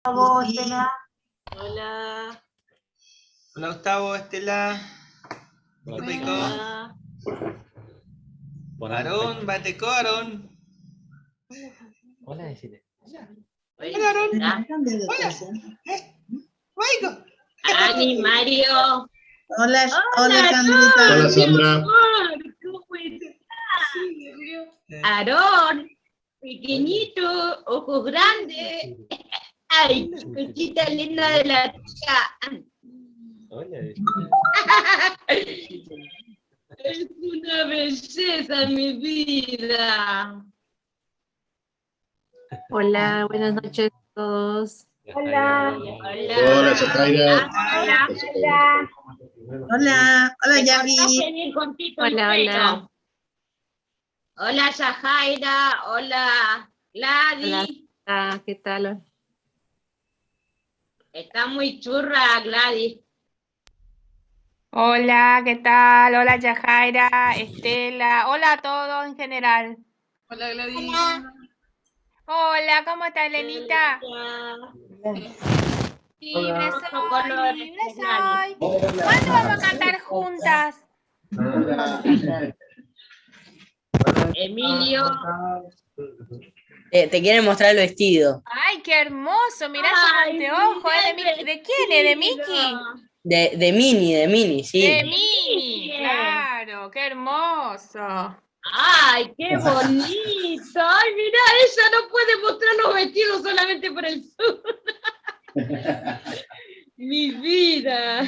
Estela. Hola. Hola Gustavo, Estela. Hola. Aarón, Bateco, Aarón. Hola, decile. Hola, Aarón. Hola. Michael. Ani, Mario. Hola, hola, Sandrita. Hola, Sandra. ¿Cómo estás? Aarón, pequeñito, ojos grandes. Ay, cosita linda de la tía. Hola, Es una belleza mi vida. Hola, buenas noches a todos. Hola. Hola, Yajaira. Hola. Hola, hola, Yavi. Hola, hola. Hola, Yajaira. Hola, Gladys. Hola, ¿qué tal? Está muy churra, Gladys. Hola, ¿qué tal? Hola, Yajaira, Estela. Hola a todos en general. Hola, Gladys. Hola, ¿cómo está, Elenita? Libre soy, libre soy. ¿Cuándo vamos a cantar juntas? Emilio. Te quieren mostrar el vestido. Ay, qué hermoso. Mirá esos anteojos. ¿eh? ¿De, ¿De quién es? ¿De Mickey? De Minnie, de Minnie, sí. De Minnie, claro. Qué hermoso. Ay, qué bonito. Ay, mirá, ella no puede mostrar los vestidos solamente por el sur. Mi vida.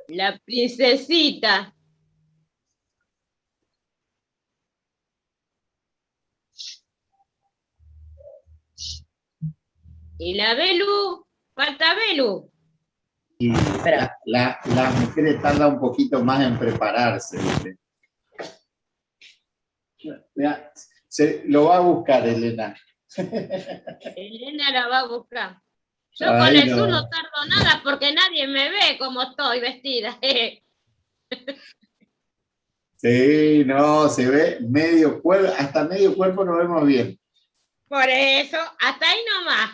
La princesita. Y la Belu, falta Belu. Y las mujeres tardan un poquito más en prepararse, ¿viste? Mirá, se lo va a buscar, Elena. Elena la va a buscar. Yo con Ay, el no. sur no tardo nada porque nadie me ve como estoy vestida. Sí, no, se ve medio cuerpo, hasta medio cuerpo lo vemos bien. Por eso, hasta ahí nomás.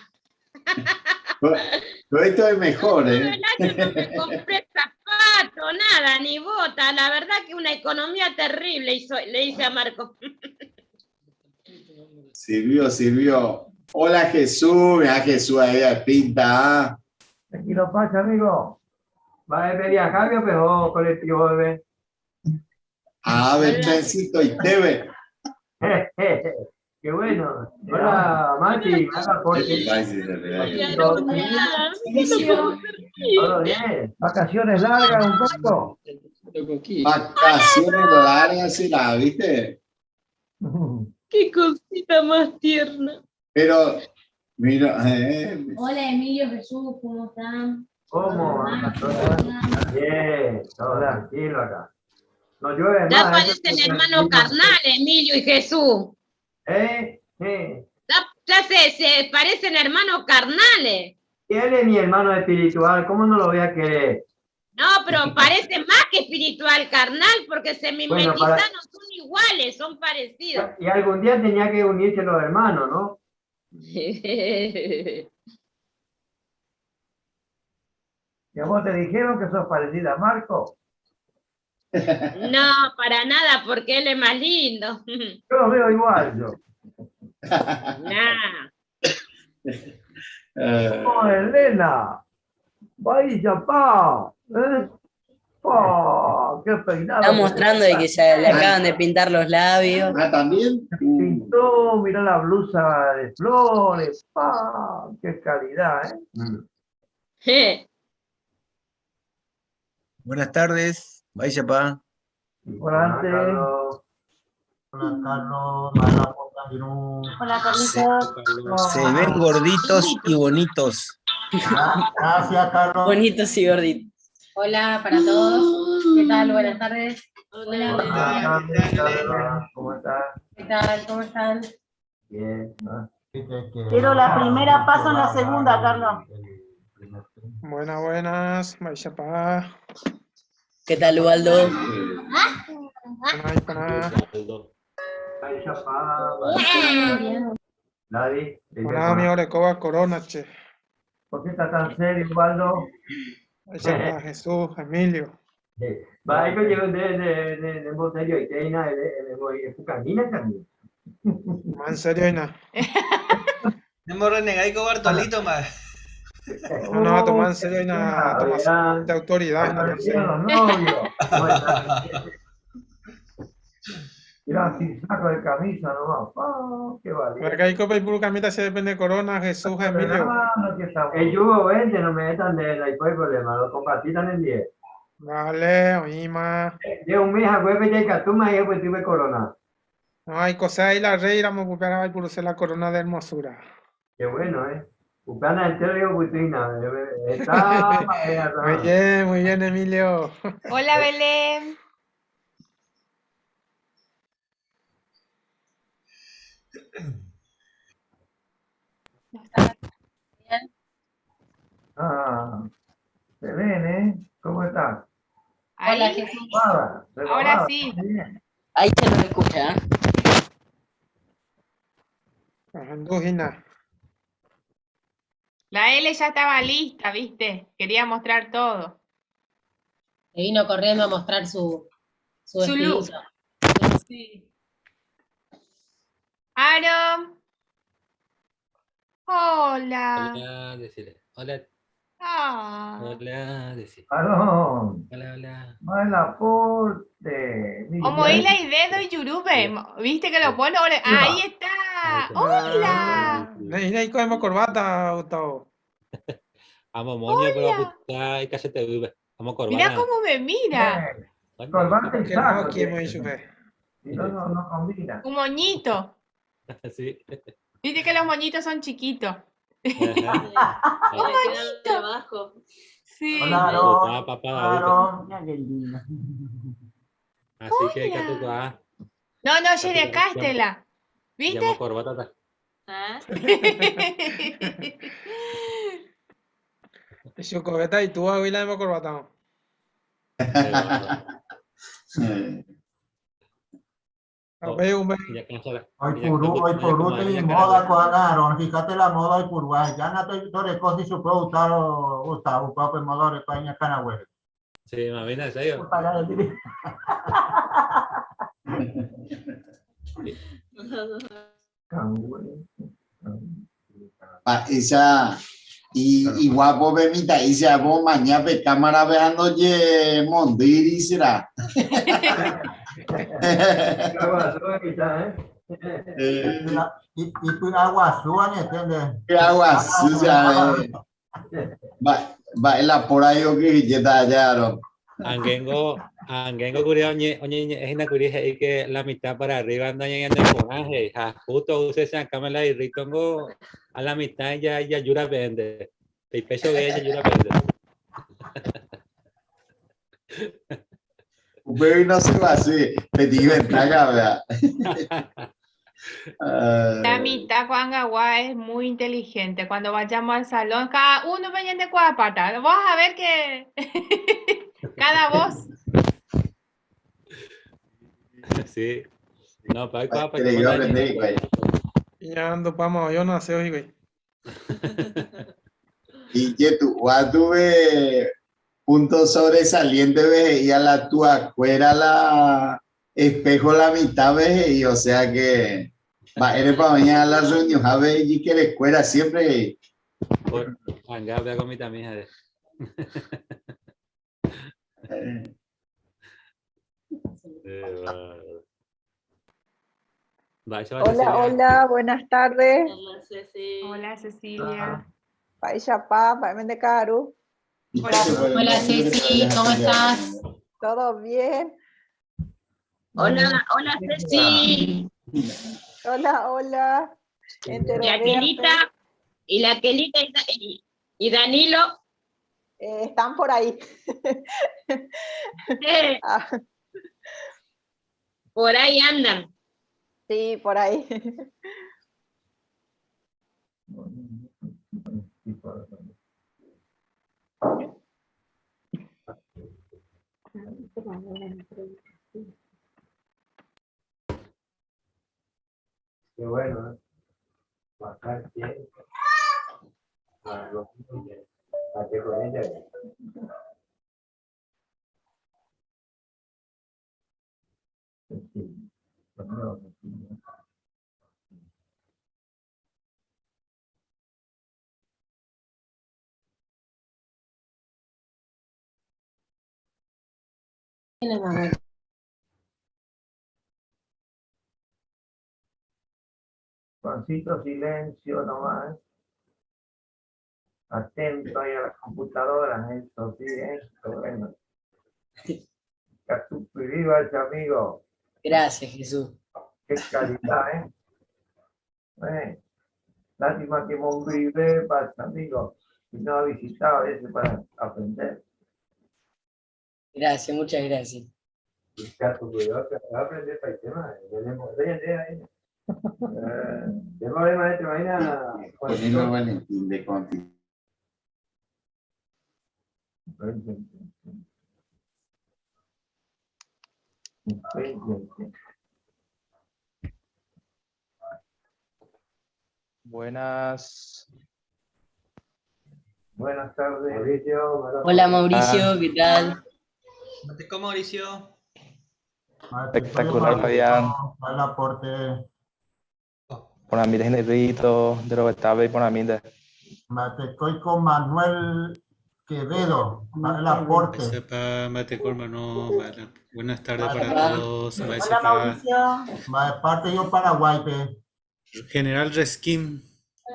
Pero esto es mejor, ¿eh? Todo el año no me compré zapato, nada, ni bota. La verdad que una economía terrible le hice a Marco. Sirvió, sirvió. Hola Jesús, mirá Jesús ahí a pinta. ¿Ah? Tranquilo, pasa, amigo. Va a viajar, pero colectivo, bebé. A ver, trencito y TV. Qué bueno. Hola, Mati. Hola, Jorge. Todo bien. Vacaciones largas un poco. Vacaciones largas será, ¿viste? Qué cosita más tierna. Pero, mira, Hola, Emilio, Jesús, ¿cómo están? ¿Cómo? Bien, todo tranquilo acá. No llueve Ya más. parecen hermanos carnales, Emilio y Jesús. ¿Eh? Sí. Ya se parecen hermanos carnales. Él es mi hermano espiritual, ¿cómo no lo voy a querer? No, pero parece más que espiritual carnal, porque se Bueno, mimetizan, para- son iguales, son parecidos. Y algún día tenía que unirse los hermanos, ¿no? ¿Y a vos te dijeron que sos parecida a Marco? No, para nada, porque él es más lindo. Yo los veo igual, yo. Nah. ¡Oh, Elena! ¡Vaya, pa! ¿Eh? ¡Pa! ¡Qué peinado! Está mostrando de que se le acaban de pintar los labios. Ah, también. Pintó, mirá la blusa de flores, ¡pa! ¡Qué calidad, eh! Buenas tardes, vaya pa. Hola, Carlos. Hola, Carlos. Hola, Carlitos. Se ven gorditos y bonitos. Gracias, Carlos. Bonitos y gorditos. Hola para todos. ¿Qué tal? Buenas tardes. Hola. Hola, ¿Cómo estás? ¿Qué tal? ¿Cómo están? Bien. Quiero la primera paso en la segunda, Carlos. Buenas, buenas, Maishapá. ¿Qué tal, Ubaldo? Buenas, buenas. Gladys, Hola, mi orekóva corona, che. ¿Por qué está tan serio, Waldo? Mba'éichapa Jesús, Emilio. Mba'éiko jey nde nemboserioite hína epukamína chami. Más en serio hína. Nemorrenegai ko Bartolito mba'e. No, no, toma en serio hína, toma de autoridad hína, entonces. Mirá, sin saco de camisa nomás. Ah, qué vale. Porque ahí copa y camita se depende de corona, Jesús, Emilio. El yugo vende, no me metan de la hay problema, lo compartitan el 10. Vale, oíma. De un mes a hueve ya catuma y después tuve corona. No hay cosa ahí la rey, la pupera y por la corona de hermosura. Qué bueno, eh. Upana entero digo putina. Está muy bien, Emilio. Hola, Belén. Ah, Belén, ¿eh? ¿Cómo estás? Hola, Jesús. Ahora sí. Ahí se nos escucha, ¿eh? La L ya estaba lista, ¿viste? Quería mostrar todo. Se vino corriendo a mostrar su, su, Su look. vestidito. Sí. Aaron. Hola. Hola, decile. Hola, Ah. hola, decile. Aarón, Hola, hola. mal aporte. Como hila y dedo y yurube. ¿Viste que lo pone? Ahora- Ahí está. Hola. Mira ahí cogemos corbata, Gustavo. Amo moño, pero puta, y cállate, vive. Amo corbata. Mira cómo me mira. Corbata y Que no, saco. aquí hemos dicho que. Si no, no, no combina. Un moñito. Sí. Viste que los moñitos son chiquitos. Ajá. Un moñito. Sí. Hola, Papá, papá, Aarón. Mira qué lindo. Así que, catuca, No, no, llegué acá, Estela. ¿Viste? llamo corbata. ta. Y su cobeta y tú, la hemos corbata. Ya cansa Hoy purú, hoy purú tiene moda con Aaron, fíjate la moda hoy purú, ya no estoy torre si supo Gustavo, Gustavo, propio modo de España Canagüe. Sí, mamina, en serio. Pa, esa y guapo ve mita y se hago mañana pe cámara veando ye mondiri será. Y y agua azul, ¿entiendes? Agua sucia. Va, va la por ahí o que ya allá, ¿no? Angengo, angengo curia oñe, oñe, es una curia y que la mitad para arriba anda llegando el coraje. Ja, justo use esa cámara y ritongo a la mitad ya ya yura vende. El peso de ella yura vende. Pero no se va así, te digo ventaja, ¿verdad? La mitad Juan es muy inteligente. Cuando vayamos al salón, cada uno viene de cuapata. Vas a ver que cada voz. Sí. No, para para Que yo aprendí, güey. Y ya ando, vamos, yo no sé, hoy, güey. Y que tú, tuve punto sobresaliente, ve, y a la tu acuera la espejo la mitad, ve, y o sea que va, eres para mañana a la reunión, a ver, y que la escuela siempre. Por anga, vea con mi tamija. Hola, hola, buenas tardes. Hola, Ceci. Hola, Cecilia. Paishapá, Paimende Caru. Hola, hola Ceci, ¿cómo estás? ¿Todo bien? Hola, hola Ceci. Hola, hola. Entero Y Aquelita, y la Aquelita y Danilo. Están por ahí. Ah, Por ahí andan. Sí, por ahí. Qué bueno, ¿eh? Bastante. Ah, lo Bate con ella. Juancito, silencio nomás. Atento ahí a las computadoras, eso sí, eso, bueno. Viva ese amigo. Gracias, Jesús. Qué calidad, ¿eh? Bueno, lástima que Monbrivé pasa, amigo, y no ha visitado ese para aprender. Gracias, muchas gracias. Va a aprender para el tema. Poniendo Valentín de Conti. Buenas. Buenas tardes. Mauricio. Hola Mauricio, ¿qué tal? ¿Cómo Mauricio? Espectacular, Fabián. El aporte. Por a mí de Rito, de Roberto y por a mí de. Matecoy con Manuel Quevedo. El aporte. Sepa, Mateco, hermano. Buenas tardes para todos. Hola Mauricio. Va de parte yo Paraguay, pe. General Resquín.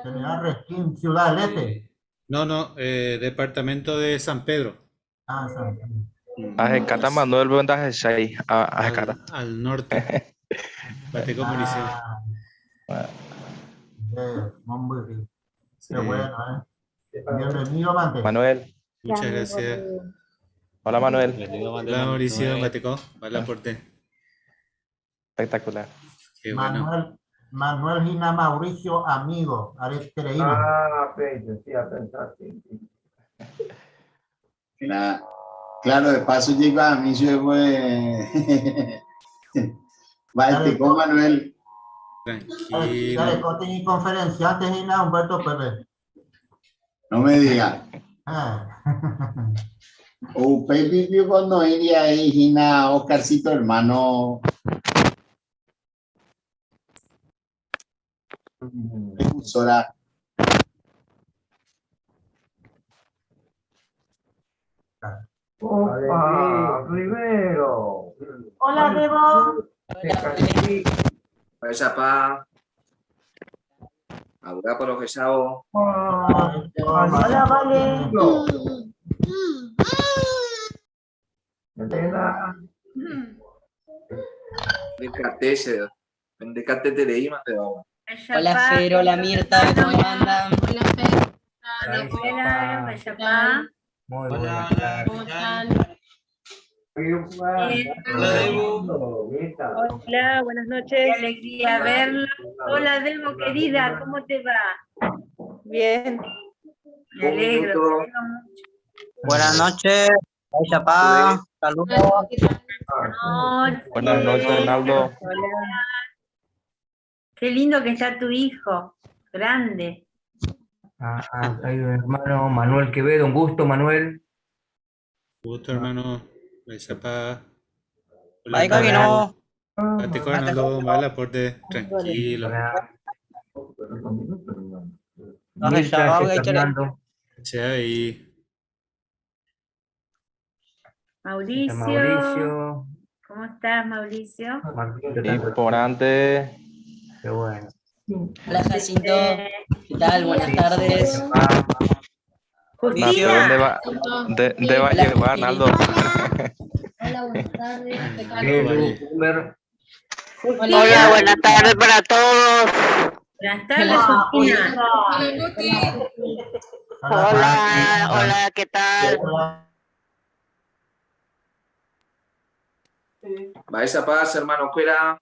General Resquín, Ciudad del Este. No, no, departamento de San Pedro. Ah, San Pedro. Ajecata Manuel Bondajeshai. Ajecata. Al norte. Mateco, Mauricio. Muy Qué bueno, ¿eh? Bienvenido, Mante. Manuel. Muchas gracias. Hola, Manuel. Hola, Mauricio. Mateco. Vale, aporte. Espectacular. Qué bueno. Manuel, Manuel Gina Mauricio, amigo. Creído. Ah, sí, a pensar, sí. Claro, de paso llega a mí, yo fue. Va, con Manuel. Tranquilo. Dale, y conferenciante Gina Humberto Pérez. No me diga. O Pepe cuando iría ahí, Gina, Oscarcito, hermano. Precursora. Opa, primero. Hola, Debo. Hola, pa. Abogado por los que sabo. Hola, Vale. Elena. De de KTT de IMA te vamos. Hola Fer, hola Mirta, ¿cómo andan? Hola Fer. Hola, Muy Hola, buenas hola, ¿Cómo ¿qué tal? están? Hola, Debo. Hola, buenas noches. Qué alegría verla. Hola Debo, querida, ¿cómo te va? Bien. Me alegro. Un me alegro mucho. Buenas noches. Hola, Saludos. Noches. Buenas noches, Arnaldo. Hola. Qué lindo que está tu hijo. Grande. Ah, hay un hermano Manuel Quevedo, un gusto, Manuel. Gusto, hermano. Hola, Bye, no. Mateco, Arnaldo, vale, aporte. Tranquilo. Mirta, Fernando. Che, ahí. Mauricio. Mauricio. ¿Cómo estás, Mauricio? Importante. Qué bueno. Hola Jacinto, ¿qué tal? Buenas tardes. Justina. ¿Dónde va, de, de va a llevar, Arnaldo? Hola, buenas tardes. Hola, buenas tardes para todos. Buenas tardes, Justina. Hola, hola, ¿qué tal? Va esa paz, hermano, fuera.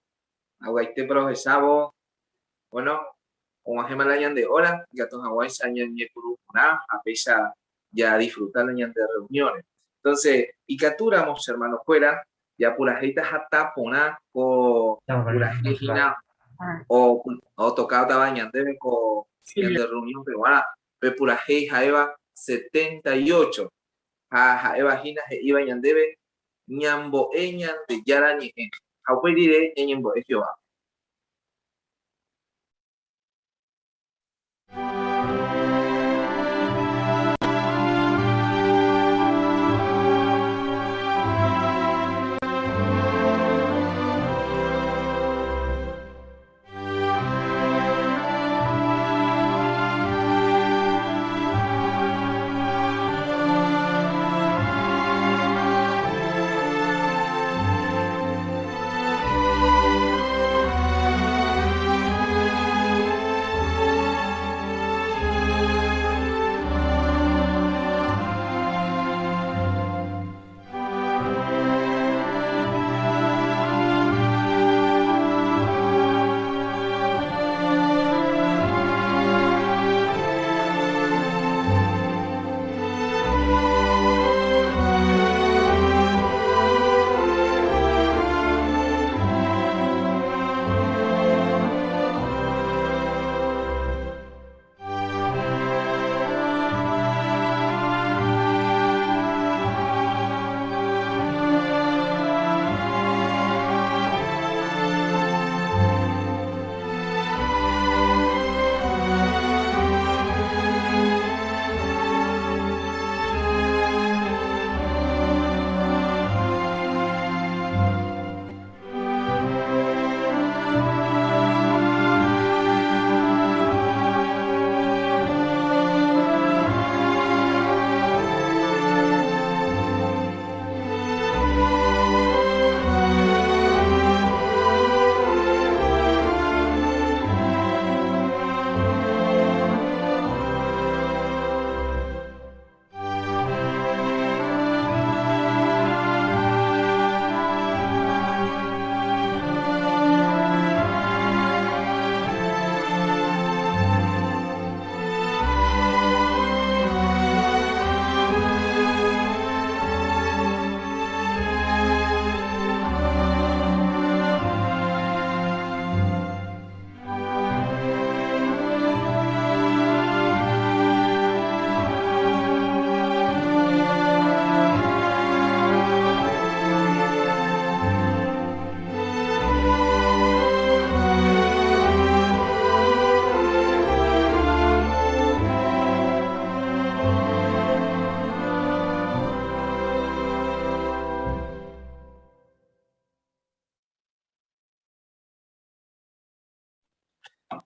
Aguaite progresabo. Bueno, o la de hora, gatos aguay sañan a pesar ya disfrutar la de reuniones. Entonces, y capturamos, hermano, fuera, ya pura jeta jata pona ko pura jina. Otokátava ñandéve ko ñande reunión-pe g̃uarã, pe purahéi ha'éva 78 ha ha'éva hína he'íva ñandéve ñambo'e Ñandejára Ñe'ẽ ha upe rire ñañembo'e Jehovápe.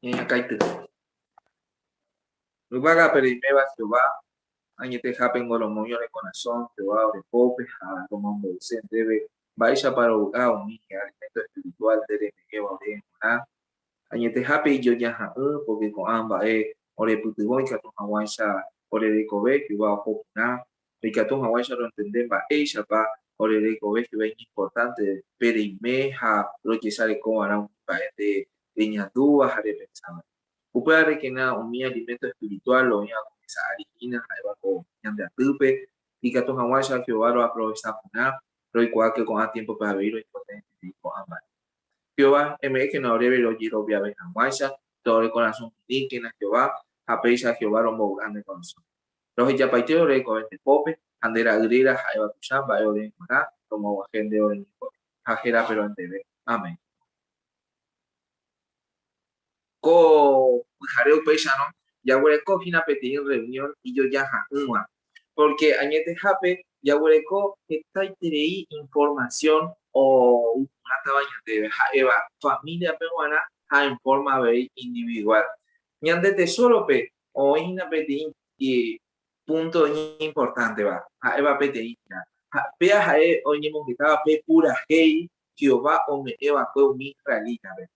Ñañakãity. Yvágape reiméva Jehová, añetehápe ngo romoĩ ore korasõ Jehová ore pópe ha romombe'use ndéve mba'éichapa rovy'a umi alimento espiritual nde reme'ẽva ore g̃uarã. Añetehápe ijojaha'ỹ pórke ko'ã mba'e orepytyvõ ikatu hag̃uáicha ore rekove Jehová oho porã, ikatu hag̃uáicha rontende mba'éichapa ore rekove Jehová iñimportánte pe reime ha rojesarekova'erã umi mba'e nde reñandúva ha repensáva. Upévarekena umi aliménto espirituál oĩva ko mesa ári hína ha'éva ko ñande atýpe, ikatu hag̃uáicha Jehová roaprovesa porã, roikuaáke ko'ã tiémpope avei roikotevẽterei ko'ã mba'e. Jehová, eme'ẽkena oréve rojeroviave hag̃uáicha, ore korasõ mirĩkena Jehová, ha péicha Jehová rombovy'a ne korasõ. Rohejapaite ore rekove nde pópe, ha nde ra'y réra ha'éva tuicha mba'e ore g̃uarã, romoguahẽ nde ore ñembo'e. Ha hérape roenteve. Amén. Ko pyhare upéicharõ, jaguereko hína peteĩ rreunión ijojaha'ỹva, pórke añetehápe jaguereko hetaiterei informasión ou porãtava ñandéve, ha'éva famíliape g̃uarã ha en fórma avei individuál. Ñande tesórope oĩ hína peteĩ púnto iñimportánteva, ha'éva peteĩ hína. Ha péa ha'e oñemongetáva pe purahéi Jehová ome'ẽ va'ekue umi israelítape.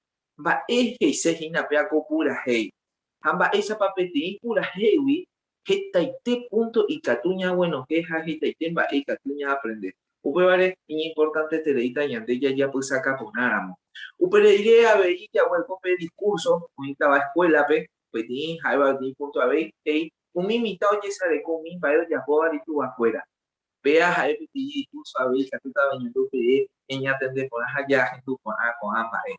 Mba'e he'ise hína péa ko purahéi? Ha mba'éichapa peteĩ purahéigui hetaite púnto ikatu ñaguenohẽ ha hetaite mba'e ikatu ñaaprende? Upévare iñimportantetereíta ñande jajapysaka porãramo. Upe rire avei jaguereko pe diskúrso oĩtava eskuélape, peteĩ ha'éva peteĩ púnto avei, he'i umi mitã ojesareko umi mba'e ojapóvare ituvakuéra. Péa ha'e peteĩ diskúrso avei ikatútava ñandu peve ñañatende porã ha jahendu porã ko'ã mba'e.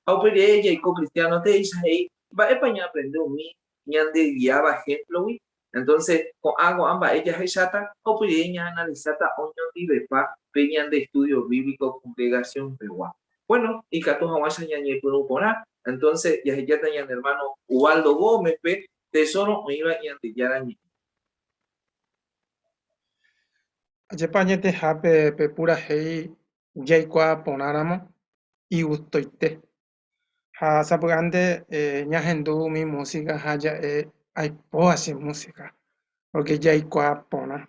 Ha upe rire jaiko cristiano teéicha he'i, Mba'épa ñaaprende umi ñandegiáva ehémplogui? Entonces, ko'ã ko'ã mba'e jahecháta ha upe rire ñaanalisáta oñondivepa pe ñande estudio bíblico congregación-pegua. Bueno, ikatu hag̃uáicha ñañepyrũ porã, entonces jahejáta ñane hermano Ubaldo Gómez-pe tesoro oĩva Ñandejára Ñe'ẽ. Ajépa añetehápe pe purahéi jaikuaa porãramo igustoite. Ha sapy'ánte ñahendu umi músika ha ja'e aipóva che músika, pórke jaikuaa porã.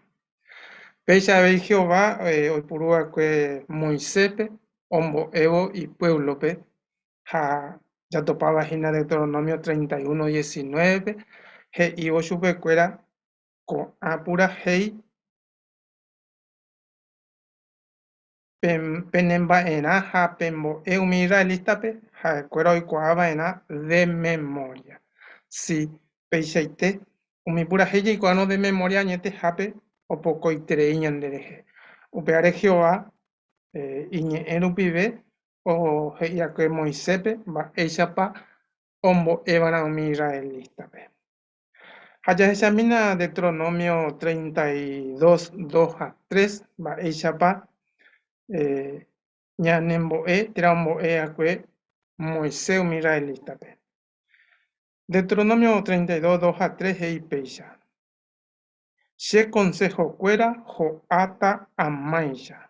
Péicha avei Jehová oipuru va'ekue Moiséspe ombo'évo ipuévlope ha jatopáva hína Deuteronomio 31, 19-pe, he'ívo chupekuéra ko'ã purahéi Penemba'erã ha pembo'e umi israelítape, ha'ekuéra oikuaa va'erã de memória. Si, peichaite, umi purahéi jaikuaárõ de memória añetehápe opokoiterei ñanderehe. Upévare Jehová iñe'ẽ rupive he'i va'ekue Moiséspe mba'éichapa ombo'e va'erã umi israelítape. Ha jahechamína Deuteronomio 32, 2 ha 3, mba'éichapa ñanembo'e térã ombo'e va'ekue Moisés umi israelítape. Deuteronomio 32, 2 ha 3 he'i péicha, Che konsehokuéra ho'áta amáicha,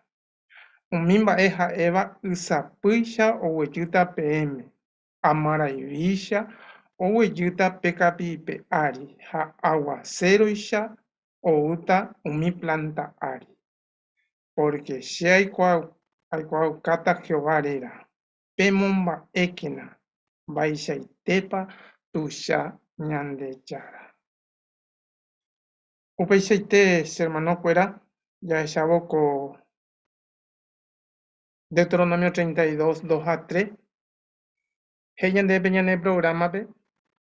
umi mba'e ha'éva ysapýicha oguejýta peẽme, Amarayvícha oguejýta pe kapi'ipe ári ha aguaséroicha oúta umi plánta ári. Pórke che aikuaaukáta Jehová réra, pemomba'ékena mba'eichaitépa tuicha Ñandejára. Upeichaite che ermanokuéra jahechávo ko Deuteronomio 32, 2 ha 3, He'i ñandéve pe ñane prográmape,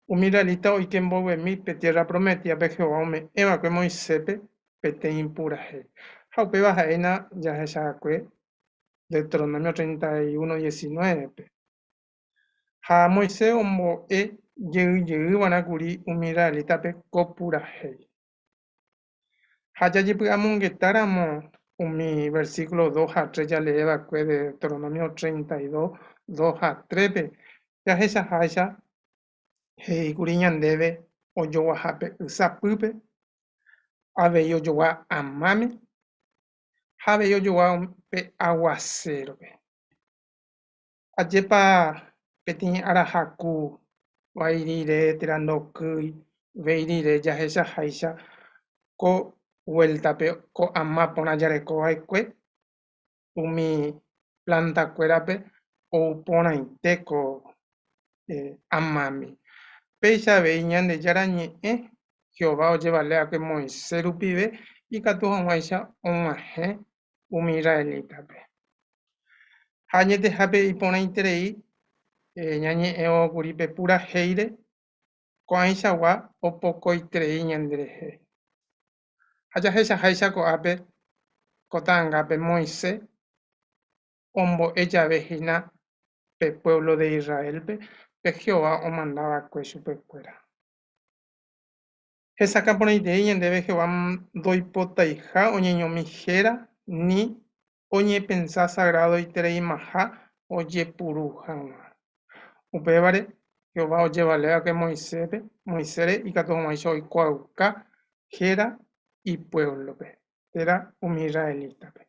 umi israelita oike mbovyemi pe Tiérra Prometídape Jehová ome'ẽ va'ekue Moiséspe peteĩ purahéi. Ha upéva ha'éna jahecha va'ekue Deuteronomio 31, 19-pe. Ha Moisés ombo'e jey jey va'erã kuri umi israelítape ko purahéi. Ha jajepy'amongetáramo umi versículo dos ha tres jalee va'ekue de Deuteronomio 32, dos ha tres-pe, jahechaháicha he'íkuri ñandéve ojoguaha pe ysapýpe, avei ojogua amáme ha avei ojogua pe aguasérope. Ajépa peteĩ ára haku vai rire térã ndokýi véi rire jahechaháicha ko vuéltape ko ama porã jareko va'ekue umi plantakuérape ou porãite ko amámi. Péicha avei Ñandejára Ñe'ẽ Jehová ojevale va'ekue Moisés rupive ikatu hag̃uáicha og̃uahẽ umi israelítape. Ha añetehápe iporãiterei ñañe'ẽvo kuri pe purahéire, ko'ãichagua opokoiterei ñanderehe. Ha jahechaháicha ko'ápe ko ta'angápe Moisés ombo'e jave hína pe puévlo de Israélpe pe Jehová omanda va'ekue chupekuéra. Hesakã porãiterei ñandéve Jehová ndoipotaiha oñeñomi héra ni oñepensa sagradoitereimaha ojepuru hag̃ua. Upévare, Jehová ojevale va'ekue Moiséspe, Moisésre ikatu hag̃uáicha oikuaauka héra ipuévlope, térã umi israelítape.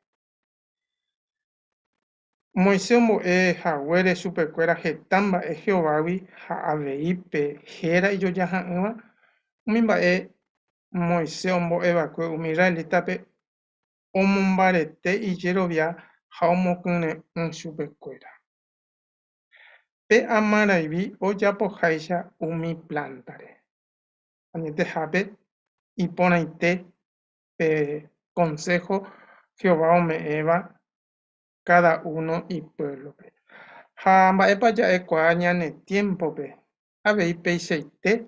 Moisés ombo'e haguére chupekuéra heta mba'e Jehovágui ha avei pe héra ijojaha'ỹva, umi mba'e Moisés ombo'e va'ekue umi israelítape omombarete ijerovia ha omokyre'ỹ chupekuéra. Pe amarayvi ojapoháicha umi plántare. Añetehápe iporãite pe konsého Jehová ome'ẽva káda uno ipuévlope. Ha mba'épa ja'ekuaa ñane tiémpope? Avei peichaite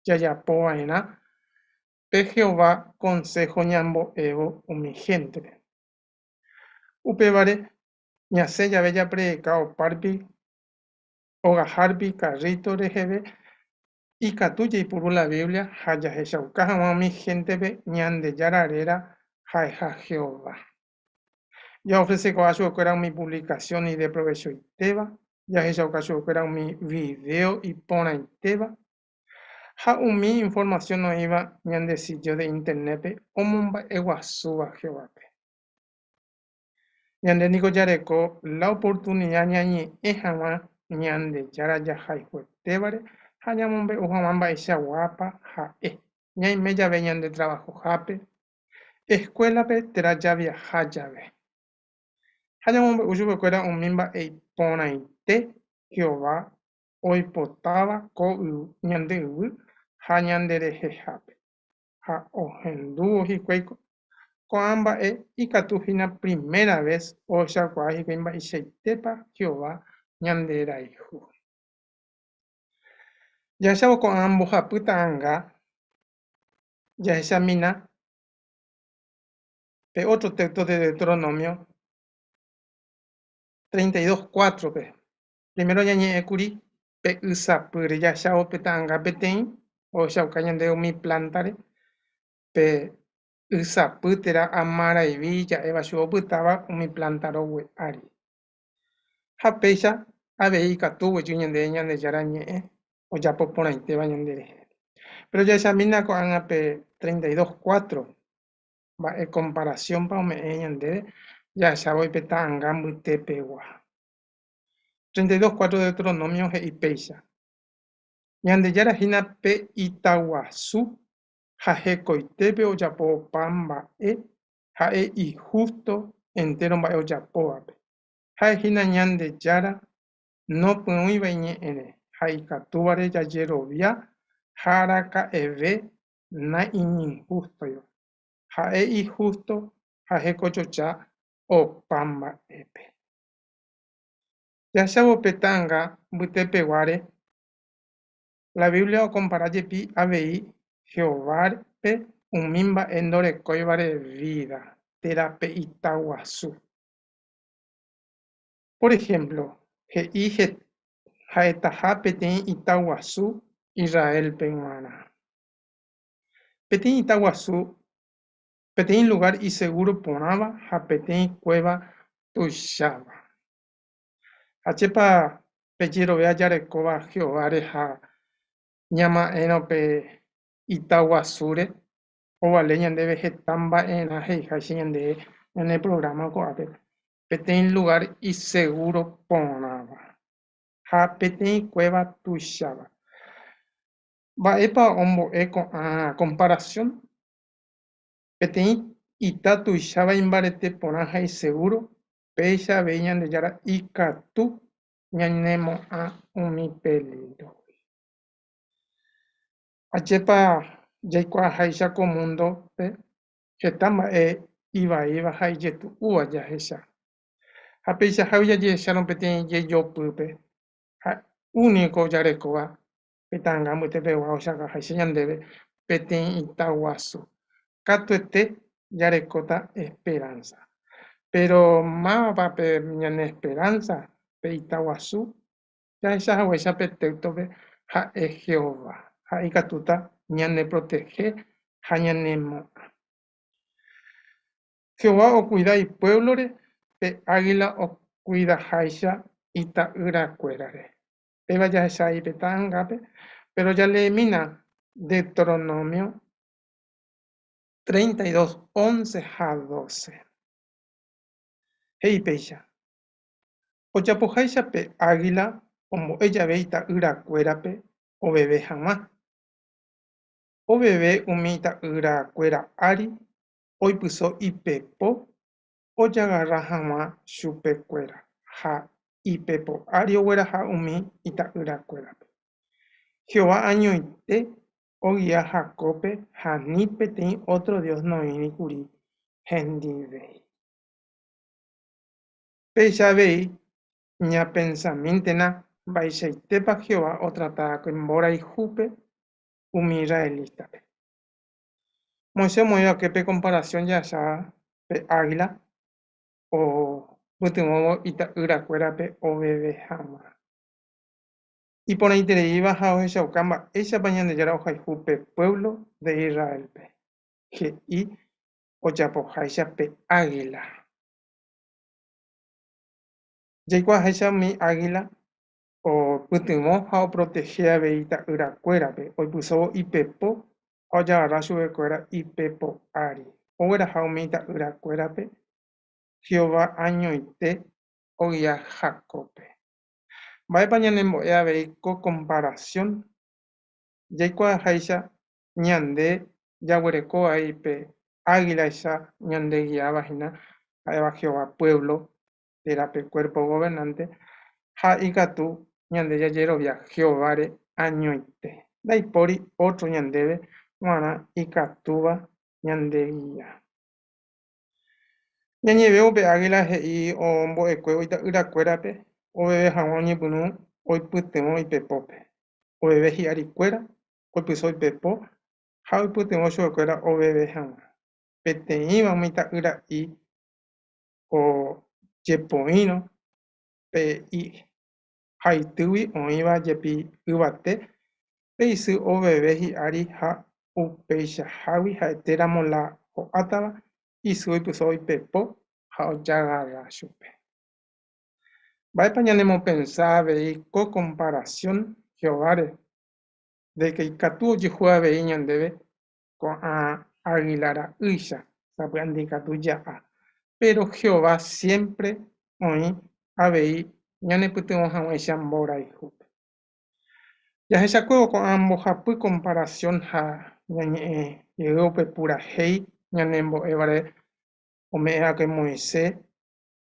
jajapo va'erã pe Jehová konsého ñambo'évo umi héntepe. Upévare, Ñasẽ jave japredika opárupi ogahárupi karríto reheve ikatu jaipuru la Biblia ha jahechauka hag̃ua umi héntepe Ñandejára réra ha'eha Jehová. Jaofresekuaa chupekuéra umi puvlikasión ideprovechoitéva, jahechauka chupekuéra umi vidéo iporãitéva ha umi informasión oĩva ñande sítio de Internétpe omomba'eguasúva Jehovápe. Ñande niko jareko la oportunida ñañe'ẽ hag̃ua Ñandejára jahayhuetévare ha ñamombe'u hag̃ua mba'eichaguápa ha'e, ñaime jave ñande travahohápe, eskuélape térã javiaha jave. Ha ñamombe'u chupekuéra umi mba'e iporãite Jehová oipotáva ko ñande yvy ha ñanderehehápe. Ha ohendúvo hikuái ko'ã mba'e ikatu hína primera ves ohechakuaa hikuái mba'eichaitépa Jehová ñanderayhu. Jahechávo ko'ã mbohapy ta'anga jahechamína pe ótro téxto de Deuteronomio 32, 4-pe. Primero ñañe'ẽkuri pe ysapýre jahechávo pe ta'anga peteĩ ohechauka ñandéve umi plántare pe ysapy térã amarayvi ja'éva chupe opytáva umi plánta rogue ári. Ha péicha avei ikatu oguejy ñandéve Ñandejára Ñe'ẽ ojapo porãitéva ñanderehe. Péro jahechamína ko'ág̃a pe 32, 4 mba'e komparasiónpa ome'ẽ ñandéve jahechávo pe ta'anga mbytepegua. 32, 4 Deuteronomio he'i péicha, Ñandejára hína pe ita guasu ha hekoitépe ojapo opa mba'e ha'e ihústo entéro mba'e ojapóvape. Ha'e hína Ñandejára nopyrũiva iñe'ẽre ha ikatúvare jajerovia ha araka'eve naiñinhústoiva. Ha'e ihústo ha hekojoja opa mba'épe. Jahechávo pe ta'anga mbytepeguáre, la Biblia okompara jepi avei Jehovápe umi mba'e ndorekóivare vída térã pe ita guasu. Por ehémplo, he'i ha'etaha peteĩ ita guasu Israélpe g̃uarã. Peteĩ ita guasu peteĩ lugár isegúro porãva ha peteĩ kuéva tuicháva. Ha chépa pe jerovia jarekóva Jehováre ha ñama'ẽrõ pe ita guasúre, ovale ñandéve heta mba'erã he'iháicha ñande ñane prográma ko'ápe, peteĩ lugár isegúro porãva ha peteĩ kuéva tuicháva. Mba'épa ombo'e ko'ã komparasión? Peteĩ ita tuicháva imbarete porã ha isegúro, péicha avei Ñandejára ikatu ñanemo'ã umi pelígrogui. Ajépa jaikuaaháicha ko múndope heta mba'e ivaíva ha ijetu'úva jahecha. Ha peichahágui jajehechárõ peteĩ jejopýpe ha úniko jarekóva pe ta'anga mbytepegua ohechaukaháicha ñandéve peteĩ ita guasu. Katuete jarekóta esperánsa. Péro mávapa pe ñane esperánsa pe ita guasu? Jahecha haguéicha pe téxtope ha'e Jehová, ha ikatúta ñaneprotehe ha ñanemo'ã. Jehová okuida ipuévlore pe ágila okuidaháicha ita'yrakuérare. Péva jahecha pe ta'angápe, péro jaleemína Deuteronomio 32, 11 ha 12. He'i péicha, Ojapoháicha pe ágila ombo'e jave ita'yrakuérape oveve hag̃ua. Oveve umi ita'yrakuéra ári oipyso ipepo ojagarra hag̃ua chupekuéra ha ipepo ári ogueraha umi ita'yrakuérape. Jehová añoite ogia Jacóbpe ha ni peteĩ ótro dios noĩri kuri hendive. Péicha avei ñapensamíntena mba'eichaitépa Jehová otrata va'ekue mborayhúpe umi israelítape. Moisés omoĩ va'ekue pe komparasión jahecháva pe águila. pytyvõvo ita'yrakuérape oveve hag̃ua. Iporãitereíva ha ohechauka mba'éichapa Ñandejára ohayhu pe puévlo de Israélpe, he'i ojapoháicha pe águila. Jaikuaaháicha umi águila opytyvõ ha oprotehe avei ita'yrakuérape, oipysóvo ipepo ha ojagarra chupekuéra ipepo ári. Ogueraha umi ita'yrakuérape Jehová añoite ogia Jacóbpe. Mba'épa ñanembo'e avei ko komparasión? Jaikuaaháicha ñande jaguereko avei pe águilaicha ñandegiáva hína, ha'éva Jehová puévlo térã pe Cuerpo Gobernante, ha ikatu ñande jajerovia Jehováre añoite. Ndaipóri ótro ñandéve g̃uarã ikatúva ñandegia. Ñañevévo pe águila he'i ombo'ekuévo ita'yrakuérape oveve hag̃ua oñepyrũ oipytyvõ ipepópe. Oveve hi'arikuéra, oipyso ipepo ha oipytyvõ chupekuéra oveve hag̃ua. Peteĩva umi ta'yra'i ojepoírõ pe haitýgui oĩva jepi yvate, pe isy oveve hi'ári ha upeichahágui ha'etéramo la ho'átava, isy oipyso ipepo ha ojagarra chupe. Mba'épa ñanemopensa avei ko komparasión Jehováre de ke ikatu ojehu avei ñandéve ko'ã águila ra'ýicha sapy'ánte ikatu ja'a. Péro Jehová siémpre oĩ avei ñanepytyvõ hag̃uáicha mborayhúpe. Jahechakuévo ko'ã mbohapy komparasión ha ñañe'ẽ jey upe purahéi ñanembo'évare ome'ẽ va'ekue Moisés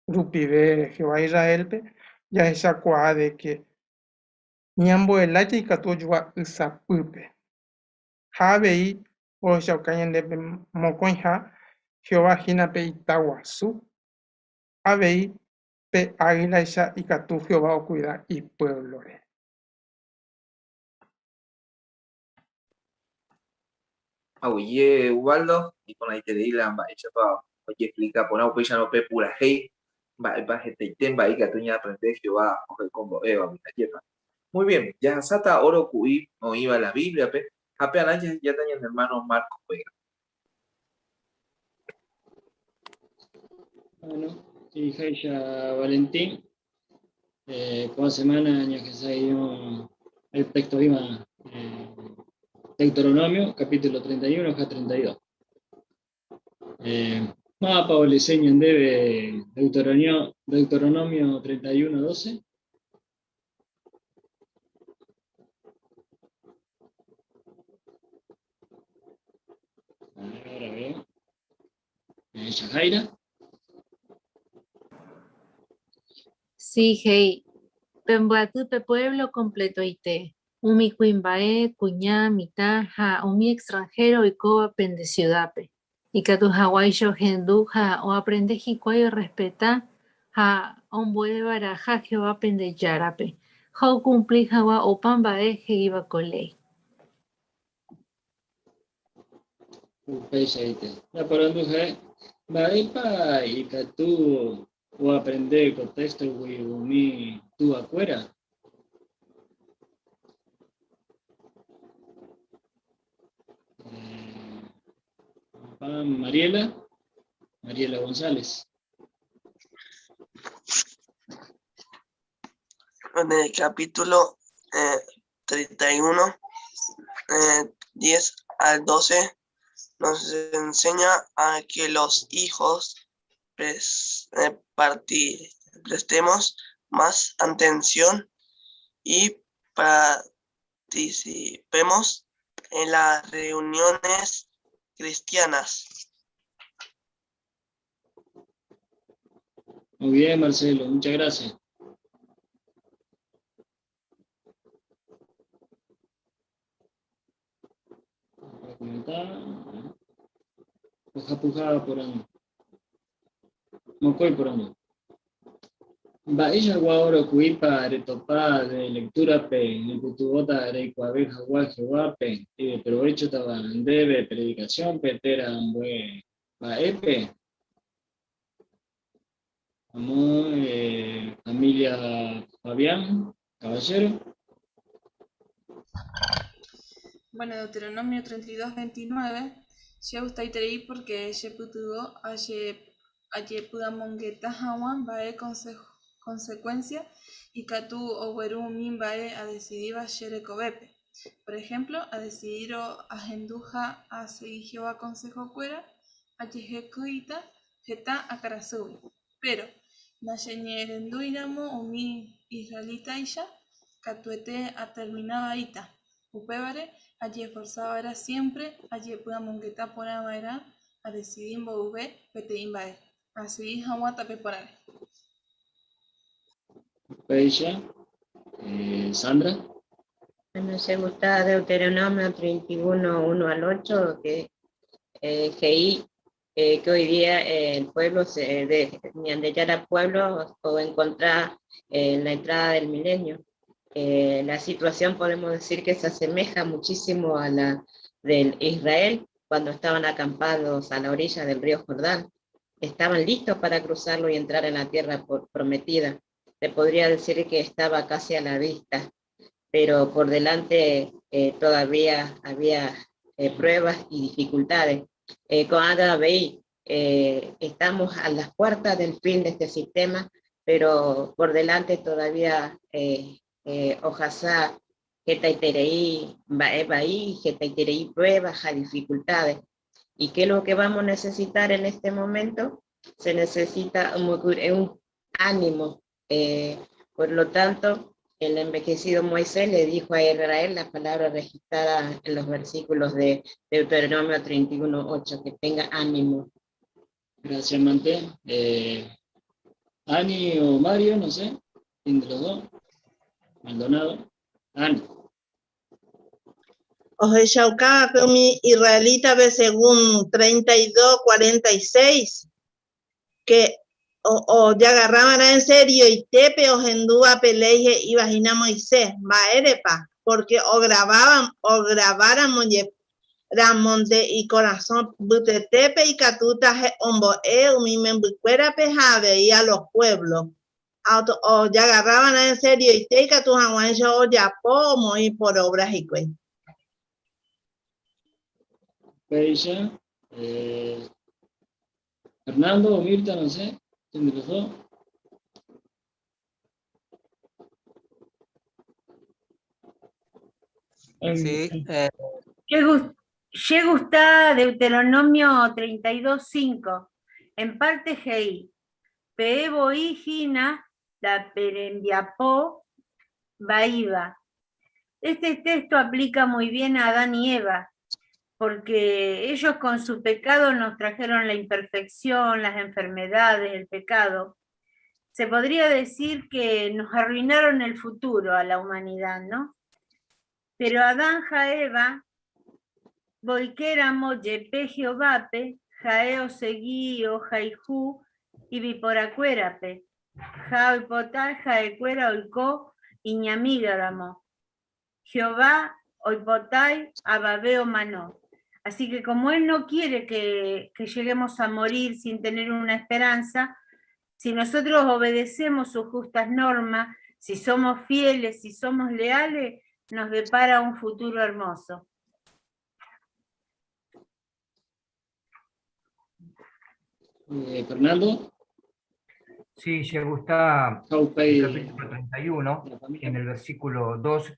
rupive Jehová Israélpe, jahechakuaa de ke ñambo'elája ikatu ojogua ysapýpe. Ha avei ohechauka ñandéve mokõiha Jehová hína pe ita guasu, avei pe águilaicha ikatu Jehová okuida ipuévlore. Aguyje Ubaldo, iporãiterei la mba'éichapa ojeexplika porã upéicharõ pe purahéi, mba'épa hetaite mba'e ikatu ñaaprende Jehová ohekombo'évagui. Ajépa. Muy bien, jahasáta óro ku'i oĩva la Bíbliape ha pearã jahejáta ñane ermáno Marcos Vega. Bueno, he'iháicha Valentín, eh, ko'ã semana ñahesa'ỹijo el texto oĩva eh, Deuteronomio, capítulo 31 ha 32. Eh, mávapa oleese ñandéve Deuteronomio, Deuteronomio 31, 12? Ahora veo. Shajaira. Sí, he'i, Pembyaty pe pueblo completoite, umi kuimba'e, kuña, mitã ha umi extranhéro oikóva pende siudápe, ikatu haguáicha ohendu ha oaprende hikuái orrespeta ha ombo'eva'erãha Jehová pende Járape, ha okumpli hag̃ua opa mba'e he'íva ko léi. Upeichaite. Ñaporandu ha'e, mba'épa ikatu oaprende ko téxtogui umi tuakuéra? Eh, Mariela, Mariela González. En el capítulo eh, 31, 10 eh, al 12, nos enseña a que los hijos eh, prestemos más atención y participemos en las reuniones cristianas. Muy bien, Marcelo, muchas gracias. Ojapuha porandu. Mokõi porandu. Mba'eichagua óro ku'ípa retopa de lektúrape nepytyvõta reikuaave hag̃ua Jehovápe ideprovéchotava ndéve predikasiónpe térã ambue mba'épe? Vamos, eh, familia Fabián, Caballero. Bueno, Deuteronomio 32, 29, che gustaiterei porque chepytyvõ ajepy'amongeta hag̃ua mba'e consecuencia ikatu ogueru umi mba'e adecidíva che rekovépe. Por ejemplo, adecidírõ ahendu ha asegi Jehová consejo-kuéra ajehekýita heta akarasýgui. Péro, nacheñe'ẽrendúiramo umi israelítaicha, katuete atermina vaíta. Upévare, ajeesforsava'erã siémpre ajepy'amongeta porã va'erã adesidi mboyve peteĩ mba'e, asegi hag̃ua tape porãre. Upéicha, Sandra. Bueno, che gusta Deuteronomio 31, 1 al 8, que he'i que hoy día el pueblo se, de Ñandejára pueblo o encontrar en la entrada del milenio. La situación podemos decir que se asemeja muchísimo a la del Israel cuando estaban acampados a la orilla del río Jordán. Estaban listos para cruzarlo y entrar en la tierra prometida. Se podría decir que estaba casi a la vista, pero por delante todavía había pruebas y dificultades. Con Ada Bey estamos a las puertas del fin de este sistema, pero por delante todavía ojasá, hetaiterei, mba'e vai, hetaiterei pruebas, ja dificultades. ¿Y qué es lo que vamos a necesitar en este momento? Se necesita un ánimo. Por lo tanto, el envejecido Moisés le dijo a Israel la palabra registrada en los versículos de Deuteronomio 31, 8, que tenga ánimo. Gracias, Mante. Ani o Mario, no sé, ¿quién de los dos? Maldonado. Ani. Ohechauka umi israelita ve según 32, 46, que o ya agarraban en serio y tepe o hendúa peleje iba hina Moisés, mba'érepa, porque o grababan, o grabaran moye, Ramonte y corazón butetepe y catuta je omboe umi membykuérape ha avei a los pueblos. Auto, o ya agarraban en serio y te y catu hag̃uáicha ojapo omoĩ por obras hikuái. Péicha, Fernando o Mirta, no sé, ¿quién de los dos? Sí, Che gusta Deuteronomio 32, 5. En parte he'i. Peẽ voi hína la perembiapo vaíva. Este texto aplica muy bien a Adán y Eva, porque ellos con su pecado nos trajeron la imperfección, las enfermedades, el pecado. Se podría decir que nos arruinaron el futuro a la humanidad, ¿no? Pero Adán ja Eva, voikéramo jepe Jehovápe, ha'e osegi ohayhu yvyporakuérape, ha oipota ha'ekuéra oiko iñamígaramo. Jehová oipotái avave omano. Así que como Él no quiere que lleguemos a morir sin tener una esperanza, si nosotros obedecemos sus justas normas, si somos fieles, si somos leales, nos depara un futuro hermoso. Fernando. Sí, se gusta Jaupey. el capítulo 31, en el versículo 2,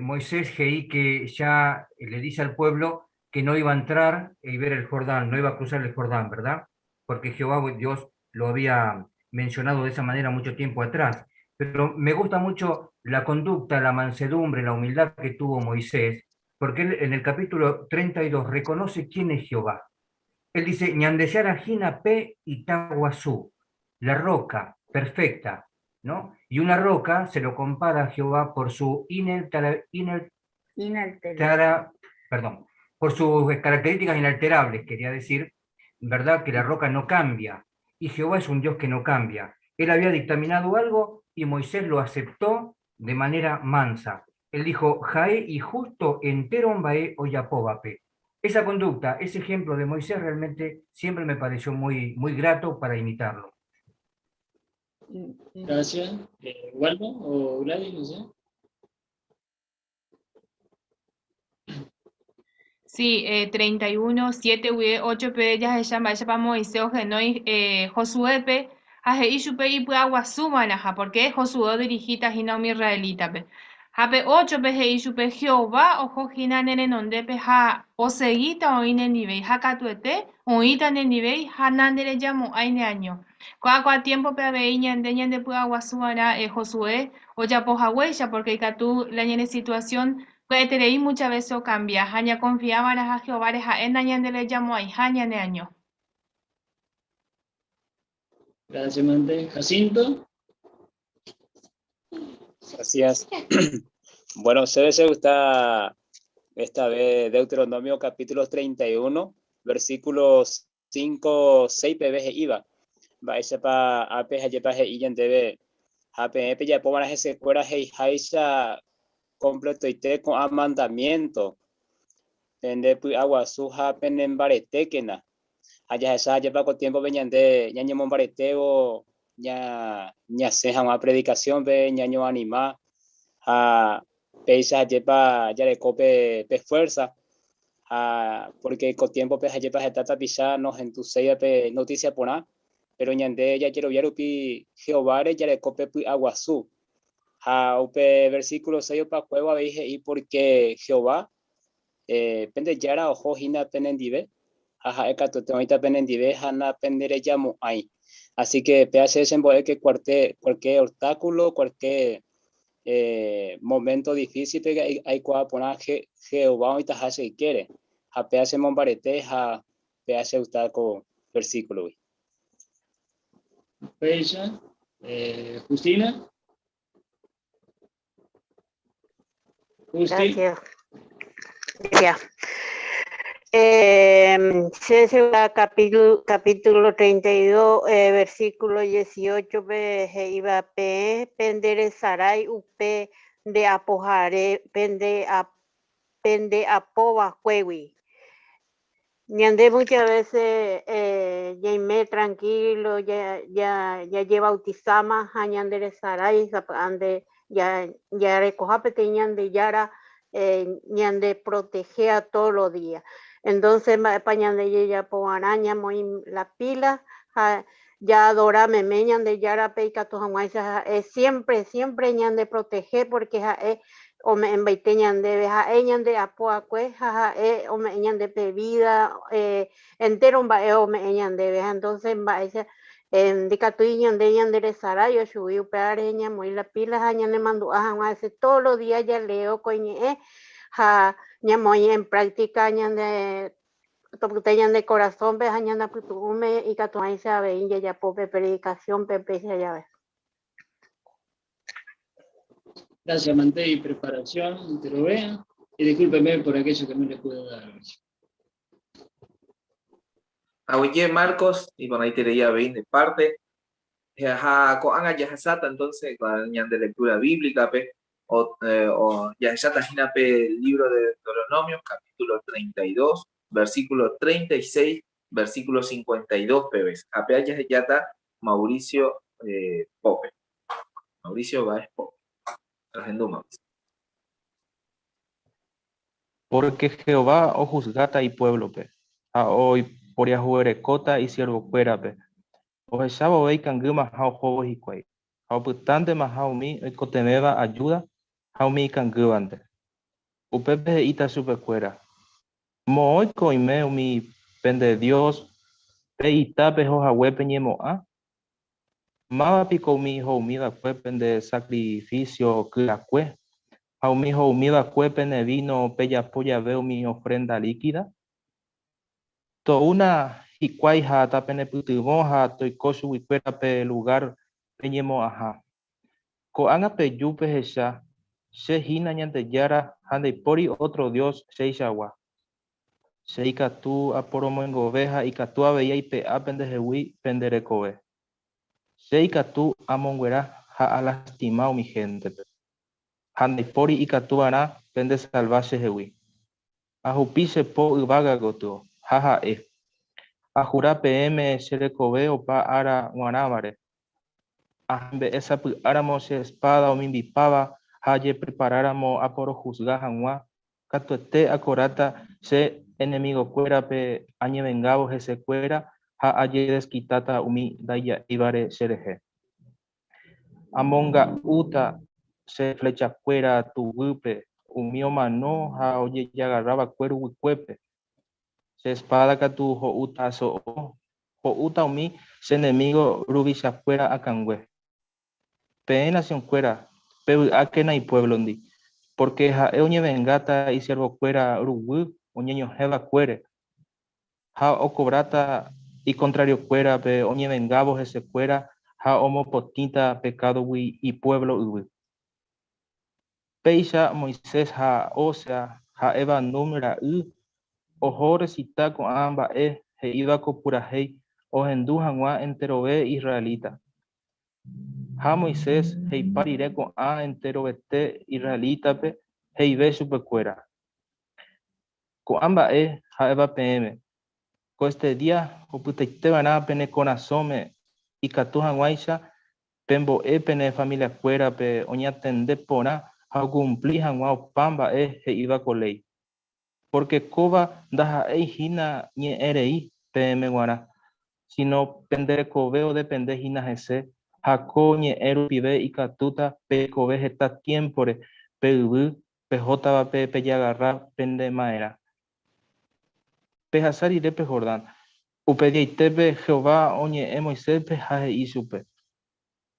Moisés he'i que ya le dice al pueblo que no iba a entrar y ver el Jordán, no iba a cruzar el Jordán, ¿verdad? Porque Jehová Dios lo había mencionado de esa manera mucho tiempo atrás. Pero me gusta mucho la conducta, la mansedumbre, la humildad que tuvo Moisés, porque él en el capítulo 32 reconoce quién es Jehová. Él dice, Ñandejára hína pe ita guasu, la roca perfecta, ¿no? Y una roca se lo compara a Jehová por su inaltera, inal-, Inalterable. tara, perdón, por sus características inalterables, quería decir, ¿verdad? Que la roca no cambia, y Jehová es un Dios que no cambia. Él había dictaminado algo y Moisés lo aceptó de manera mansa. Él dijo, Jaé y justo entero mbae oyapóvape. Esa conducta, ese ejemplo de Moisés realmente siempre me pareció muy, muy grato para imitarlo. Gracias. Waldo o Gladys, no sé. Sí, 31, 7, 8 pe jahecha mba'éichapa Moisés ohenói Josuépe ha he'i chupe ipy'aguasuva'erãha, porque Josué odirigíta hína umi israelítape. Ha pe 8-pe he'i chupe Jehová oho hína ne renondépe ha osegíta oĩ nendivéi, ha katuete oĩta nendivéi ha nanderejamo'ãi neaño. Ko'ã ko'ã tiémpope avei ñande ñandepy'aguasuva'erã Josué ojapo haguéicha, porque ikatu la ñane situasión pya'eterei mucha vése okambia ha ñakonfiava'erãha Jehováre ha'e nañanderejamo'ãiha ñaneaño. Gracias, Mante. Jacinto. Gracias. Bueno, se gusta esta vez Deuteronomio capítulo 31, versículos 5, 6 peve he'íva. Mba'éichapa ápe hajépa he'i ñandéve ha peẽ pejapóva'erã hesekuéra he'iháicha completoite ko'ã mandamiento pende py'aguasu ha penembaretékena. Ha jahecha hajépa ko tiempo-pe ñande ñañemombaretévo ñasẽ hag̃ua predicación-pe, ñañoanima ha péicha hajépa jareko pe fuerza ha porque ko tiempo-pe hajépa heta tapicha nohenduséiva pe noticia porã, pero ñande jajerovia rupi Jehováre jareko pe py'aguasu. Ha upe versículo 6 opakuévo avei he'i porque Jehová pende Jára oho hína penendive ha ha'e katuete oĩta penendive ha napenderejamo'ãi. Así que péa che chembo'e que cualquier obstáculo, cualquier momento difícil-pe aikuaa porã Jehová oĩtaha che ykére ha péa chemombarete ha péa chegusta ko versículo-gui. Upéicha, Justina. Justi. Gracias. Gracias. Che capítulo 32, versículo 18 pe he'íva peẽ penderesarái upe nde apohare pende apova'ekuégui. Ñande muchas veces ñaime tranquilo, jajebautizama ha ñanderesarái sapy'ánte jarekoha peteĩ Ñandejára ñande protegea todos los días. Entonces mba'épa ñande jajapova'erã ñamoĩ la pila ha jaadora meme Ñandejárape ikatu hag̃uáicha ha'e siempre, siempre ñande protege porque ha'e ome'ẽmbaite ñandéve, ha'e ñande apo'akue ha ha'e ome'ẽ ñandepe vida, entero mba'e ome'ẽ ñandéve. Ha entonces mba'éicha ndikatúi ñande ñanderesarái ochugui upévare ñamoĩ la pila ha ñanemandu'a hag̃ua ese todos los días jaleo ko iñe'ẽ ha ñamoĩ en práctica ñande topyta ñande corazón-pe ha ñande apytu'ũme ikatu hag̃uáicha avei jajapo pe predicación-pe péicha jave. Gracias, Mante, y preparación, te lo vea. Y discúlpeme por aquello que no le pude dar. Aguyje Marcos, y bueno, ahí te leía bien de parte. Ha ko'ág̃a jahasáta entonces ñande lectura bíblica-pe, o jahecháta hína pe libro de Deuteronomio, capítulo 32, versículo 36, versículo 52 peve. Ha péa jahejáta Mauricio Pope. Mauricio Báez Pope. Rohendu, Mauricio. Pórke Jehová ohusgáta ipuévlope, ha oiporiahuverekóta isiervokuérape, ohecha vove ikangýmaha ohóvo hikuái, ha opytántemaha umi oikotevẽva ajúda ha umi ikangývante. Upépe he'íta chupekuéra, Moõiko oime umi pende dios pe ita peho hague peñemo'ã? Máva piko umi ho'umi va'ekue pende sakrifísio ky'akue, ha umi ho'umi va'ekue pene víno pejapo jave umi ofrénda líkida? Toúna hikuái ha tapenepytyvõ ha toiko chuguikuéra pe lugár peñemo'ãha. Ko'ág̃a peju pehecha, che hína Ñandejára ha ndaipóri ótro dios cheichagua. Che ikatu aporomoingove ha ikatu avei aipe'a pendehegui pende rekove. Che ikatu amonguera ha alastima umi héntepe. Ha ndaipóri ikatuva'erã pendesalva chehegui. Ahupi che po yvága gotyo, ha ha'e, Ahura peẽme che rekove opa ára g̃uarãvare. Ahembe'e sapy'áramo che espada omimbipáva ha ajepreparáramo aporohusga hag̃ua, katuete akoráta che enemigokuérape añevengávo hesekuéra ha ajedesquitáta umi ndaija'éivare cherehe. Amonga'úta che flechakuéra tuguýpe umi omano ha ojejagarrava'ekue ruguykuépe. Che espada katu ho'úta so'o, ho'úta umi che enemigo ruvichakuéra akãngue. Peẽ nacionkuéra, pevy'ákena ipuéblondi, pórke ha'e oñevengáta isiervokuéra ruguy oñeñohẽva'ekuére, ha okovráta ikontrariokuérape oñevengávo hesekuéra ha omopotĩta pekádogui ipuévlo yvy. Péicha Moisés ha Osea ha'éva Nun ra'y oho oresita ko'ã mba'e he'íva ko purahéi ohendu hag̃ua enterove israelita. Ha Moisés he'ipa rire ko'ã enterovete israelítape he'ive chupekuéra, Ko'ã mba'e ha'éva peẽme, ko este día opytaiteva'erã pene korasõme ikatu hag̃uáicha Pembo'e pene familiakuérape oñatende porã ha okumpli hag̃ua opa mba'e he'íva ko léi. Pórke kóva ndaha'éi hína ñe'ẽ rei peẽme g̃uarã, síno pende rekove odepende hína hese ha ko ñe'ẽ rupive ikatúta peikove heta tiémpore pe yvy pehótavape pejagarra pende ma'erã. Pehasa rire pe Jordán, upe diaitépe Jehová oñe'ẽ Moiséspe ha he'i chupe,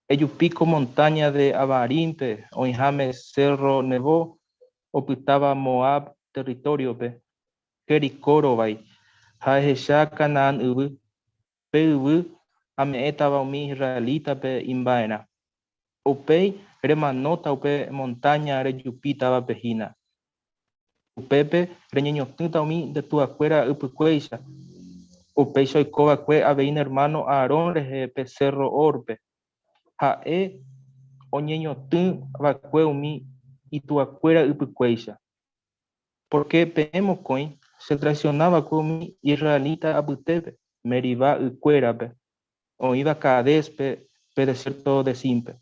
Ejupi ko montáña de Abarímpe, oĩháme sérro Nebo, opytáva Moab territóriope, Jericó rovái, ha ehecha Canaán yvy, pe yvy ame'ẽtava umi israelítape imba'erã. Upéi remanóta upe montáña rejupítavape hína. Upépe reñeñotỹta umi nde tuakuéra ypykuéicha. Upéicha oiko va'ekue avei ne ermáno Aarón rehe pe sérro Hórpe. Ha'e oñeñotỹ va'ekue umi ituakuéra ypykuéicha. Pórke peẽ mokõi chetraisiona va'ekue umi israelita apytépe, Meribá ykuérape, oĩva Cadéspe pe desiérto de Zínpe.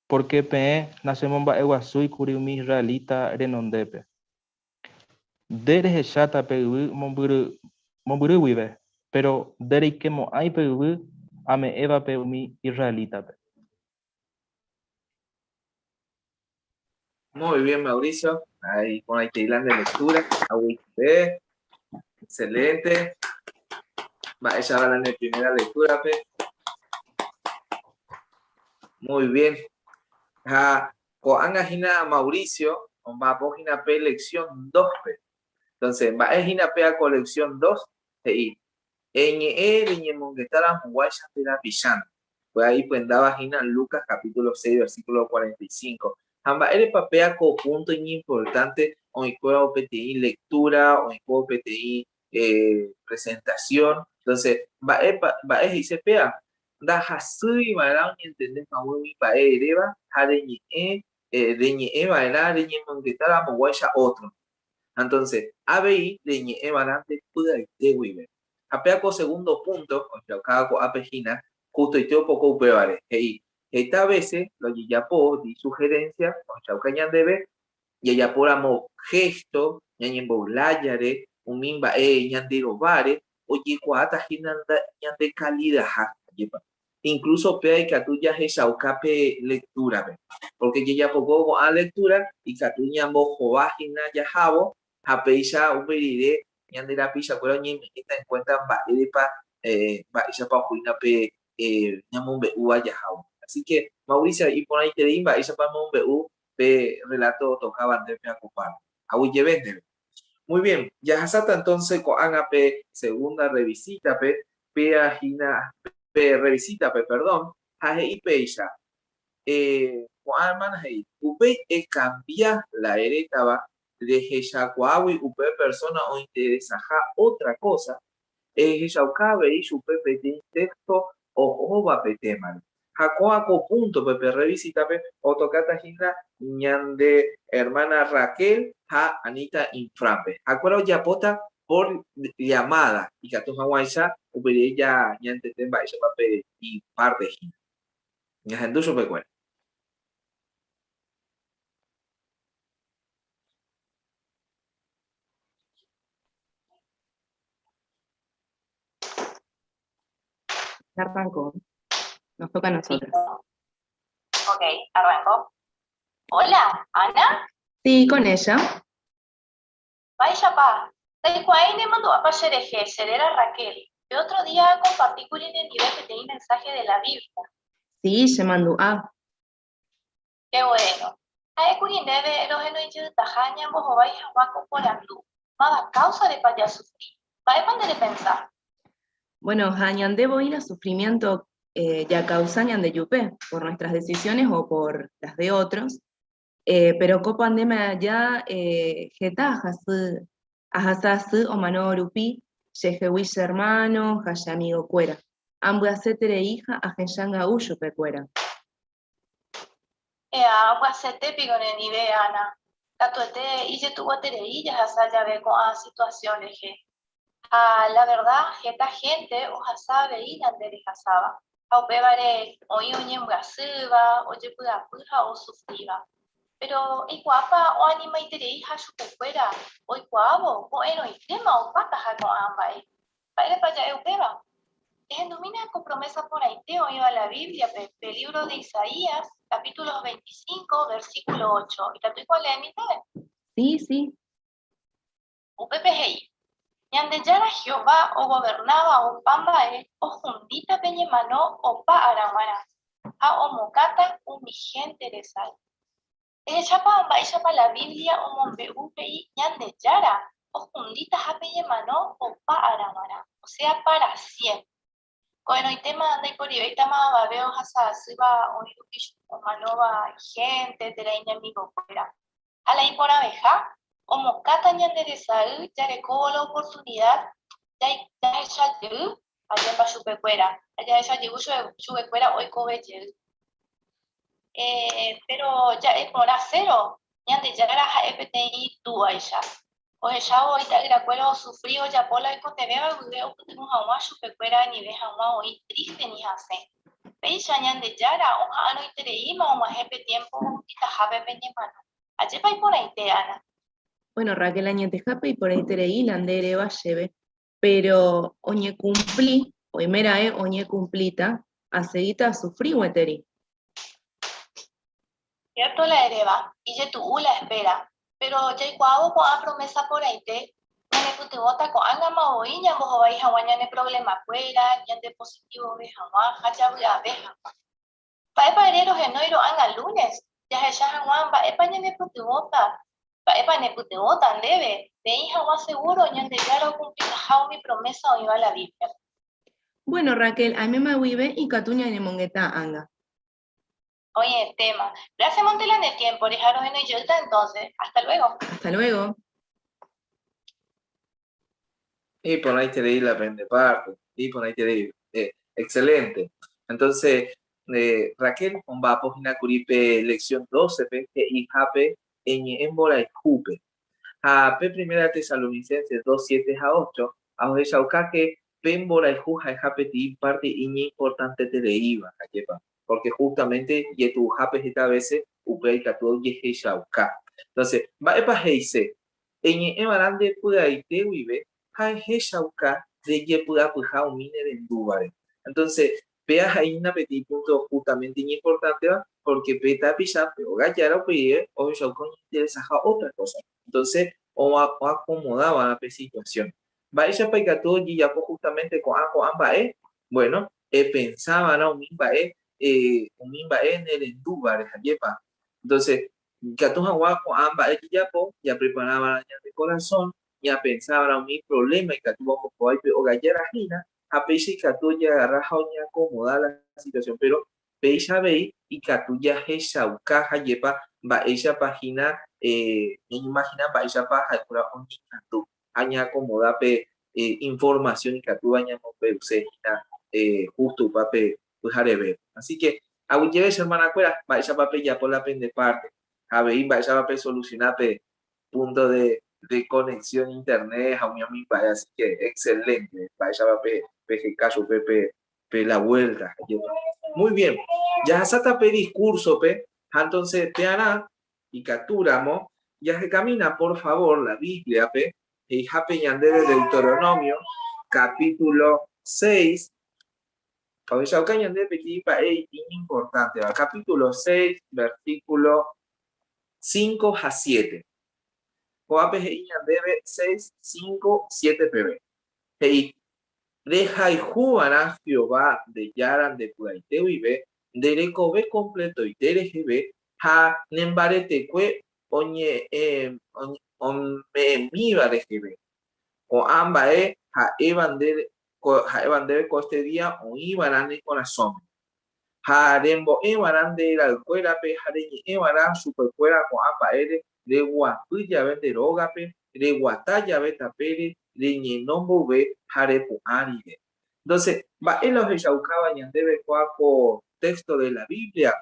Pórke peẽ nachemomba'eguasúi kuri umi israelita renondépe. Nde rehecháta pe yvy mombyry guive, péro ndereikemo'ãi pe yvy ame'ẽvape umi israelítape. Muy bien, Mauricio. Ahí con ahí de lectura. Agüite. Excelente. Mba'éicha la ne primera lectura pe. Muy bien. Ha ko'ág̃a hína Mauricio omba'apo hína pe lección 2 pe. Entonces, mba'e hína pe ko lección 2? He'i, eñe'ẽ reñemongeta ramoguáicha nde rapichándi. Upéva ipyendáva hína Lucas capítulo 6 versículo 45. Ha mba'érepa péa ko punto iñimportánte oĩkuévo peteĩ lectura, oĩkuévo peteĩ presentación? Entonces, mba'épa, mba'e he'ise péa? Ndahasýi va'erã oñentende hague umi mba'e eréva ha reñe'ẽ, reñe'ẽ va'erã reñemongeta ramoguáicha ótro. Entonces, avei reñe'ẽ va'erã nde py'aite guive. Ha péa ko segundo punto, ohechaukáva ko'ápe hína, justoite opoko upévare, he'i, Heta vése la ojejapo di sugerencia ohechauka ñandéve jajapóramo gesto ñañemboylájare umi mba'e ñande rováre, ojekuaáta hína ñande kalidaha, ajépa. Incluso péa ikatu jahechauka pe lectura-pe, porque jajapoko ko'ã lectura ikatu ñambohova hína jahávo ha péicha upe rire ñande rapichakuéra oñeme'ẽta en cuenta mba'érepa mba'éichapa ohoína pe ñamombe'úva jahávo. Así que, Mauricio, iporãiterei mba'éichapa emombe'u pe relato otokáva ndéve pe akopápe. Aguyjeve ndéve. Muy bien, jahasáta entonces ko'ág̃a pe segunda revisítape, péa hína pe revisítape, perdón, ha he'i péicha, ko'ã hermana he'i, upéi ekambia la erétava Rehechakuaágui upe persóna ointeresaha ótra kósa, ehechauka avei chupe peteĩ téxto ohóva pe témare. Ha ko'ã ko púntope pe rrevisítape otokáta hína ñande ermána Raquel ha Anita Infránpe. Ha'ekuéra ojapóta por llamáda ikatu hag̃uáicha upe rire ñantende mba'éichapa pe ipárte hína. Ñahendu chupekuéra. Ya arrancó. Nos toca a nosotras. Ok, arrancó. Hola, Ana. Sí, con ella. Mba'éichapa, ndaikuaái nemandu'ápa cherehe, che réra Raquel. Pe otro día akompartíkuri nendive peteĩ mensaje de la Biblia. Sí, chemandu'a. Qué bueno. Ha'ékuri ndéve rohenoijeytaha ñambohovái hag̃ua ko porandu, Máva káusarepa jasufri? Mba'épa nde repensa? Bueno, ha ñande voi la sufrimiento jakausa ñandejupe por nuestras decisiones o por las de otros, pero ko pandemia aja heta ahasy, ahasa asy omano rupi chehegui che hermano ha che amigokuéra. Ambyasyeterei ha ahechanga'u chupekuéra. E'a, ambyasete piko nendive, Ana. Katuete ijetu'ueterei jahasa jave ko'ã situasión rehe. Ha la verda heta hénte ohasa avei ñande rehasáva, ha upévare oĩ oñembyasýva, ojepy'apy ha osufríva. Péro eikuaápa oanimaitereiha chupekuéra oikuaávo ko'ẽrõitéma opátaha ko'ã mba'e. Mba'érepa ja'e upéva? Ehendumína ko promésa porãite oĩva la Bíbliape, pe lívro de Isaías, capítulo 25, versículo 8. Ikatúiko aleemi ndéve? Sí, sí. Upépe he'i, Ñandejára Jehová ogovernáva opa mba'e ohundíta pe ñemano opa ára g̃uarã, ha omokãta umi hénte resay. Ehechápa mba'éichapa la Biblia omombe'u he'i Ñandejára ohundítaha pe ñemano opa ára g̃uarã, osea pára siémpre. Ko'ẽrõitéma ndaiporivéitama avave ohasa asýva oĩ rupi chupe omanóva ihénte térã iñamigokuéra. Ha la iporãveha, omokãta ñande resay jarekóvo la oportunida jahecha jey ajépa chupekuéra, ha jahecha jey chupekuéra oikove jey. Péro ja'e porã cero, Ñandejára ha'e peteĩ túaicha. Ohechávo ita'yrakuéra osufri ojapo la oikotevẽva guive opytyvõ hag̃ua chupekuéra anive hag̃ua oĩ tríste ni hasẽ. Péicha Ñandejára oha'arõitereíma og̃uahẽ pe tiémpo ohupitahápe pe ñemano. Ajépa iporãite, Ana? Bueno, Raquel, añetehápe iporãiterei la nde eréva chéve, péro oñekumpli, oimeraẽ oñekumplíta, asegíta asufri gueteri. Cierto la eréva, ijetu'u la espera, péro jaikuaávo ko'ã promesa porãite, ñanepytyvõta ko'ág̃ama voi ñambohovái hag̃ua ñane problemakuéra, ñandepositivove hag̃ua ha javy'ave hag̃ua. Mba'épa ere rohenói ro'ág̃a lunes, jahecha hag̃ua mba'épa ñanepytyvõta, mba'épa nepytyvõta ndéve reĩ hag̃ua segúro Ñandejára okumplitaha umi promesa oĩva la Bíbliape. Bueno, Raquel, aiméma guive ikatu ñañemongeta ág̃a. Oĩetéma. Gracias Montela ne tiempo reha rohenói jeýta entonces. Hasta luego. Hasta luego. Iporãiterei la pende parte, iporãiterei, excelente. Entonces, Raquel omba'apo hína kuri pe lección 12-pe he'ihápe eñe'ẽ mborayhúpe. Ha pe Primera Tesalonicenses 2, 7 ha 8, ha ohechauka ke pe mborayhu ha'eha peteĩ parte iñimportantetereíva, ajépa? Porque justamente jetu'uhápe heta vése upéva ikatu ojehechauka. Entonces, mba'épa he'ise? Eñe'ẽva'erã nde py'aite guive ha ehechauka rejepy'apyha umi nerendúvare. Entonces, péa ha'ehína peteĩ punto justamente iñimportánteva, porque pe tapicha, pe óga jára upe rire ohechauka oñeinteresaha otra kósare. Entonces, oakomodava'erã pe situación. Mba'éichapa ikatu ojejapo justamente ko'ã ko'ã mba'e? Bueno, epensava'erã umi mba'e, umi mba'e nerendúvare, ajépa? Entonces, Ikatu hag̃ua ko'ã mba'e jajapo, japreparava'erã ñane korasõ, ñapensava'erã umi provléma ikatúva ombohovái pe óga jára hína, ha péicha ikatu ojeagarra ha oñeakomoda la situasión. Péro péicha avei ikatu jahechauka ha jepa mba'éichapa hína ñañeimahina mba'éichapa ha'ekuéra oñeñandu ha ñaakomoda pe informasión ikatúva ñamombe'use hína justo upa pe pyhareve. Así que, aguyjeve che hermanakuéra, mba'éichapa pejapo la pende parte, ha avei mba'éichapa pesoluciona pe punto de de conexión internet ha umi umi mba'e, así que excelente mba'éichapa pe peheka chupe pe pe la vuelta, ajépa. Muy bien. Jahasáta pe discurso-pe, ha entonces pearã ikatúramo, jahekamína por favor la Biblia-pe, he'ihápe ñandéve Deuteronomio capítulo 6, ohechauka ñandéve peteĩ mba'e iñimportánteva, capítulo 6, versículo 5 ha 7. Ko'ápe he'i ñandéve 6, 5, 7 peve. He'i, Rehayhuva'erã Jehová nde Jára nde py'aite guive, nde rekove kompletoite reheve ha ne mbaretekue oñeme'ẽmíva reheve. Ko'ã mba'e ha'éva ndéve ko este día oĩva'erã ne korasõme. Ha rembo'eva'erã nde ra'ykuérape ha reñe'ẽva'erã chupekuéra ko'ã mba'ére reguapy jave nde rógape, reguata jave tapére, reñeno mboyve ha repu'ã rire. Entonces, mba'e la ohechaukáva ñandéve kóa ko texto de la Biblia?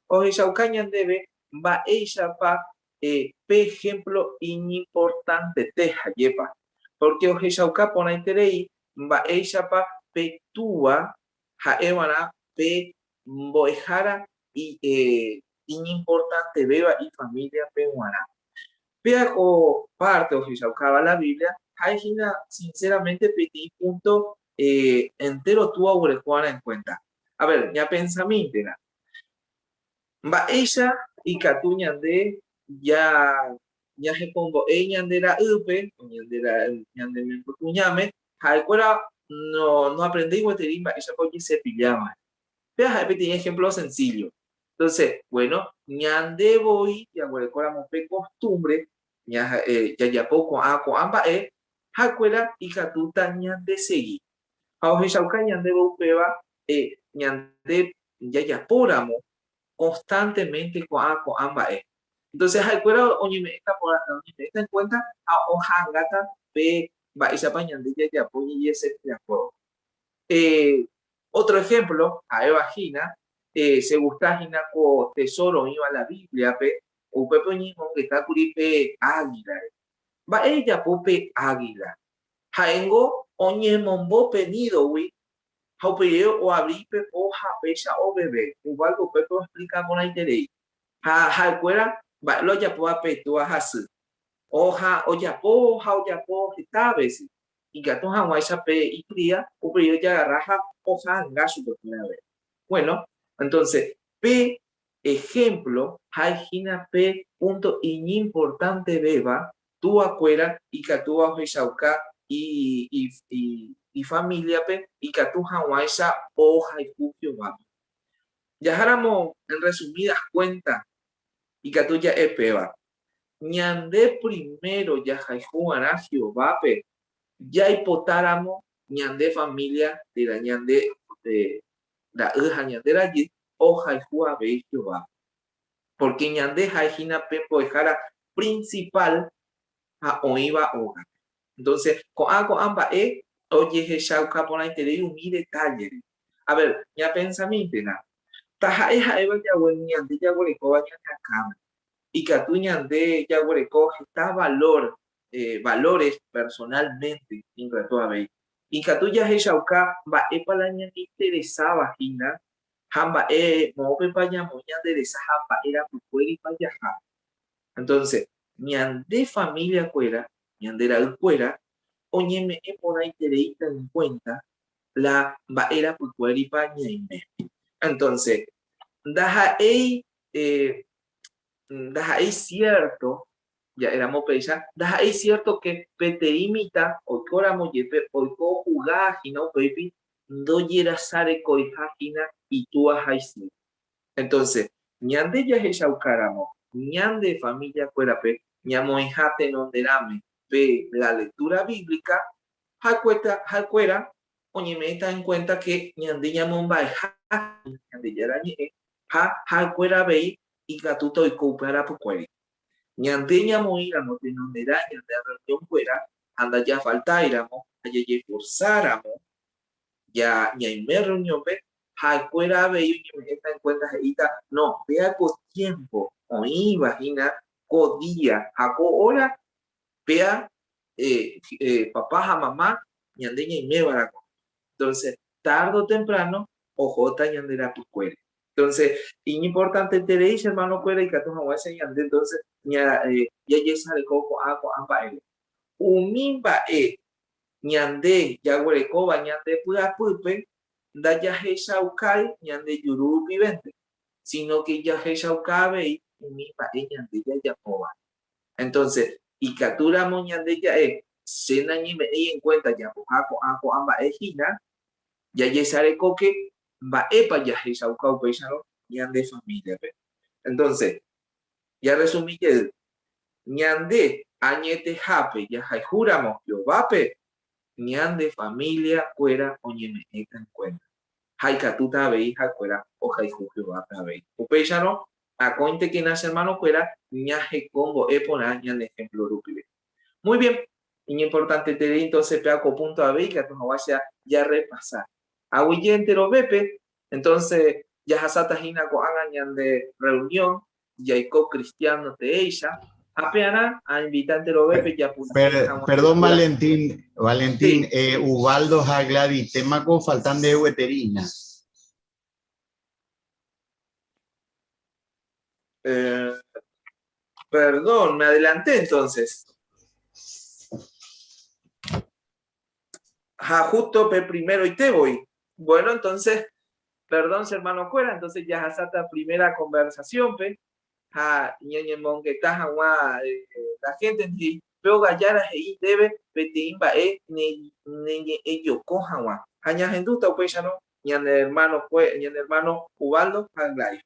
Ohechauka ñandéve mba'éichapa pe ejemplo iñimportantete hajépa. Porque ohechauka porãiterei mba'éichapa pe túva ha'eva'erã pe mbo'ehára iñimportantevéva ifamíliape g̃uarã. Péa ko párte ohechaukáva la Biblia ha'e hína sinceramente peteĩ punto entéro túa oguerekova'erã en cuenta. A ver, ñapensamíntena, mba'éicha ikatu ñande ñahekombo'e ñande ra'ýpe o ñande membykuñáme Ha'ekuéra no noaprendéi gueteri mba'éichapa ojesepilláva. Péva ha'e peteĩ ejemplo sencillo. Entonces, bueno, ñande voi jaguerekóramo pe costumbre jajapo ko'ã ko'ã mba'e, ha'ekuéra ikatúta ñandesegi. Ha ohechauka ñandéve upéva ñande jajapóramo constantemente ko'ã ko'ã mba'e. Entonces ha'ekuéra oñeme'ẽta oñeme'ẽta en cuenta ha oha'angáta pe mba'éichapa ñande jajapo ñejesepiakuévo. Eh, otro ejemplo, ha'éva hína, eh, che gusta hína ko tesoro oĩva la Biblia-pe, upépe oñemongeta kuri pe águilare. Mba'e ejapo pe águila? Ha'éngo oñemombo pe nídogui ha upe oavri ipepo ha péicha oveve. Ubaldo upépe oexplika porãiterei. Ha ha'ekuéra mba'e la ojapóva pe itúva hasy. Oha ojapo ha ojapo heta vése, ikatu hag̃uáicha pe icría upéi ojagarra ha oha'anga chupekuéra avei. Bueno, entonces pe ejemplo ha'e hína pe punto iñimportantevéva tuakuéra ikatúva ohechauka ifamíliape ikatu hag̃uáicha ohayhu Jehovápe. Jaháramo en resumidas cuentas ikatu ja'e péva, Ñande primero jahayhu va'erã Jehovápe jaipotáramo ñande família térã ñande ra'y ha ñande rajy ohayhu avei Jehovápe. Pórke ñande ha'e hína pe mbo'ehára prinsipál ha oĩva ógape. Entónse, ko'ã ko'ã mba'e ojehechauka porãiterei umi detállere. A ver, ñapensamíntena, taha'e ha'éva ñande jaguerekóva ñane akãme, Ikatu ñande jaguereko heta valor, valores personalmente ikatu avei. Ikatu jahechauka mba'épa la ñaneinteresáva hína ha mba'e moõpepa ñamoĩ ñande resa ha mba'e rapykuéripa jaha. Entonces, ñande familia-kuéra, ñande ra'ykuéra oñeme'ẽ porãitereíta en cuenta la mba'e rapykuéripa ñaime. Entonces, ndaha'éi ndaha'éi cierto, ja'éramo péicha, ndaha'éi cierto que peteĩ mitã oikóramo jepe oiko ohuga hína upéipi ndojerasarekoiha hína itúa ha isy. Entonces, ñande jahechaukáramo ñande familia-kuérape ñamoĩha tenonderãme pe la lectura bíblica, ha'ekuéra oñeme'ẽta en cuenta que ñande ñamomba'eha Ñandejára Ñe'ẽ ha ha'ekuéra avei ikatúta oiko upe arapykuéri. Ñande ñamoĩramo tenonderã ñande reunión-kuéra ha ndajafaltáiramo ha jajeforsáramo ja ñaime reunión-pe, ha'ekuéra avei oñeme'ẽta en cuenta he'íta, No, péa ko tiempo oĩva hína ko día ha ko hora, péa papá ha mamá ñande ñaimévaramo. Entonces, tarde o temprano, ohóta ñande rapykuére. Entonces, iñimportanteterei che hermano-kuéra ikatu hag̃uáicha ñande entonces jajesareko ko'ã ko'ã mba'ére. Umi mba'e ñande jaguerekóva ñande py'apýpe ndajahechaukái ñande juru rupivénte, sino que jahechauka avei umi mba'e ñande jajapóva. Entonces, ikatúramo ñande ja'e, Che nañeme'ẽi en cuenta japoha ko'ã ko'ã mba'e hína, jajesarekóke mba'épa jahechauka upéicharõ ñande familia-pe. Entonces, jarresumi jey, ñande añetehápe jahayhúramo Jehovápe, ñande familia-kuéra oñeme'ẽta en cuenta. Ha ikatúta avei ha'ekuéra ohayhu Jehovápe avei. Upéicharõ, akóintekena che hermano-kuéra ñahekombo'e porã ñane ejemplo rupive. Muy bien, iñimportanteterei entonces pe ako punto avei ikatu hag̃uáicha jarrepasa. Aguyje enterovépe, entonces jahasáta hína ko'ág̃a ñande reunión jaiko cristiano teéicha, ha pearã ainvita enterovépe japurahéi hag̃ua Perdón Valentín, Valentín, eh, Ubaldo ha Gladys, tema ko faltan de gueteri hína. Eh, perdón, me adelanté entonces. Ja, justo pe primero y te voy. Bueno, entonces, perdón, hermano cuera, entonces ya hasata primera conversación, pe. Ha ñañemongeta hag̃ua eh, la gente he'i, pe ogajára he'i ndéve peteĩ mba'e neñe'ẽjoko hag̃ua. Ha ñahendúta upéicharõ ñane hermano, ñane hermano Ubaldo ha Gladys.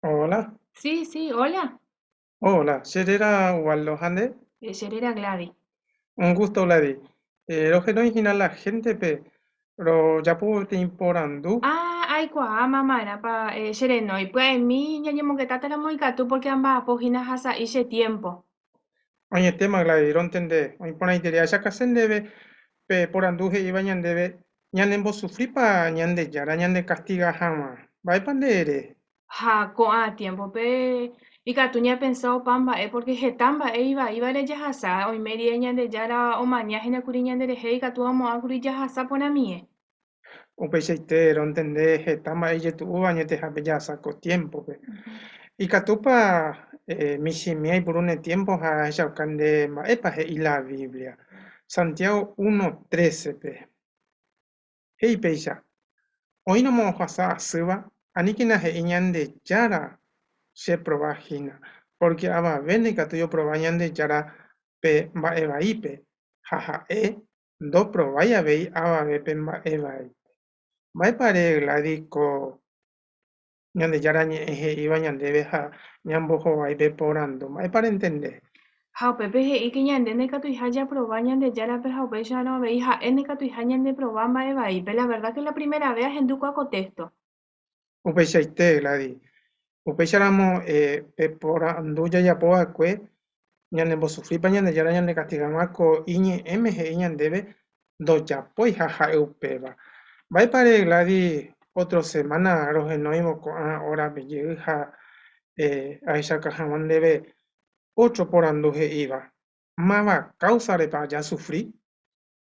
Hola. Sí, sí, hola. Hola, che réra Ubaldo ha nde? Che réra Gladys. Un gusto Gladys. Rohenói hína la héntepe rojapo peteĩ porandu. Ah, aikuaa mamarãpa che renói. Pya'emi ñañemongetátaramo ikatu pórke amba'apo hína ha sa'i che tiémpo. Oñetéma Gladys, rontende. Oĩ porãiterei. Achakase ndéve pe porandu he'íva ñandéve Ñanembosufrípa Ñandejára ñandekastiga hag̃ua? Mba'épa nde ere? Ha ko'ã tiémpope ikatu ñapensa opa mba'e pórke heta mba'e ivaívare jahasa, oime rire Ñandejára omaña hína kuri ñanderehe ikatu amo'ã kuri jahasa porãmie. Upeichaite rontende heta mba'e ijetu'úva añetehápe jahasa ko tiémpope. Ikatúpa michĩmi aipuru ne tiémpo ha ahechauka nde mba'épa he'i la Biblia? Santiago 1:13-pe. He'i péicha, Oĩramo ohasa asýva, aníkena he'i Ñandejára cheprova hína, pórke avave ndaikatúi oprova Ñandejára pe mba'e vaípe, ha ha'e ndoprovái avei avave pe mba'e vaípe. Mba'épa ere Gladys ko Ñandejára Ñe'ẽ he'íva ñandéve ha ñambohovái pe porandu. Mba'épa rentende? Ha upépe he'i ke ñande ndaikatuiha japrova Ñandejárape ha upéicharõ avei ha'e ndaikatuiha ñandeprova mba'e vaípe. La verdad ke la primera ve ahendu kua ko téxto. Upeichaite, Gladys. Upéicharamo pe porandu jajapo va'ekue ñanembosufrípa Ñandejára ñandekastiga hag̃ua ko iñe'ẽme he'i ñandéve ndojapóiha ha'e upéva. Mba'épa ere Gladys ótro semána rohenóivo ko'ã órape jey ha ahechauka hag̃ua ndéve ótro porandu he'íva, Máva káusarepa jasufri?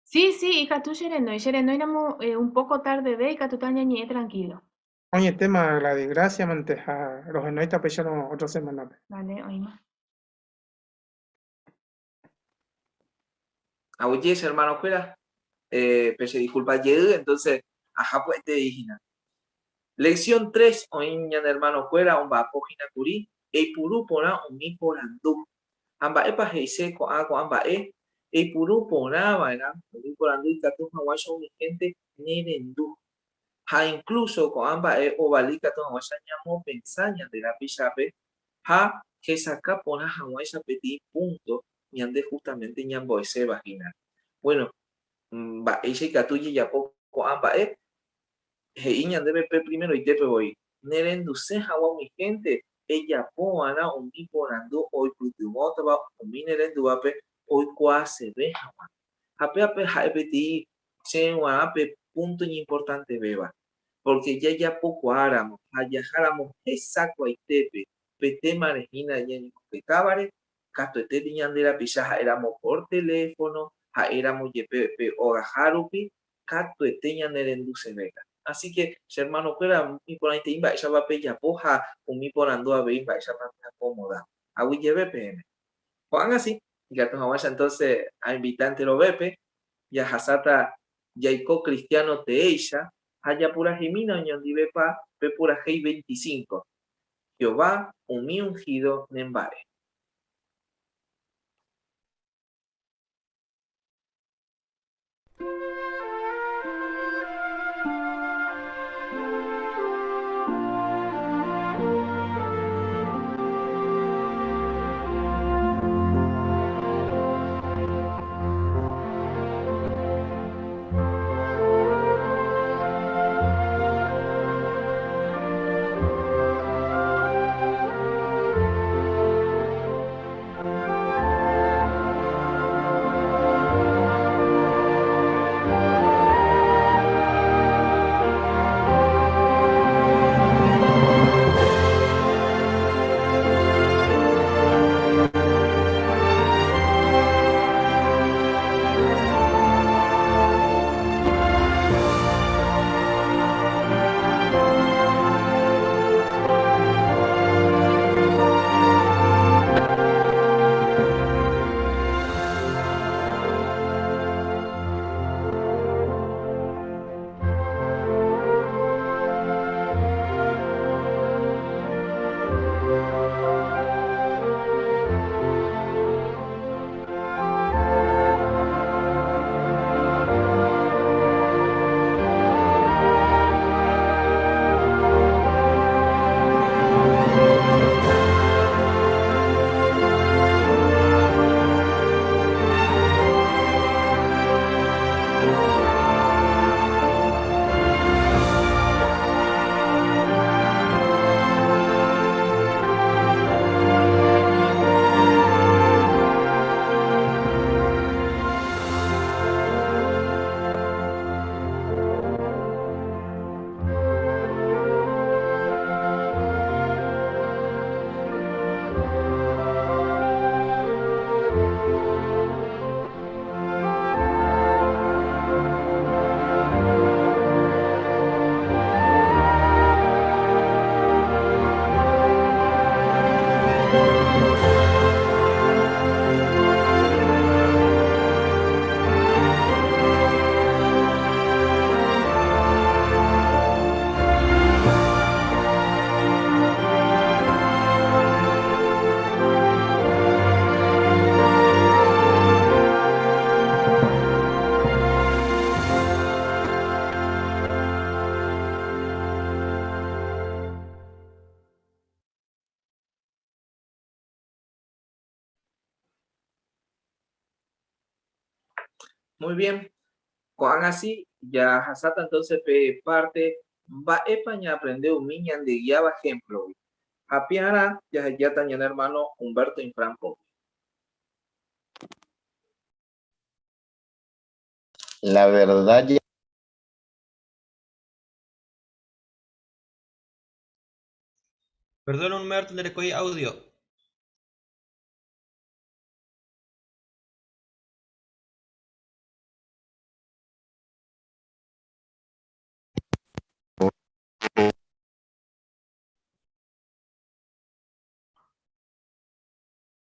Sí, sí, ikatu che renói. Che renóiramo un póko tardeve ikatúta ñañe'ẽ trankílo. Oñetéma Gladys, grásia mante ha rohenóita upéicharõ ótro semánape. Vale, oĩma. Aguyje che hermano-kuéra, pe che disculpa jey, entonces aha pya'etei hína. Lección 3 oĩ ñane hermano-kuéra omba'apo hína kuri, eipuru porã umi porandu. Ha mba'épa he'ise ko'ã ko'ã mba'e? Eipuru porã va'erã umi porandu ikatu hag̃uáicha umi hénte nerendu. Ha incluso ko'ã mba'e ovale ikatu hag̃uáicha ñamopensa ñande rapichápe ha hesakã porã hag̃uáicha peteĩ punto ñande justamente ñambo'eséva hína. Bueno, mba'éicha ikatu jajapo ko'ã mba'e? He'i ñandéve pe primeroitépe voi, Nerenduse hag̃ua umi hénte ejapo va'erã umi porandu oipytyvõtava umi nerendúvape oikuaaseve hag̃ua. Ha pévape ha'e peteĩ che g̃uarã pe púnto iñimportantevéva, pórke jajapokuaáramo ha jaháramo hesakuaitépe pe témare hína ñañemongetávare, katuete ñande rapicha ha'éramo por teléfono, Ha'éramo jepe pe ogaha rupi, katuete ñanerendusevéta. Así que, che hermano-kuéra, iporãitei mba'éichapa pejapo ha umi porandu avei mba'éichapa peakomoda. Aguyjeve peẽme. Ko'ág̃a si, ikatu hag̃uáicha entonce ainvita enterovépe, jahasáta jaiko cristiano teéicha ha japuraheimína oñondivepa pe purahéi 25, Jehová umi ungido nemba'e. Muy bien. Ko'ág̃a si, jahasáta entonces pe parte Mba'épa ñaaprende umi ñandegiáva ehémplogui. Ha piarã jahejáta ñane ermáno Humberto Infran pópe. La verdad ya. Perdón, Humberto, nderekói audio.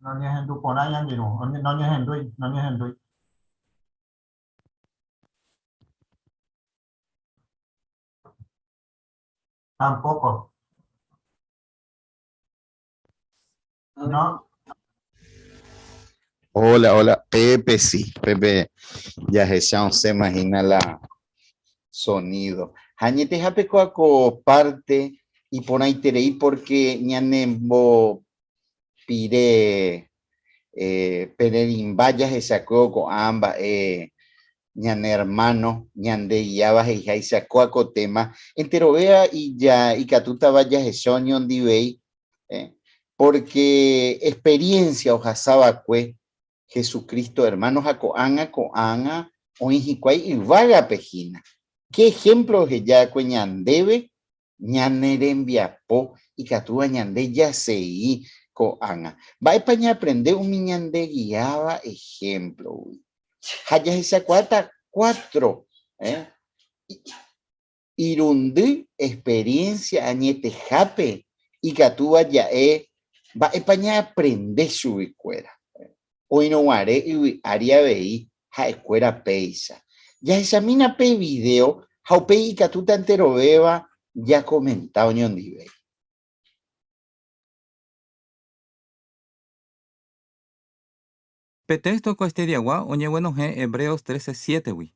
Noñehendu porã ñangirũ, noñehendúi, noñehendúi. Tampoco. No. Hola, hola. Pepe sí, Pepe jahecha osẽma hína la sonido. Ha añetehápe kóa ko parte iporãiterei porque ñanembo pire eh, pererĩmba jahechakuévo ko'ã mba'e ñane hermano ñande guiáva he'iháicha kóa ko tema enterovéva ija ikatútava jahecha oñondivei eh, porque experiencia ohasa va'ekue Jesucristo hermano ha ko'ág̃a ko'ág̃a oĩ hikuái yvágape hína. Qué ejemplo oheja va'ekue ñandéve ñane rembiapo ikatúva ñande jasegi ko'ág̃a. Mba'épa ñaaprende umi ñande guiáva ejemplo-gui? Ha jahechakuaáta cuatro, eh, irundy experiencia añetehápe ikatúva ja'e mba'épa ñaaprende chuguikuéra. Oĩrõguare yvy ári avei ha'ekuéra péicha. Jahechamína pe vidéo ha upéi ikatúta enterovéva jakomenta oñondive. Pe téxto koestediagua oñeguenohẽ Hebreos 13, 7-gui.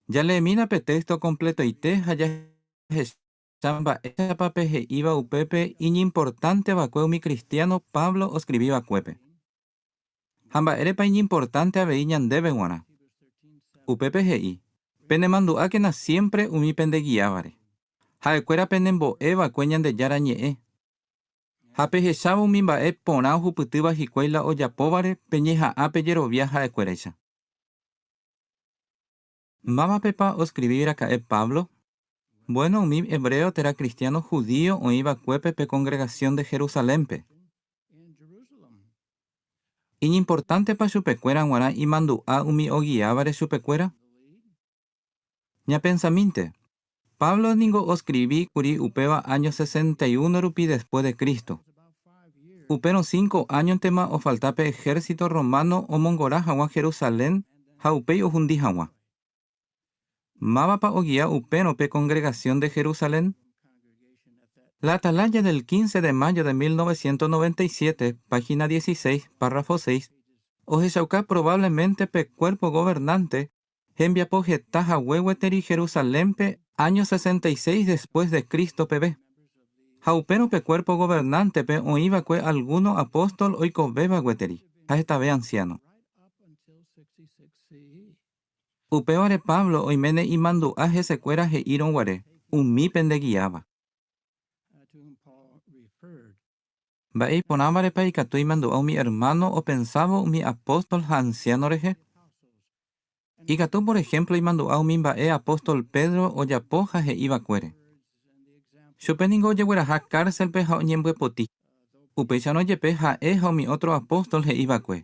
Jaleemína pe téxto kompletoite ha jahecha mba'éichapa pe he'íva upépe iñimportánte va'ekue umi kristiáno Pablo oskrivi va'ekuépe. Ha mba'érepa iñimportánte avei ñandéve g̃uarã. Upépe he'i, Penemandu'ákena siémpre umi pendegiávare. Ha'ekuéra penembo'e va'ekue Ñandejára Ñe'ẽ. Ha pehechávo umi mba'e porã ohupytýva hikuái la ojapóvare peñeha'ã pejerovia ha'ekuéraicha. Mávapepa oskrivi raka'e Pablo? Buéno umi hebreo térã kristiáno judío oĩ va'ekuépe pe kongregasión de Jerusalénpe. Iñimportántepa chupekuéra g̃uarã imandu'a umi ogiávare chupekuéra? Ñapensamínte, Pablo ningo oskrivi kuri upéva áño 61 rupi después de Cristo. Upérõ cinco áñontema ofalta pe ehérsito romano omongora hag̃ua Jerusalén ha upéi ohundi hag̃ua. Mávapa ogia upérõ pe kongregasión de Jerusalén? La Atalaya del 15 de mayo de 1997, página 16, párrafo 6, ohechauka probablemente pe Cuerpo Gobernante hembiapo heta hague gueteri Jerusalénpe áño 66 después de Cristo peve. Ha upérõ pe Cuerpo Gobernante-pe oĩ va'ekue algúno apóstol oikovéva gueteri, ha hetave ansiáno. Upévare Pablo oiméne imandu'a hesekuéra he'írõ guare, Umi pendegiáva. Mba'e iporãvarepa ikatu imandu'a umi ermáno opensávo umi apóstol ha ansiáno rehe? Ikatu por ehémplo imandu'a umi mba'e apóstol Pedro ojapo ha he'i va'ekuére. Chupe ningo ojegueraha kárselpe ha oñembyepoti. Upéicharõ jepe ha'e ha umi ótro apóstol he'i va'ekue,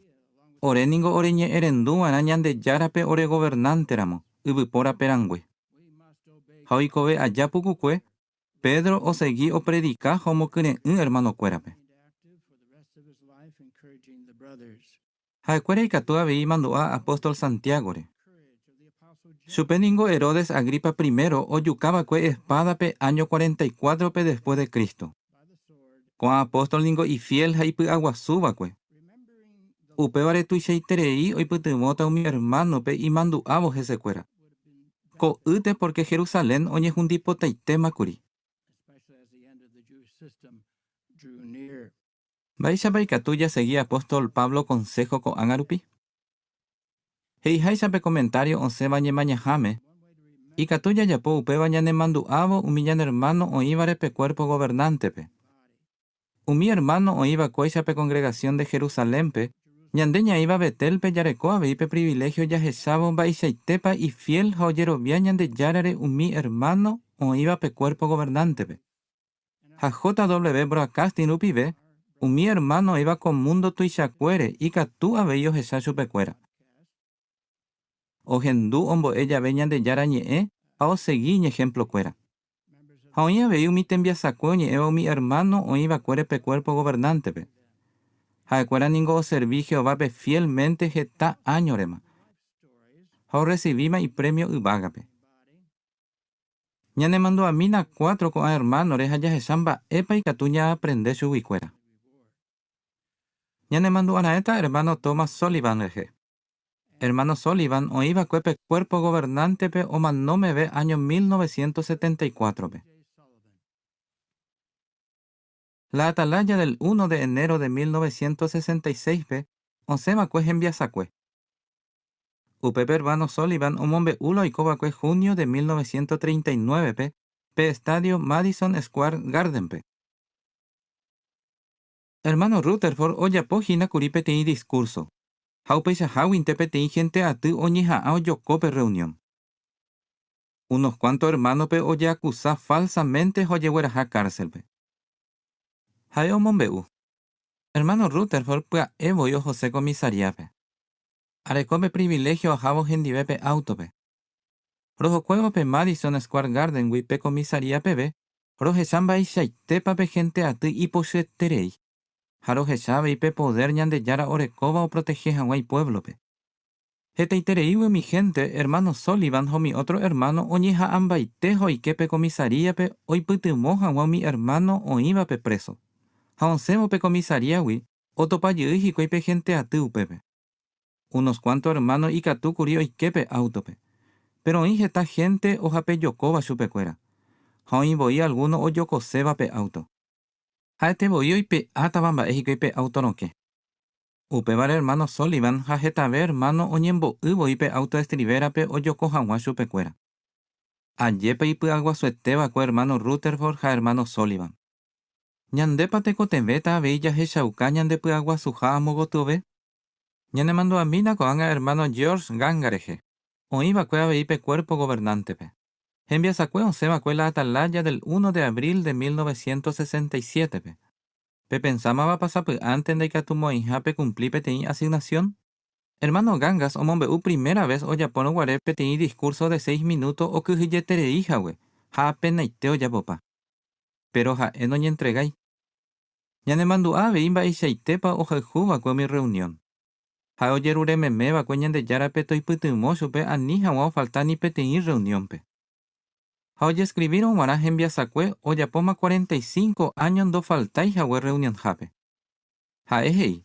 Ore ningo oreñe'ẽrendu va'erã Ñandejárape ore governánteramo, yvypórape rangue. Ha oikove aja pukukue, Pedro osegi opredika ha omokyre'ỹ ermanokuérape. Ha'ekuéra ikatu avei imandu'a apóstol Santiágore. Chupe ningo Herodes Agripa primero ojuka va'ekue espádape áño 44-pe después de Cristo. Ko'ã apóstol ningo ifiél ha ipy'aguasu va'ekue. Upévare tuichaiterei oipytyvõta umi ermánope imandu'ávo hesekuéra. Ko'ýte pórke Jerusalén oñehundipotaitéma kuri. Mba'éichapa ikatu jasegi apóstol Pablo konsého ko'ág̃a rupi? He'iháicha pe komentário osẽva ñemañaháme, ikatu jajapo upéva ñanemandu'ávo umi ñane ermáno oĩvare pe Cuerpo Gobernante-pe. Umi ermáno oĩva kóicha pe kongregasión de Jerusalénpe, ñande ñaĩva Betélpe jareko avei pe priviléhio jahechávo mba'eichaitépa ifiél ha ojerovia Ñandejárare umi ermáno oĩva pe Cuerpo Gobernante-pe. Ha JW Broadcasting rupive, umi ermáno oĩva ko múndo tuichakuére ikatu avei ohecha chupekuéra. Ohendu ombo'e jave Ñandejára Ñe'ẽ ha osegi iñehemplokuéra. Ha oĩ avei umi tembiasakue oñe'ẽva umi ermáno oĩvakuére pe Cuerpo Gobernante-pe. Ha'ekuéra ningo oservi Jehovápe fiélmente heta áñorema, ha orresivíma iprémio yvágape. Ñanemandu'amína cuatro ko'ã ermánore ha jahecha mba'épa ikatu ñaaprende chuguikuéra. Ñanemandu'arãéta ermáno Thomas Sullivan rehe. Ermáno Sullivan oĩ va'ekue pe Cuerpo Gobernante-pe omano meve áño 1974-pe. La Atalaya del 1 de enero de 1966-pe osẽ va'ekue hembiasakue. Upépe ermáno Sullivan omombe'u la oiko va'ekue junio de 1939-pe pe estádio Madison Square Garden-pe. Ermáno Rutherford ojapo hína kuri peteĩ diskúrso, ha upeichaháguinte peteĩ hénte aty oñeha'ã ojoko pe rreunión. Unos kuánto ermánope ojeakusa fálsamente ha ojegueraha kárselpe. Ha'e omombe'u, Ermáno Rutherford pya'e voi ohose komisariápe. Areko pe privilegio ahávo hendive pe auto-pe. Rohokuévo pe Madison Square Garden-gui pe comisaría peve, rohecha mba'eichaitépa pe gente aty ipochyeterei, ha rohecha avei pe poder Ñandejára orekóva oprotehe hag̃ua ipuéblope. Hetaitereígui umi hénte, ermáno Sullivan ha umi ótro ermáno oñeha'ãmbaite ha oike pe komisaríape oipytyvõ hag̃ua umi ermáno oĩvape préso. Ha osẽvo pe komisaríagui, otopa jey hikuái pe hénte aty upépe. Unos kuánto ermáno ikatu kuri oike pe áutope. Péro oĩ heta hénte ohapejokóva chupekuéra, ha oĩ voi algúno ojokoséva pe áuto. Ha'ete voi oipe'átava mba'e hikuái pe áuto rokẽ. Upévare ermáno Sullivan ha hetave ermáno oñembo'y voi pe áuto estrivérape ojoko hag̃ua chupekuéra. Ajépa ipy'aguasuete va'ekue ermáno Rutherford ha ermáno Sullivan. Ñandépa tekotevẽta avei jahechauka ñandepy'aguasuha amo gotyove? Ñanemandu'amína ko'ág̃a ermáno George Ganga rehe, oĩ va'ekue avei pe Cuerpo Gobernante-pe. Hembiasakue osẽ va'ekue La Atalaya del uno de abril de 1967-pe. Pepensámavapa sapy'ánte ndaikatumo'ãiha pekumpli peteĩ asignasión? Ermáno Gangas omombe'u primera ves ojapórõ guare peteĩ diskúrso de seis minúto okyhyjeterei hague ha apenaite ojapopa. Péro ha'e noñentregái. Ñanemandu'a avei mba'eichaitépa ohayhu va'ekue umi rreunión. Ha'e ojerure meme va'ekue Ñandejárape toipytyvõ chupe ani hag̃ua ofalta ni peteĩ rreuniónpe. Ha ojeskrivírõ g̃uarã hembiasakue ojapóma 45 áño ndofaltái hague rreunionhápe. Ha'e he'i,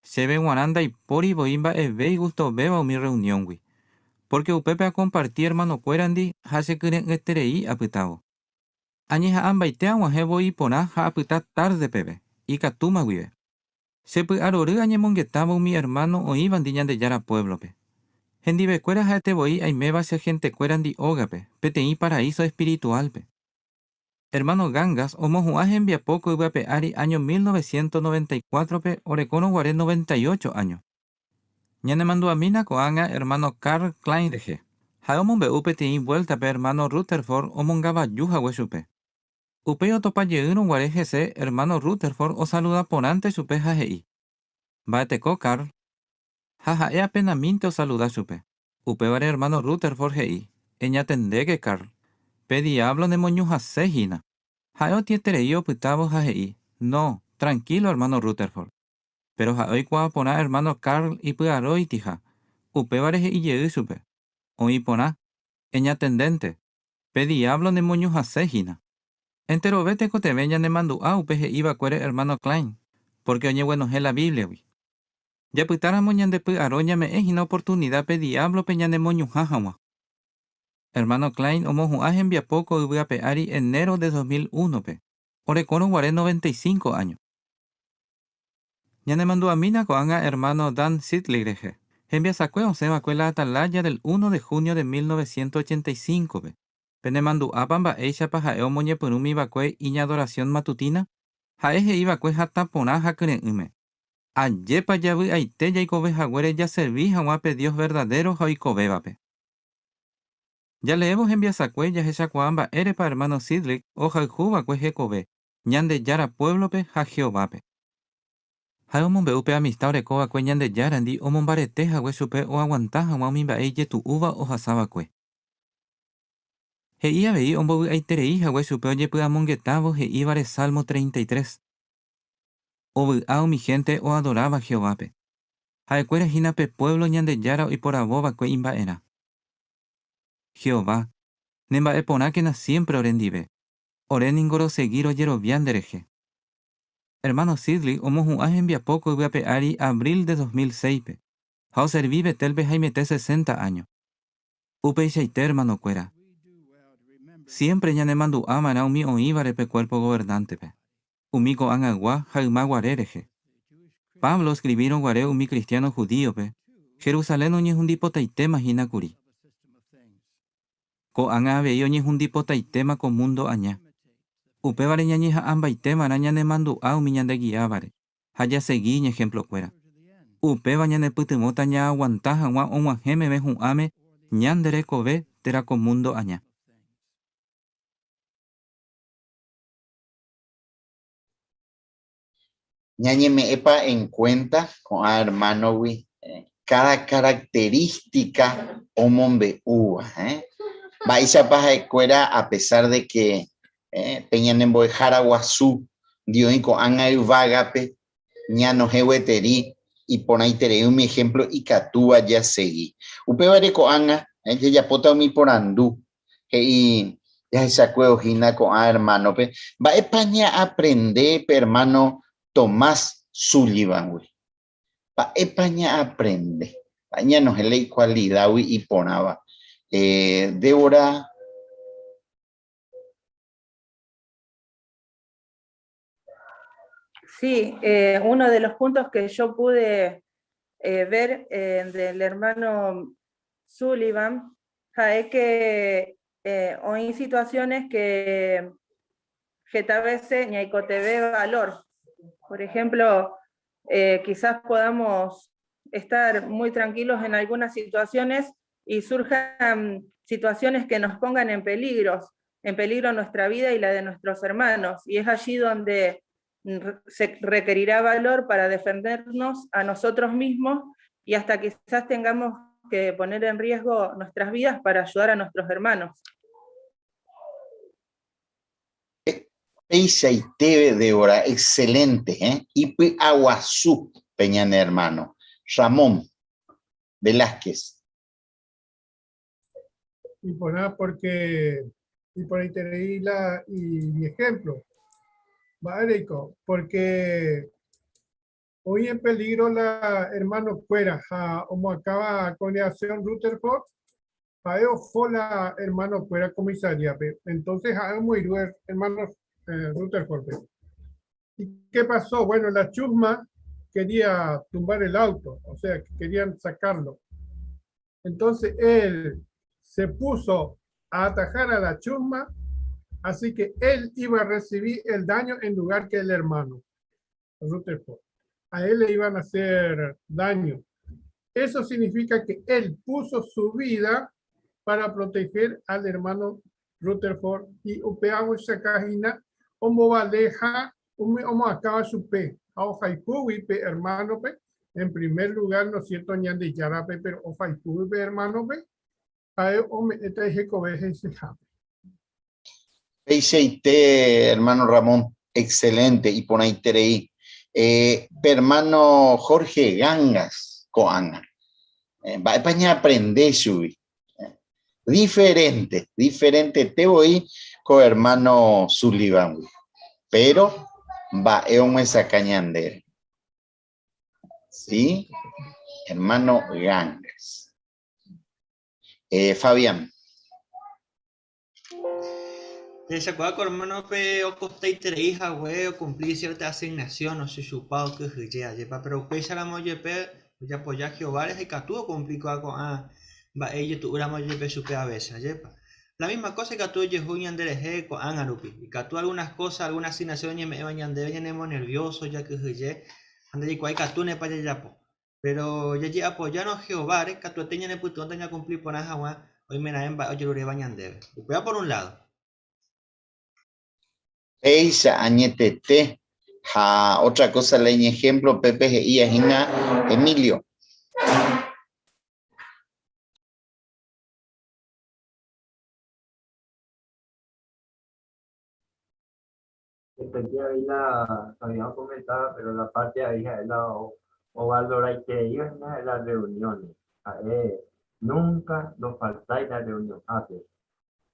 Chéve g̃uarã ndaipóri voi mba'eve igustovéva umi rreunióngui, pórke upépe akomparti ermanokuérandi ha chekyre'ỹeterei apytávo. Añeha'ãmbaite ag̃uahẽ voi porã ha apyta tárde peve, ikatúma guive. Chepy'arory añemongetávo umi ermáno oĩvandi Ñandejára puévlope. Hendivekuéra ha'ete voi aiméva che hentekuérandi ógape, peteĩ paraíso espirituálpe. Ermáno Gangas omohu'ã hembiapo ko yvyape ári áño 1994-pe orekórõ guare 98 áño. Ñanemandu'amína ko'ág̃a ermáno Karl Klein rehe. Ha'e omombe'u peteĩ vuéltape ermáno Rutherford omongavaju hague chupe. Upéi otopa jeýrõ guare hese, ermáno Rutherford osaluda porãnte chupe ha he'i, Mba'eteko, Karl? Ha ha'e apenamínte osaluda chupe. Upévare ermáno Rutherford he'i, Eñatendéke, Karl. Pe Diablo nemoñuhãse hína. Ha'e otĩeterei opytávo ha he'i, No, trankílo ermáno Rutherford. Péro ha'e oikuaa porã ermáno Karl ipy'aroitiha, upévare he'i jey chupe, Oĩ porã, eñatendénte. Pe Diablo nemoñuhãse hína. Enterove tekotevẽ ñanemandu'a upe he'i va'ekuére ermáno Klein, pórke oñeguenohẽ la Bíbliagui. Japytáramo ñande py'aro ñame'ẽ hína oportunida pe Diáblope ñanemoñuhã hag̃ua. Ermáno Klein omohu'ã hembiapo ko yvy ape ári enero de 2001-pe, orekórõ guare 95 áño. Ñanemandu'amína ko'ág̃a ermáno Dan Sydlik rehe, hembiasakue osẽ va'ekue La Atalaya del uno de junio de 1985-pe. Penemandu'ápa mba'éichapa ha'e omoñepyrũmi va'ekue iñadorasión matutina? Ha'e he'i va'ekue hatã porã ha kyre'ỹme, Ajépa javy'aite jaikove haguére jaservi hag̃ua pe Dios verdadéro ha oikovévape. Jaleévo hembiasakue jahechakuaa mba'érepa ermáno Sydlik ohayhu va'ekue hekove, Ñandejára puévlope ha Jehovápe. Ha'e omombe'u pe amista oreko va'ekue Ñandejárandi omombarete hague chupe oaguanta hag̃ua umi mba'e ijetu'úva ohasa va'ekue. He'i avei ombovy'aiterei hague chupe ojepy'amongetávo he'ívare Salmo 33. Ovy'a umi hénte oadoráva Jehovápe. Ha'ekuéra hína pe puévlo Ñandejára oiporavo va'ekue imba'erã. Jehová, nemba'eporãkena siémpre orendive. Ore ningo rosegi rojerovia nderehe. Ermáno Sydlik omohu'ã hembiapo ko yvy ape ári abril de 2006-pe, ha oservi Betélpe haimete sesenta áño. Upeichaite ermanokuéra, siémpre ñanemandu'a va'erã umi oĩvare pe Cuerpo Gobernante-pe, umi ko'ag̃agua ha yma guare rehe. Pablo oskrivírõ guare umi kristiáno judíope, Jerusalén oñehundipotaitéma hína kuri. Ko'ág̃a avei oñehundipotaitéma ko múndo aña. Upévare ñañeha'ãmbaitéva'erã ñanemandu'a umi ñandegiávare ha jasegi iñehemplokuéra. Upéva ñanepytyvõta ñaaguanta hag̃ua og̃uahẽ meve hu'ãme ñande rekove térã ko múndo aña. Ñañeme'ẽpa en cuenta ko'ã hermano-gui? Cada característica omombe'úva, eh? Mba'éichapa ha'ekuéra a pesar de que eh, pe ñanembo'ehára guasu ndi oĩ ko'ág̃a yvágape, ñanohẽ gueteri iporãiterei umi ejemplo ikatúva jasegi. Upévare ko'ág̃a eh, jajapóta umi porandu he'i jahechakuévo hína ko'ã hermano-pe, mba'épa ñaaprende pe hermano Tomás Sullivan-gui? Mba'épa ñaaprende? Mba'e ñanohẽ la ikualidágui iporãva? Eh, Débora. Sí, eh, uno de los puntos que yo pude eh, ver eh, del hermano Sullivan es que eh, hay situaciones que heta vece ñaikotevẽ valor. Por ejemplo, eh, quizás podamos estar muy tranquilos en algunas situaciones y surjan situaciones que nos pongan en peligro, en peligro nuestra vida y la de nuestros hermanos. Y es allí donde se requerirá valor para defendernos a nosotros mismos y hasta quizás tengamos que poner en riesgo nuestras vidas para ayudar a nuestros hermanos. Peichaiteve, Débora, excelente, eh? Ipy'aguasu pe ñane hermano. Ramón Velázquez. Iporã porque iporãiterei la ijehemplo. Mba'éreiko? Porque oĩ en peligro la hermano-kuéra ha omoakãva congregación Rutherford, ha'e oho la hermano-kuéra comisaría-pe. Entonces ha'e omoirũ hermano Rutherford-pe. ¿Y qué pasó? Bueno, la chusma quería tumbar el auto, o sea, querían sacarlo. Entonces él se puso a atajar a la chusma, así que él iba a recibir el daño en lugar que el hermano Rutherford. A él le iban a hacer daño. Eso significa que él puso su vida para proteger al hermano Rutherford y upéva ohecha hína ombovaleha umi omoakãva chupe ha ohayhúgui pe hermano-pe en primer lugar, ¿no es cierto?, Ñandejárape, pero ohayhúgui pe hermano-pe ha'e ome'ẽta hekove hesehápe. Peichaite, hermano Ramón, excelente, iporãiterei. Eh, pe hermano Jorge Gangas ko'ág̃a. Eh, mba'épa ñaaprende chugui? Eh, diferente, diferentete voi ko hermano Sullivan-gui. Pero mba'e omyesakã ñandéve. ¿Sí? Hermano Gangas. Eh, Fabián. Jahechakuaa ko hermano-pe okostaiterei hague okumpli cierta asignación ochuchupa okyhyje ajépa, pero upéicharamo jepe ojapoja Jehováre ha ikatu okumpli ko'ã ko'ã mba'e ijetu'úramo jepe chupe a veces, ajépa. La misma cosa ikatu ojehu ñanderehe ko'ág̃a rupi, ikatu algunas cosas, alguna asignación oñeme'ẽva ñandéve ñanemonervioso, jakyhyje ha ndajaikuaái ikatúnepa jajapo. Péro jaje'apoyárõ Jehováre, katuete ñanepytyvõta ñakumpli porã hag̃ua oimeraẽ mba'e ojeruréva ñandéve. Upéva por un ládo. Péicha añetete ha otra cosa la iñehémplo pépe he'íva hína Emilio. Entendí avei la habíamos comentado, pero la parte ahí ha'e la ovaloraitereíva hína ha'e las reuniones. Ha'e nunca ndofaltái la reunionhápe.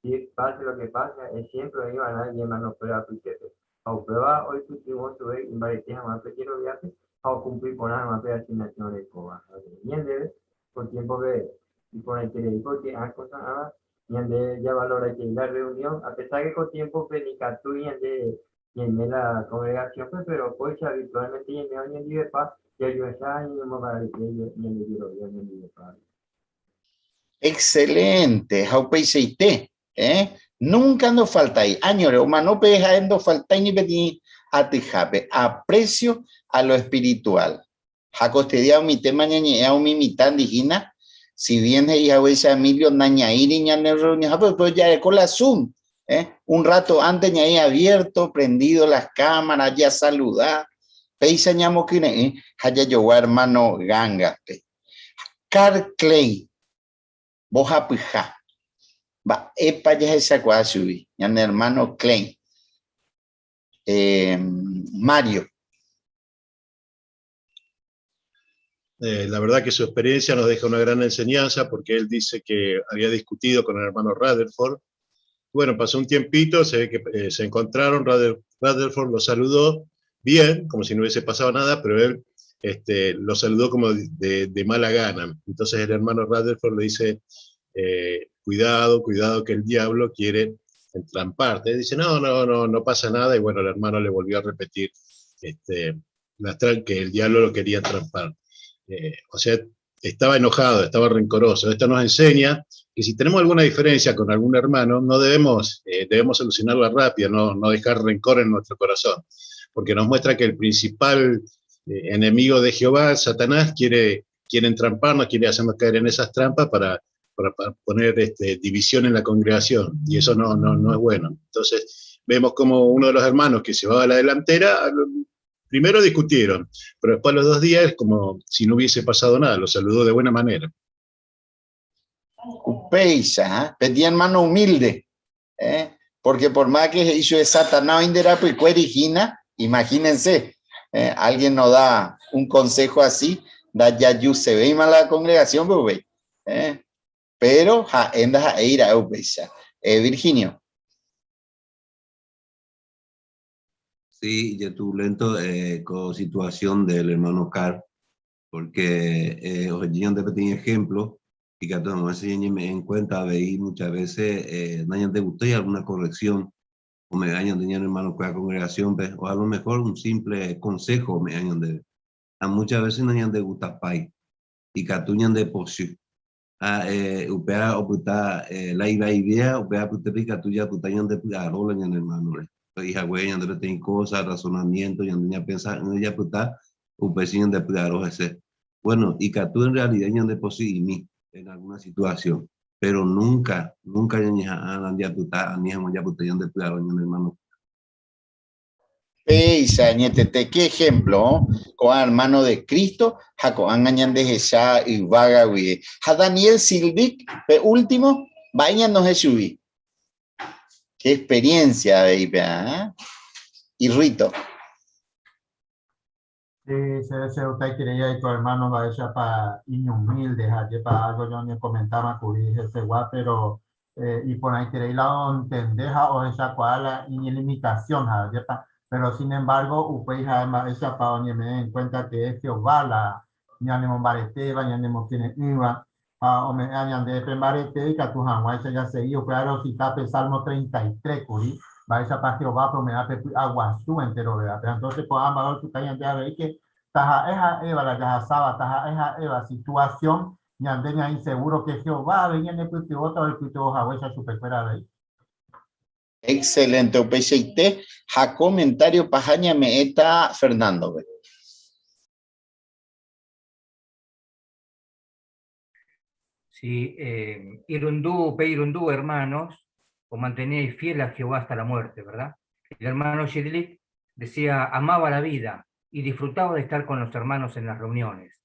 Si pase lo que pase, ha'e siempre oĩ va'erã iñermanokuéra apytépe. Ha upéva oipytyvõ chupe imbarete hag̃ua pe jeroviápe ha okumpli porã hag̃ua pe asignación orekóva. Ñandéve ko tiémpope iporãiterei porque ã cosa ãva Ñande javaloraiterei la reunión, a pesar que ko tiémpope nikatúi ñande ñaime la congregación-pe, pero kóicha habitualmente ñaime oñondivepa, jajuecha ha ñañomobarete ñande jerovia oñondivepa. Excelente, ha upeichaite, eh? Nunca ndofaltái, áñore omano pe ha'e ndofaltái ni peteĩ atyhápe, aprecio a lo espiritual. Ha kostedia umi tema ñañe'ẽva umi mitãndi hína, si bien he'i haguéicha Emilio nañaĩri ñane reunionhápe, upéva jareko la Zoom, eh? Un rato antes ñaĩ abierto, prendido las cámaras, jasaluda, péicha ñamokyre'ỹ ha jajogua hermano Gángaspe. Karl Klein, mbohapyha. Mba'épa jahechakuaa chugui, ñane hermano Klein? Eh, Mario. La verdad que su experiencia nos deja una gran enseñanza porque él dice que había discutido con el hermano Rutherford. Bueno, pasó un tiempito, se ve que se encontraron, Rutherford lo saludó bien, como si no hubiese pasado nada, pero él lo saludó como de mala gana. Entonces el hermano Rutherford le dice, cuidado, cuidado que el diablo quiere entramparte. Él dice, no, no, no, no pasa nada. Y bueno, el hermano le volvió a repetir, que el diablo lo quería entrampar. Estaba enojado, estaba rencoroso. Esto nos enseña que si tenemos alguna diferencia con algún hermano, no debemos solucionarla rápido, no dejar rencor en nuestro corazón, porque nos muestra que el principal enemigo de Jehová, Satanás, quiere entramparnos, quiere hacernos caer en esas trampas para poner división en la congregación, y eso no es bueno. Entonces, vemos como uno de los hermanos que llevaba la delantera, primero discutieron, pero después a los 2 días, como si no hubiese pasado nada, lo saludó de buena manera. Upeicha. Pedía hermano humilde, porque por más que hizo de Satanás indera pues cuerigina, imagínense, alguien nos da un consejo así, da ya yu se ve mal la congregación, pues, ve, Pero ja, enda ja, eira, upeicha. Virginio. Sí, yo tuve lento con situación del hermano Carl, porque hoy día te pedí ejemplo, y que a todos en cuenta, veí muchas veces no te gustó y alguna corrección, o me dañan de hermano con la congregación, pues, o a lo mejor un simple consejo me dañan de, a muchas veces no te gusta pay, y que tú de posi. A upea oputa la iba idea, upea pute pica tuya puta ñan de arola ñan hermano, re. Hija güey, ñan de ten cosas, razonamiento, ñan de pensar, ñan de puta, upe ñan de aro ese. Bueno, y que tú en realidad ñan de posi y mí en alguna situación, pero nunca, nunca ñan de ñan de puta, ni ñan de puta, ñan de aro ñan hermano. Peisa, ñetete, qué ejemplo, ¿no? Con hermano de Cristo, Jacob ñan de Jesá y vaga, güey. Ja Daniel Silvic, pe último, vayan no Jesús. Qué experiencia, baby, ¿eh? Y Rito. Sí, se usted quería y tu hermano va a echar pa inhumilde, ja, que pa algo yo ni comentaba, cubrí ese guá, pero y por ahí quería la entendeja o esa cual la limitación, ja, que pa, pero sin embargo, usted hija además esa pa donde me den en cuenta que es Jehová la ni ánimo bareteba, ni ánimo tiene iba, a, o me añan de pembarete y que tu jamás ya se hizo, claro, si tape Salmo 33, cubrí, va esa pa Jehová, pero me da pe aguazú entero, ¿verdad? Pero entonces, pues, ambas dos, caían de ver que taja eja eva, la yaja saba, taja eja eva, situación, ñandeña inseguro que Jehová venía en el puto otro, el puto oja, su pecuera de ahí. Excelente, OPCT. Ja comentario pajaña me eta Fernando. Sí, Irundú, pe Irundú, hermanos, o mantenéis fiel a Jehová hasta la muerte, ¿verdad? El hermano Shidlik decía, amaba la vida y disfrutaba de estar con los hermanos en las reuniones.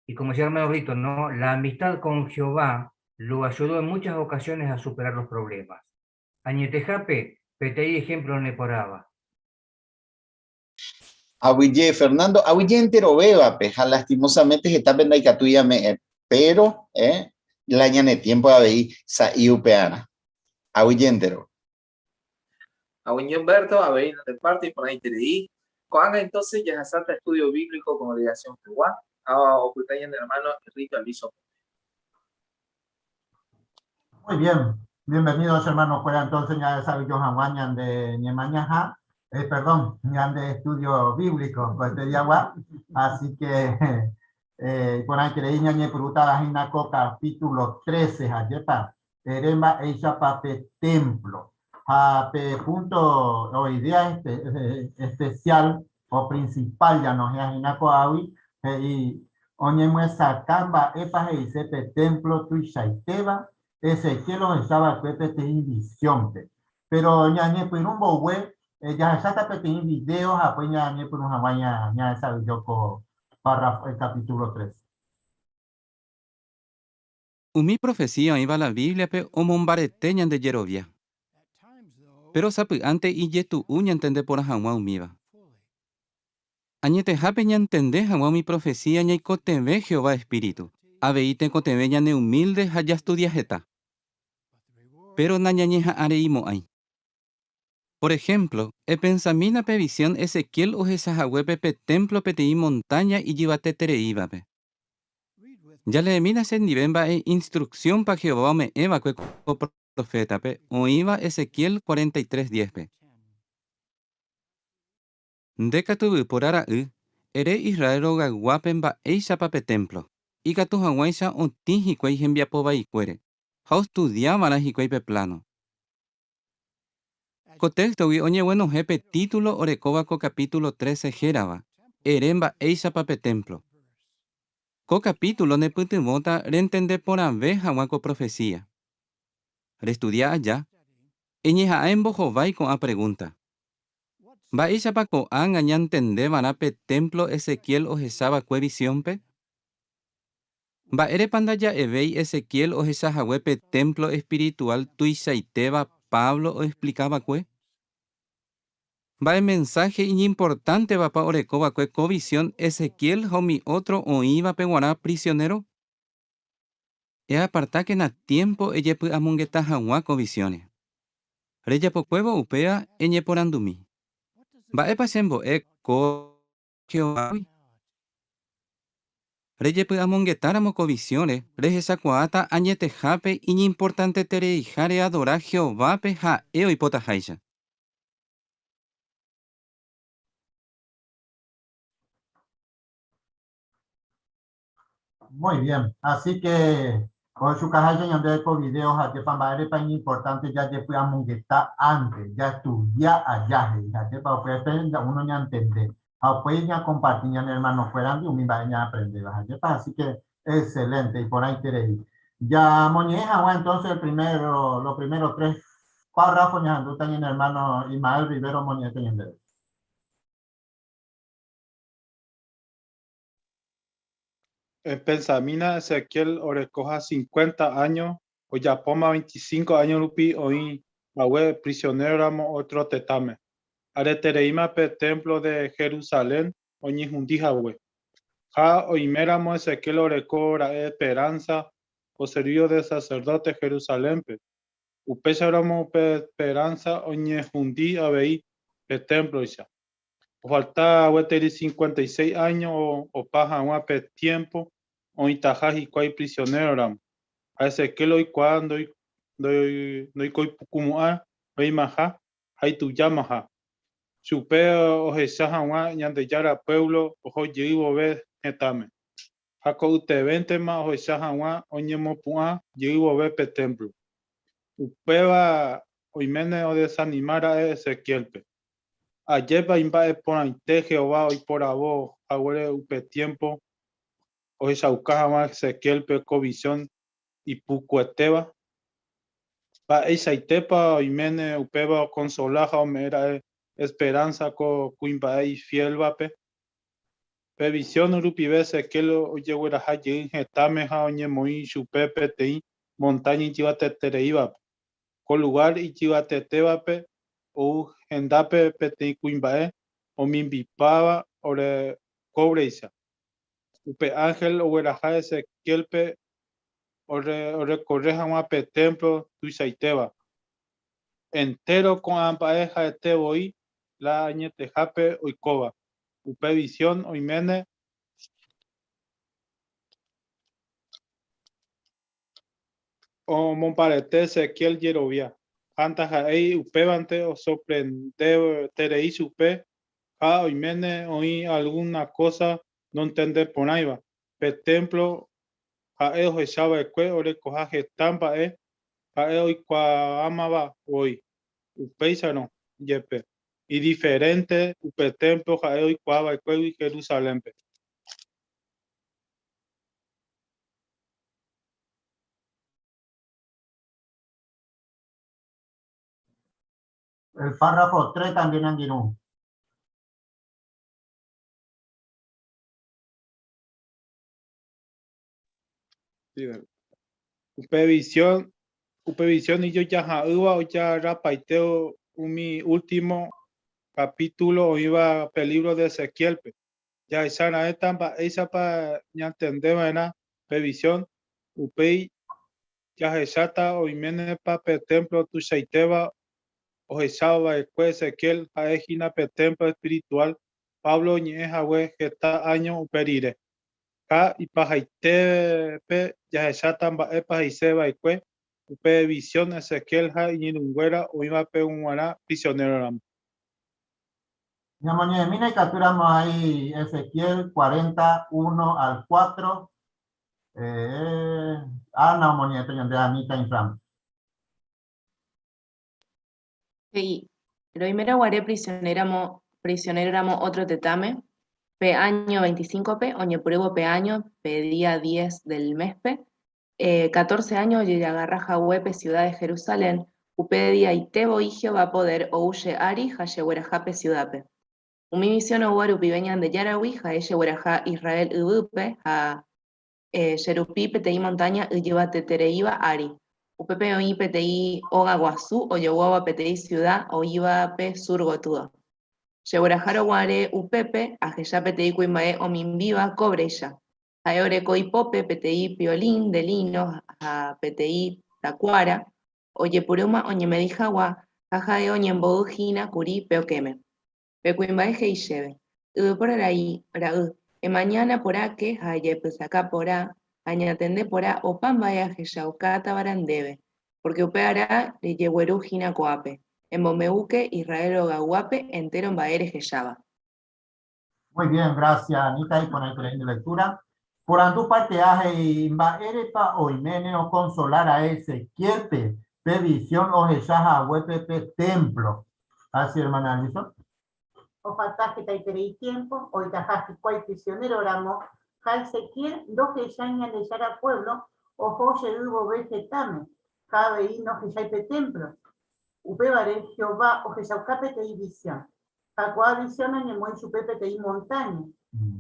Y como decía el hermano Rito, ¿no? La amistad con Jehová lo ayudó en muchas ocasiones a superar los problemas. Añetejape, peteí ejemplo neporaba. Ahuille, Fernando, ahuille entero beba, peja, lastimosamente se está pendaicatuya me pero la ñane tiempo de ahí, sa iupeana. Ahuille entero. Ahuille Humberto, abeí de parte y por ahí te leí. Coanga entonces ya salta estudio bíblico congregación Jehová, a ocultaña de hermano Rito Alviso. Muy bien, bienvenidos hermanos, fuera entonces ya sabe Johan Wañan de Ñemañaja, perdón, ñan de estudio bíblico, pues de Yahweh, así que por ahí creí ñañe pruta la jinaco capítulo 13, ayepa, erema eicha pape templo, a punto o idea especial o principal ya no es jinaco awi, y oñemuesacamba epa heisepe templo tuishaiteba, Ezequiel los estaba pepe te visión, pe. Pero ñañe pirumbo we, ya está pepe en videos, a pues ñañe por una mañana, ña esa video con párrafo, el capítulo 3. Umi profesía oĩva la Bíbliape omombarete ñande jerovia. Péro sapy'ánte ijetu'u ñantende porã hag̃ua umíva. Añetehápe ñantende hag̃ua umi profesía ñaikotevẽ Jehová espíritu, avei tekotevẽ ñaneumílde ha jastudia heta. Péro nañañeha'ãreimo'ãi. Por ehémplo, epensamína pe visión Ezequiel ohecha haguépe pe témplo peteĩ montáña ijyvatetereívape. Jaleemína chendive mba'e instruksiónpa Jehová ome'ẽ va'ekue ko profétape oĩva Ezequiel 43 diézpe. Nde katu yvypóra ra'y, ere Israel rogayguápe mba'éichapa pe témplo, ikatu hag̃uáicha otĩ hikuái hembiapo vaikuére, ha ostudia va'erã hikuái pe pláno. Ko téxtogui oñeguenohẽ pe título orekóva ko kapítulo trece hérava, Ere mba'éichapa pe témplo. Ko kapítulo nepytyvõta rentende porãve hag̃ua ko profesía. Restudia aja, eñeha'ã embohovái ko'ã pregúnta. Mba'éichapa ko'ág̃a ñantende va'erã pe témplo Ezequiel ohecha va'ekue visiónpe? Mba'érepa ndaja'evéi Ezequiel ohecha hague pe témplo espirituál tuichaitéva Pablo oexplika va'ekue? Mba'e mensáhe iñimportántevapa oreko va'ekue ko visión Ezequiel ha umi ótro oĩvape g̃uarã prisionéro? Eapartákena tiémpo ejepy'amongeta hag̃ua ko visiõre. Rejapokuévo upéva eñeporandumi, Mba'épa chembo'e ko Jehovágui? Rejepy'amongetáramo ko visiõre, rehechakuaáta añetehápe iñimportantetereiha readora Jehovápe ha'e oipotaháicha. Muy bien, así que ohechukaháicha ñandéve ko video ha'épa mba'érepa iñimportante jajepy'amongeta antes, jaestudia aja he'i ha'épa upépe uno ñantende ha upéi ñakomparti ñane hermanokuérandi umi mba'e ñaaprendéva ha'épa, así que excelente, iporãiterei. Jamoñe'ẽ hag̃ua entonces el primero, los primeros tres párrafos ñahendúta ñane hermano Ismael Rivero omoñe'ẽta ñandéve. Epensamína Ezequiel orekoha 50 áño, ojapóma 25 áño rupi oĩ hague prisionéroramo ótro tetãme. Aretereíma pe témplo de Jerusalén oñehundi hague. Ha oiméramo Ezequiel oreko ra'e esperánsa oservívo de saserdóte Jerusalénpe, upéicharamo upe esperánsa oñehundi avei pe témploicha. Ofalta gueteri 56 áño opa hag̃ua pe tiémpo oĩtaha hikuái prisionéroramo. Ha Ezequiel oikuaa ndoikoipukumo'ã reimaha ha itujámaha. Chupe ohecha hag̃ua Ñandejára puévlo oho jey vove hetãme. Ha ko'ytevéntema ohecha hag̃ua oñemopu'ã jey vove pe témplo. Upéva oiméne odesanima ra'e Ezequiélpe. Ajépa imba'eporãite Jehová oiporavo haguére upe tiémpo ohechauka hag̃ua Ezequiélpe ko visión ipukuetéva? Mba'eichaitépa oiméne upéva okonsola ha ome'ẽ ra'e esperánsa ko kuimba'e ifiélvape? Pe visión rupive Ezequiel ojegueraha jey hetãme ha oñemoĩ chupe peteĩ montáña ijyvatetereívape. Ko lugár ijyvatetévape ou hendápe peteĩ kuimba'e omimbipáva ore kóvreicha. Upe ánhel ogueraha Ezequiélpe orekorre hag̃ua pe témplo tuichaitéva. Entéro ko'ã mba'e ha'ete voi la añetehápe oikóva. Upe visión oiméne Omombarete Ezequiel jerovia, ha ndaha'éi upévante osorprendeterei chupe ha oiméne oĩ algúna kósa nontendeporãiva. Pe témplo ha'e ohecha va'ekue orekoha heta mba'e ha'e oikuaámava voi. Upéicharõ jepe, idiferénte upe témplo ha'e oikuaa va'ekuégui Jerusalénpe. El párrafo 3 también, angirũ. Sí, dale. Upe visión, upe visión ijojaha'ỹva ojarrapaite umi último capítulo oĩva pe libro de Ezequiel-pe. Jahecha raẽta mba'éichapa ñantendeva'erã pe visión, upéi jahecháta oiménepa pe templo tuichaitéva ohechava'ekue Ezequiel ha'e hína pe templo espiritual Pablo oñe'ẽ hague heta áño upe rire. Ha ipahaitépe jahecháta mba'épa he'ise va'ekue upe visión Ezequiel ha iñirũnguéra oĩvape g̃uarã prisionéroramo. Ñamoñe'ẽmína ikatúramo aĩ Ezequiel 40, 1 al 4. Eh, Ana omoñe'ẽta ñande Anita Infram. He'i, Roimérõ guare prisionéramo prisionéroramo ótro tetãme, pe áño 25-pe, oñepyrũvo pe áño, pe día diez del mes-pe, catorce áño ojejagarra hague pe siuda de Jerusalén, upe diaite voi Jehová podér ou che ári ha chegueraha pe siudápe. Umi visión oúva rupive Ñandejáragui ha'e chegueraha Israel yvýpe ha che rupi peteĩ montáña yjyvatetereíva ári. Upépe oĩ peteĩ óga guasu ojoguáva peteĩ siuda oĩvape sur gotyo. Cheguerahárõ guare upépe, ahecha peteĩ kuimba'e omimbíva kóvreicha. Ha'e oreko ipópe peteĩ piolín de líno ha peteĩ takuára, ojepurúma oñemedi hag̃ua ha ha'e oñembo'y hína kuri pe okẽme. Pe kuimba'e he'i chéve, Yvypóra ra'y, emañána porãke ha ejepysaka porã ha eñatende porã opa mba'e ahechaukátavara ndéve, pórke upe ára rejegueru hína ko'ápe, embombe'úke Israel rogayguápe entéro mba'e rehecháva. Muy bien, gracias Anita iporãiterei nde lectura. Porandu parte A he'i mba'érepa oiméne okonsola ra'e Ezequiel-pe pe visión ohecha haguépe pe témplo. Así, hermana Alison. Ofalta hetaiterei tiémpo oĩtaha hikuái prisionéroramo ha Ezequiel ndohechái Ñandejára puévlo oho jey vove hetãme ha avei ndohechái pe témplo. Upévare Jehová ohechauka peteĩ visión. Ha ko'ã visión oñemoĩ chupe peteĩ montáña.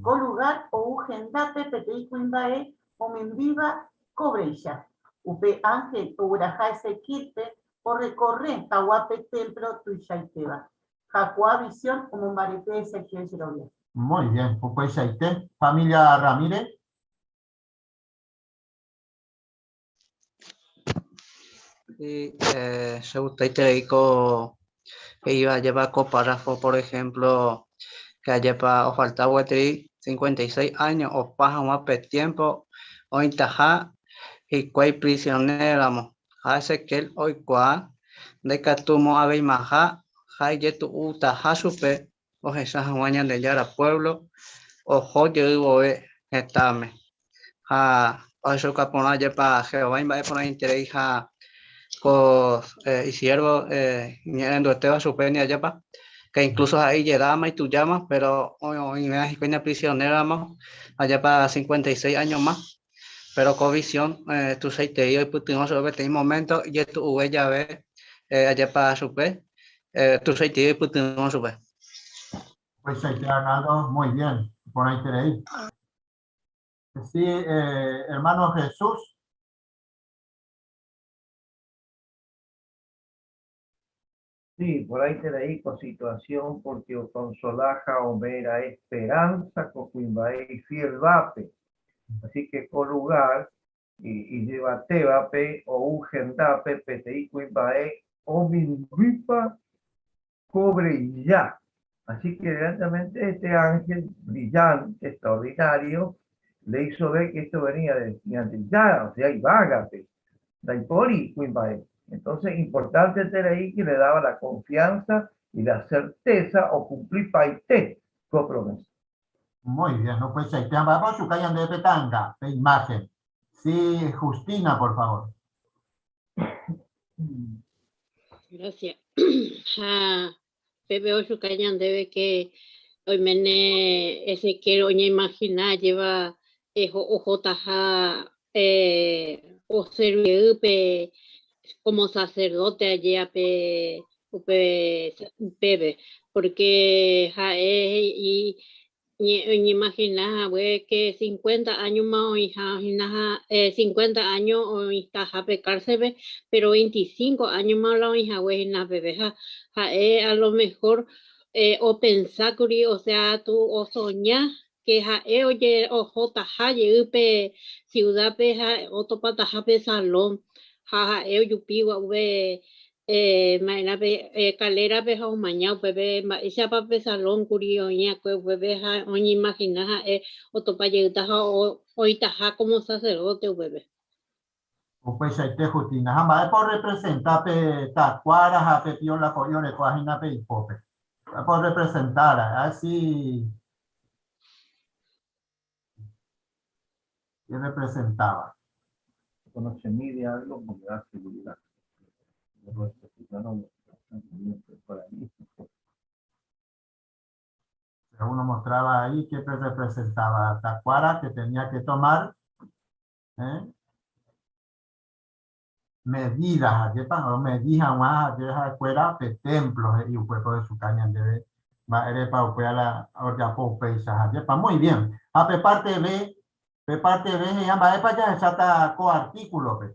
Ko lugár ou hendápe peteĩ kuimba'e omimbíva kóvreicha. Upe ánhel ogueraha Ezequiélpe orrekorre hag̃ua pe témplo tuichaitéva. Ha ko'ã visión omombarete Ezequiel jerovia. Muy bien, upeichaite. Familia Ramírez. Sí, eh, chegustaiterei ko he'íva ajépa ko párrafo, por ejemplo, que ajépa ofalta gueteri 56 años opa hag̃ua pe tiempo oĩtaha hikuái prisionéramo. Ha Ezequiel oikuaa ndaikatumo'ãveimaha ha ijetu'utaha chupe ohecha hag̃ua Ñandejára puévlo oho jey vove hetãme. Ha ohechauka porã jepa Jehová imba'eporãiterei ha ko isiérvo iñe'ẽrenduetéva chupe ni ajépa, que incluso ha'e ijedáma, itujáma, péro oĩvéva hikuái ña prisionéramo ajépa 56 áño ma. Péro ko visión tuichaiterei oipytyvõ chupe peteĩ moménto ijetu'uve jave ajépa chupe, tuichaiterei oipytyvõ chupe. Upeichaite Arnaldo, muy bien, iporãiterei. Sí, hermano Jesús. Sí, porãiterei ko situación porque oconsola ha ome'ẽra esperanza ko kuimba'e ifielvape. Así que ko lugar ijyvatévape ou hendápe peteĩ kuimba'e omimbýpa cobre ya. Así que realmente este ángel brillante, extraordinario, le hizo ver que esto venía de ya, o sea, yvágape, ndaipóri kuimba'e. Entonces, importante tener que le daba la confianza y la certeza o cumplir paite ko promesa. Muy bien, upeichaite. Mba'épa ochuka ñandéve pe ta'anga, pe imagen. Sí, Justina, por favor. Gracias. Ha pépe ochuka ñandéve que oiméne Ezequiel oñeimagina jeva ohotaha oservijey pe como sacerdote ajéa pe upe upépe, porque ha'e he'i. Oñeimagina hague que 50 áñoma oĩha hína ha 50 áño oĩtaha pe cárcel-pe, pero 25 áñoma la oĩ hague hína peve ha ha'e a lo mejor opensa kuri, o sea, tu osoña que ha'e ohotaha jey pe ciudad-pe ha otopataha pe salón ha ha'e ojupi gua'uve Ma'erã pe escalera-pe ha omaña upépe mba'éichapa pe salón kuri oĩ akue upépe ha oñeimagina ha'e otopa jeyta ha oĩtaha como sacerdote upépe. Upeichaite Justina, ha mba'épa orrepresenta pe takuára ha pe piola po'i orekóva hína pe ipópe? Mba'épa orrepresenta ra'e? Así ¿Qué representaba? Cuando se mide algo, me da seguridad. Uno mostraba ahí qué representaba Tacuara que tenía que tomar ¿eh? medidas, ajépa, omedi hag̃ua ha'e ha'ekuéra pe templo he'i upépe ohechuka ñandéve mba'érepa upéva la ojapo upéicha, ajépa, muy bien. Ha pe parte B, pe parte B he'iha mba'épa jahecháta ko artículo-pe.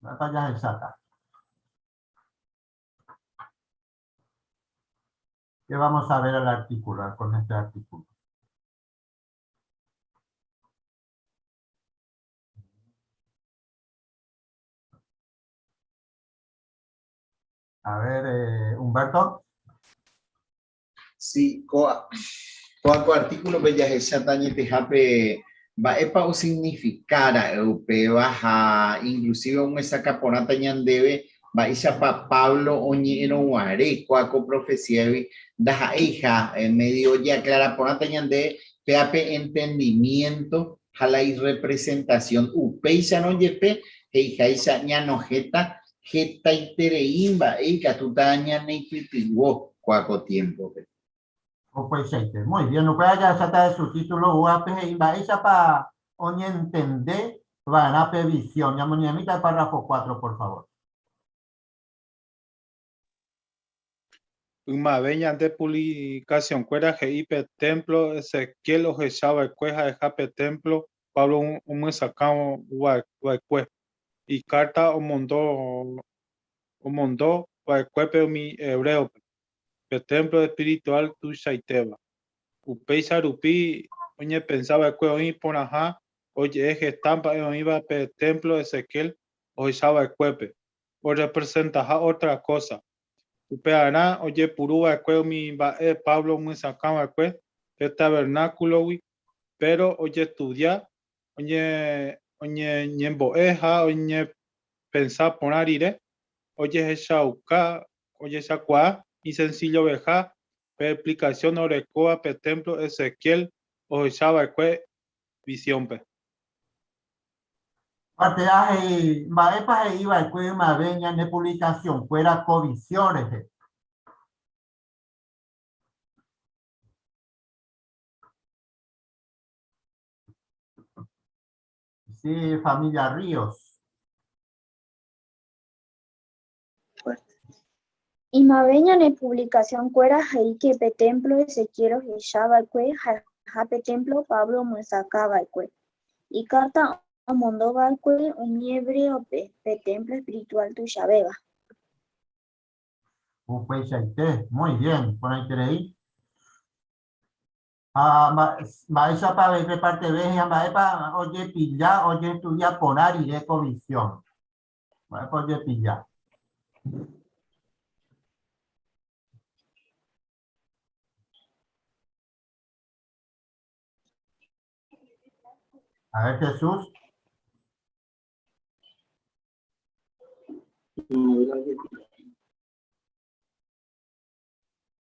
Mba'épa jahecháta. ¿Qué vamos a ver al artículo, con este artículo? A ver, eh, Humberto. Sí, ko'a ko artículo-pe jahecháta añetehápe mba'épa osignifica ra'e upéva ha inclusive omyesakã porãta ñandéve mba'éichapa Pablo oñe'ẽrõguare ko'a ko profecía-gui ndaha'éiha medio ojeaclara porãta ñandéve péa pe entendimiento ha la irrepresentación upéicharõ jepe he'iháicha ñanohẽta hetaiterei mba'e ikatúta ñaneipytyvõ ko'a ko tiémpope. Upeichaite. Muy bien, upéva jahecháta de su título UAP he'i mba'éichapa oñentende va'erã pe visión. Ñamoñe'ẽmíta el párrafo 4, por favor. Ymave ñande publicacionkuéra he'i pe témplo Ezequiel ohecha va'ekue ha'eha pe témplo Pablo omyesakã va'ekue. Ikárta omondo omondo va'ekuépe umi hebréope, pe témplo espirituál tuichaitéva. Upéicha rupi oñepensa va'ekue oĩ porãha oje'e heta mba'e oĩva pe témplo Ezequiel ohecha va'ekuépe. orrepresentaha ótra kósa. Upearã ojepuru va'ekue umi mba'e Pablo omyesakã va'ekue pe tavernákulogui, péro ojestudia, oñeñembo'e ha oñepensa porã rire, ojehechauka, ojehechakuaa isensilloveha pe explikasión orekóva pe témplo Ezequiel ohecha va'ekue visiónpe. Parte A he'i, Mba'épa he'i va'ekue ymave ñane puvlikasionkuéra ko visión rehe? Sí, familia Ríos. Ymave ñane puvlikasionkuéra he'i ke pe témplo Ezequiel ohecha va'ekue ha'eha pe témplo Pablo omyesakã va'ekue. Ikárta omondo va'ekue umi hebréope pe témplo espirituál tuichavéva. Upeichaite, muy bien, porãiterei. Ha mba'éichapa avei pe parte B ha mba'épa ojepilla ojestudia porã rire ko visión. Mba'épa ojepilla? A ver, Jesús.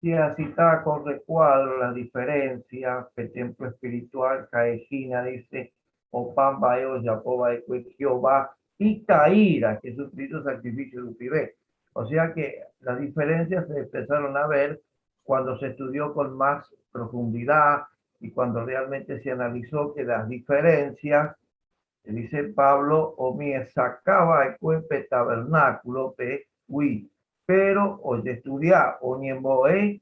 Sí, así está con recuadro las diferencias, pe templo espiritual, Caejina dice, Opa mba'e ojapo va'ekue Jehová Ita'ýra, Jesucristo sacrificio rupive. O sea que las diferencias se empezaron a ver cuando se estudió con más profundidad y cuando realmente se analizó que las diferencias, dice Pablo, omyesakã va'ekue pe tabernáculo pe gui, pero ojestudia, oñembo'e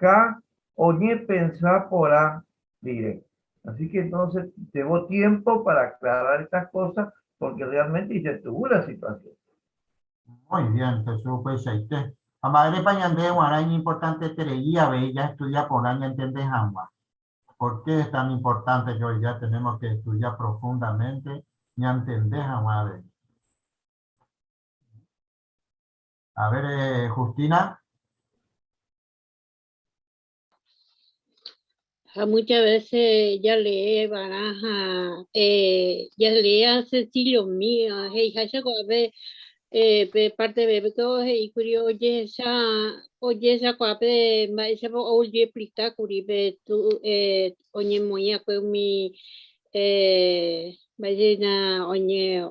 Ha oñepensa porã rire. Así que entonces llevó tiempo para aclarar estas cosas porque realmente ijetu'u la situación. Muy bien, Jesús, upeichaite. Ha mba'érepa ñande g̃uarã iñimportanteterei avei jaestudia porã ñantende hag̃ua? ¿Por qué es tan importante que hoy día tenemos que estudiar profundamente ñantende hag̃ua avei? A ver, eh, Justina. Ha muchas veces jalee va'erã ha jalea sencillomi he'iháicha ko'ápe pe parte B-pe ko he'íkuri ojehecha ojehechakuaa pe mba'éichapa ojeexplika kuri pe oñemoĩ va'ekue umi mba'éicha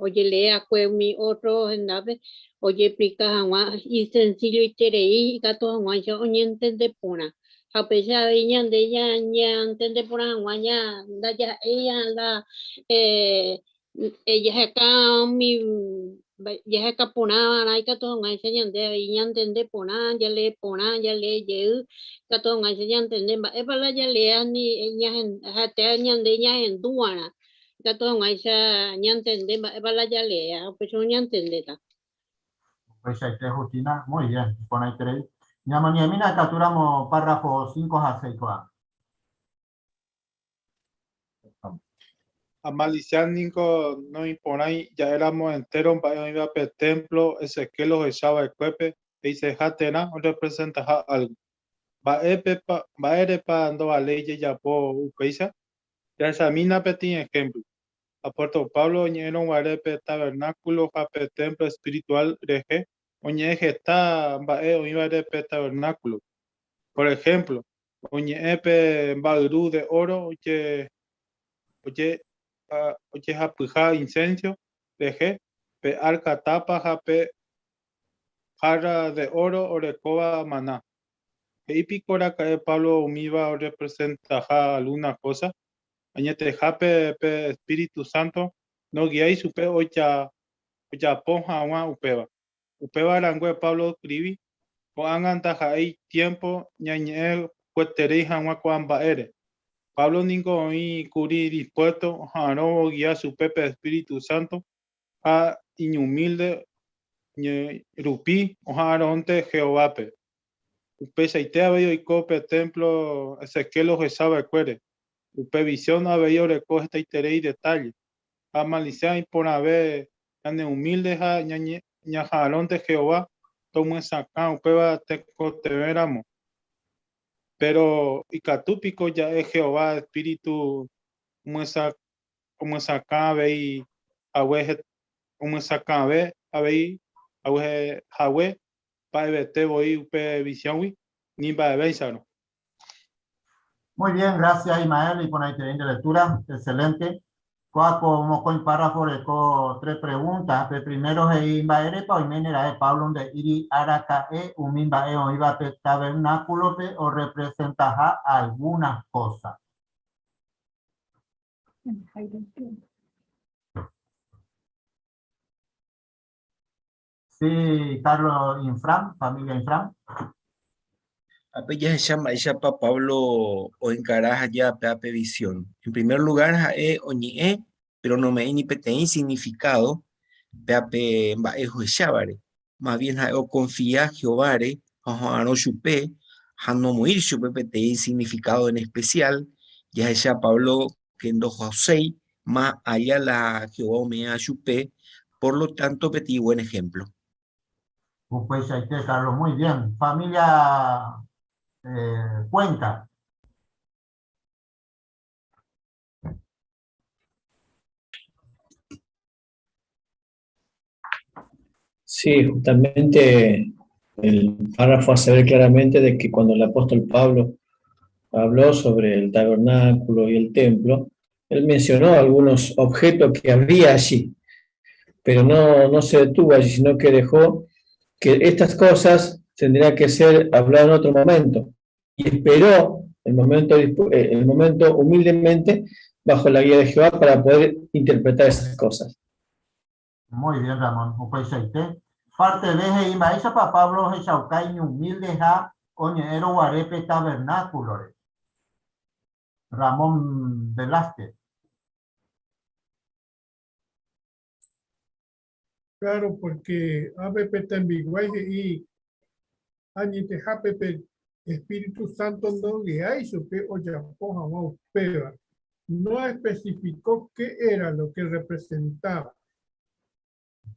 ojelee va'ekue umi ótro hendápe ojeexplika hag̃ua isensilloiterei ikatu hag̃uáicha oñentende porã. Ha upéicha avei ñande ñantende porã hag̃ua ndaja'éi la jaheka umi jaheka porã va'erã ikatu hag̃uáicha ñande avei ñantende porã, jalee porã, jalee jey, ikatu hag̃uáicha ñantende mba'épa la jalea ni ha'ete ñande ñahendu va'erã, ikatu hag̃uáicha ñantende mba'épa la jalea, upéicha ñantendéta. Upeichaite Justina, muy bien, iporãiterei. Ñamoñe'ẽmína ikatúramo párrafo 5 ha 6 ko'ág̃a. Amalisia ningo noĩporãi ja'éramo entéro mba'e oĩva pe témplo Ezequiel ohecha va'ekuépe he'iseha térã orrepresentaha álgo. Mba'épepa, mba'érepa ndovaléi jajapo upéicha? Jahechamína peteĩ ehémplo. Apóstol Pablo oñe'ẽrõ guare pe tavernákulo ha pe témplo espirituál rehe, oñe'ẽ heta mba'e oĩvare pe tavernákulope. Por ehémplo, oñe'ẽ pe mba'yru de óro ojehapyha insénsio rehe, pe árka tápa ha pe hárra de óro orekóva maná. He'i piko raka'e Pablo umíva orrepresentaha algúna kósa? Añetehápe pe espíritu sánto nogiái chupe ojapo hag̃ua upéva. Upéva rangue Pablo oskrivi, Ko'ág̃a ndaha'éi tiémpo ñañe'ẽ kueterei hag̃ua ko'ã mba'ére. Pablo ningo oĩ kuri dispuésto oha'arõvo ogia chupe pe espíritu sánto ha iñumílde rupi oha'arõnte Jehovápe. Upeichaite avei oiko pe témplo Ezequiel ohecha va'ekuére. Upe visión avei oreko hetaiterei detálle. Ha amalisia iporãve ñaneumílde ha ñaha'arõnte Jehová tomyesakã upéva tekotevẽramo. Péro ikatu piko ja'e Jehová espíritu omyesakã avei hague omyesakãve avei hague mba'evete voi upe visióngui? Ni mba'evéicharõ. Muy bien, gracias Ismael, iporãiterei nde lectura, excelente. Kóa ko mokõi párrafo oreko tres preguntas. Pe primero he'i mba'érepa oiméne ra'e Pablo nde'íri araka'e umi mba'e oĩva pe tabernáculo-pe orrepresentaha algunas cosas. Sí, Carlos Infran, familia Infran. Ápe jahecha mba'éichapa Pablo oenkara aja pe ape visión. En primer lugar, ha'e oñe'ẽ, pero nome'ẽi ni peteĩ significado pe ape mba'e ohechávare. Más bien ha'e okonfia Jehováre ha oha'arõ chupe ha nomoĩri chupe peteĩ significado en especial. Jahecha Pablo que ndohoséi más allá la Jehová ome'ẽva chupe, por lo tanto peteĩ buen ejemplo. Upeichaite, Carlos, muy bien. Familia eh, Cuenca. Sí, justamente el párrafo hace ver claramente de que cuando el apóstol Pablo habló sobre el tabernáculo y el templo, él mencionó algunos objetos que había allí, pero no, no se detuvo allí, sino que dejó que estas cosas tendrían que ser habladas en otro momento. Y esperó el momento, el momento humildemente bajo la guía de Jehová para poder interpretar esas cosas. Muy bien, Ramón. Upeichaite. Parte B he'i mba'éichapa Pablo ohechauka iñumildeha oñe'ẽrõ guare pe tabernáculo-re? Ramón Velázquez. Claro, porque ápe pe tembiguái he'i añetehápe pe Espíritu Santo ndoguiái chupe ojapo hag̃ua upéva. No especificó qué era lo que representaba.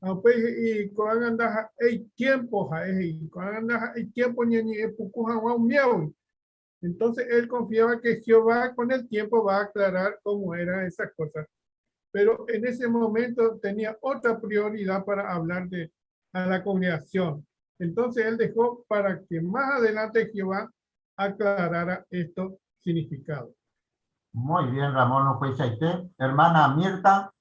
Ha upéi he'i, Ko'ág̃a ndaha'éi tiempo, ha'e he'i, ko'ág̃a ndaha'éi tiempo ñañe'ẽ puku hag̃ua umíagui. Entonces él confiaba que Jehová con el tiempo va a aclarar cómo eran esas cosas. Pero en ese momento tenía otra prioridad para hablar de, a la congregación. Entonces él dejó para que más adelante Jehová aclarara estos significados. Muy bien, Ramón upeichaite. Hermana Mirta.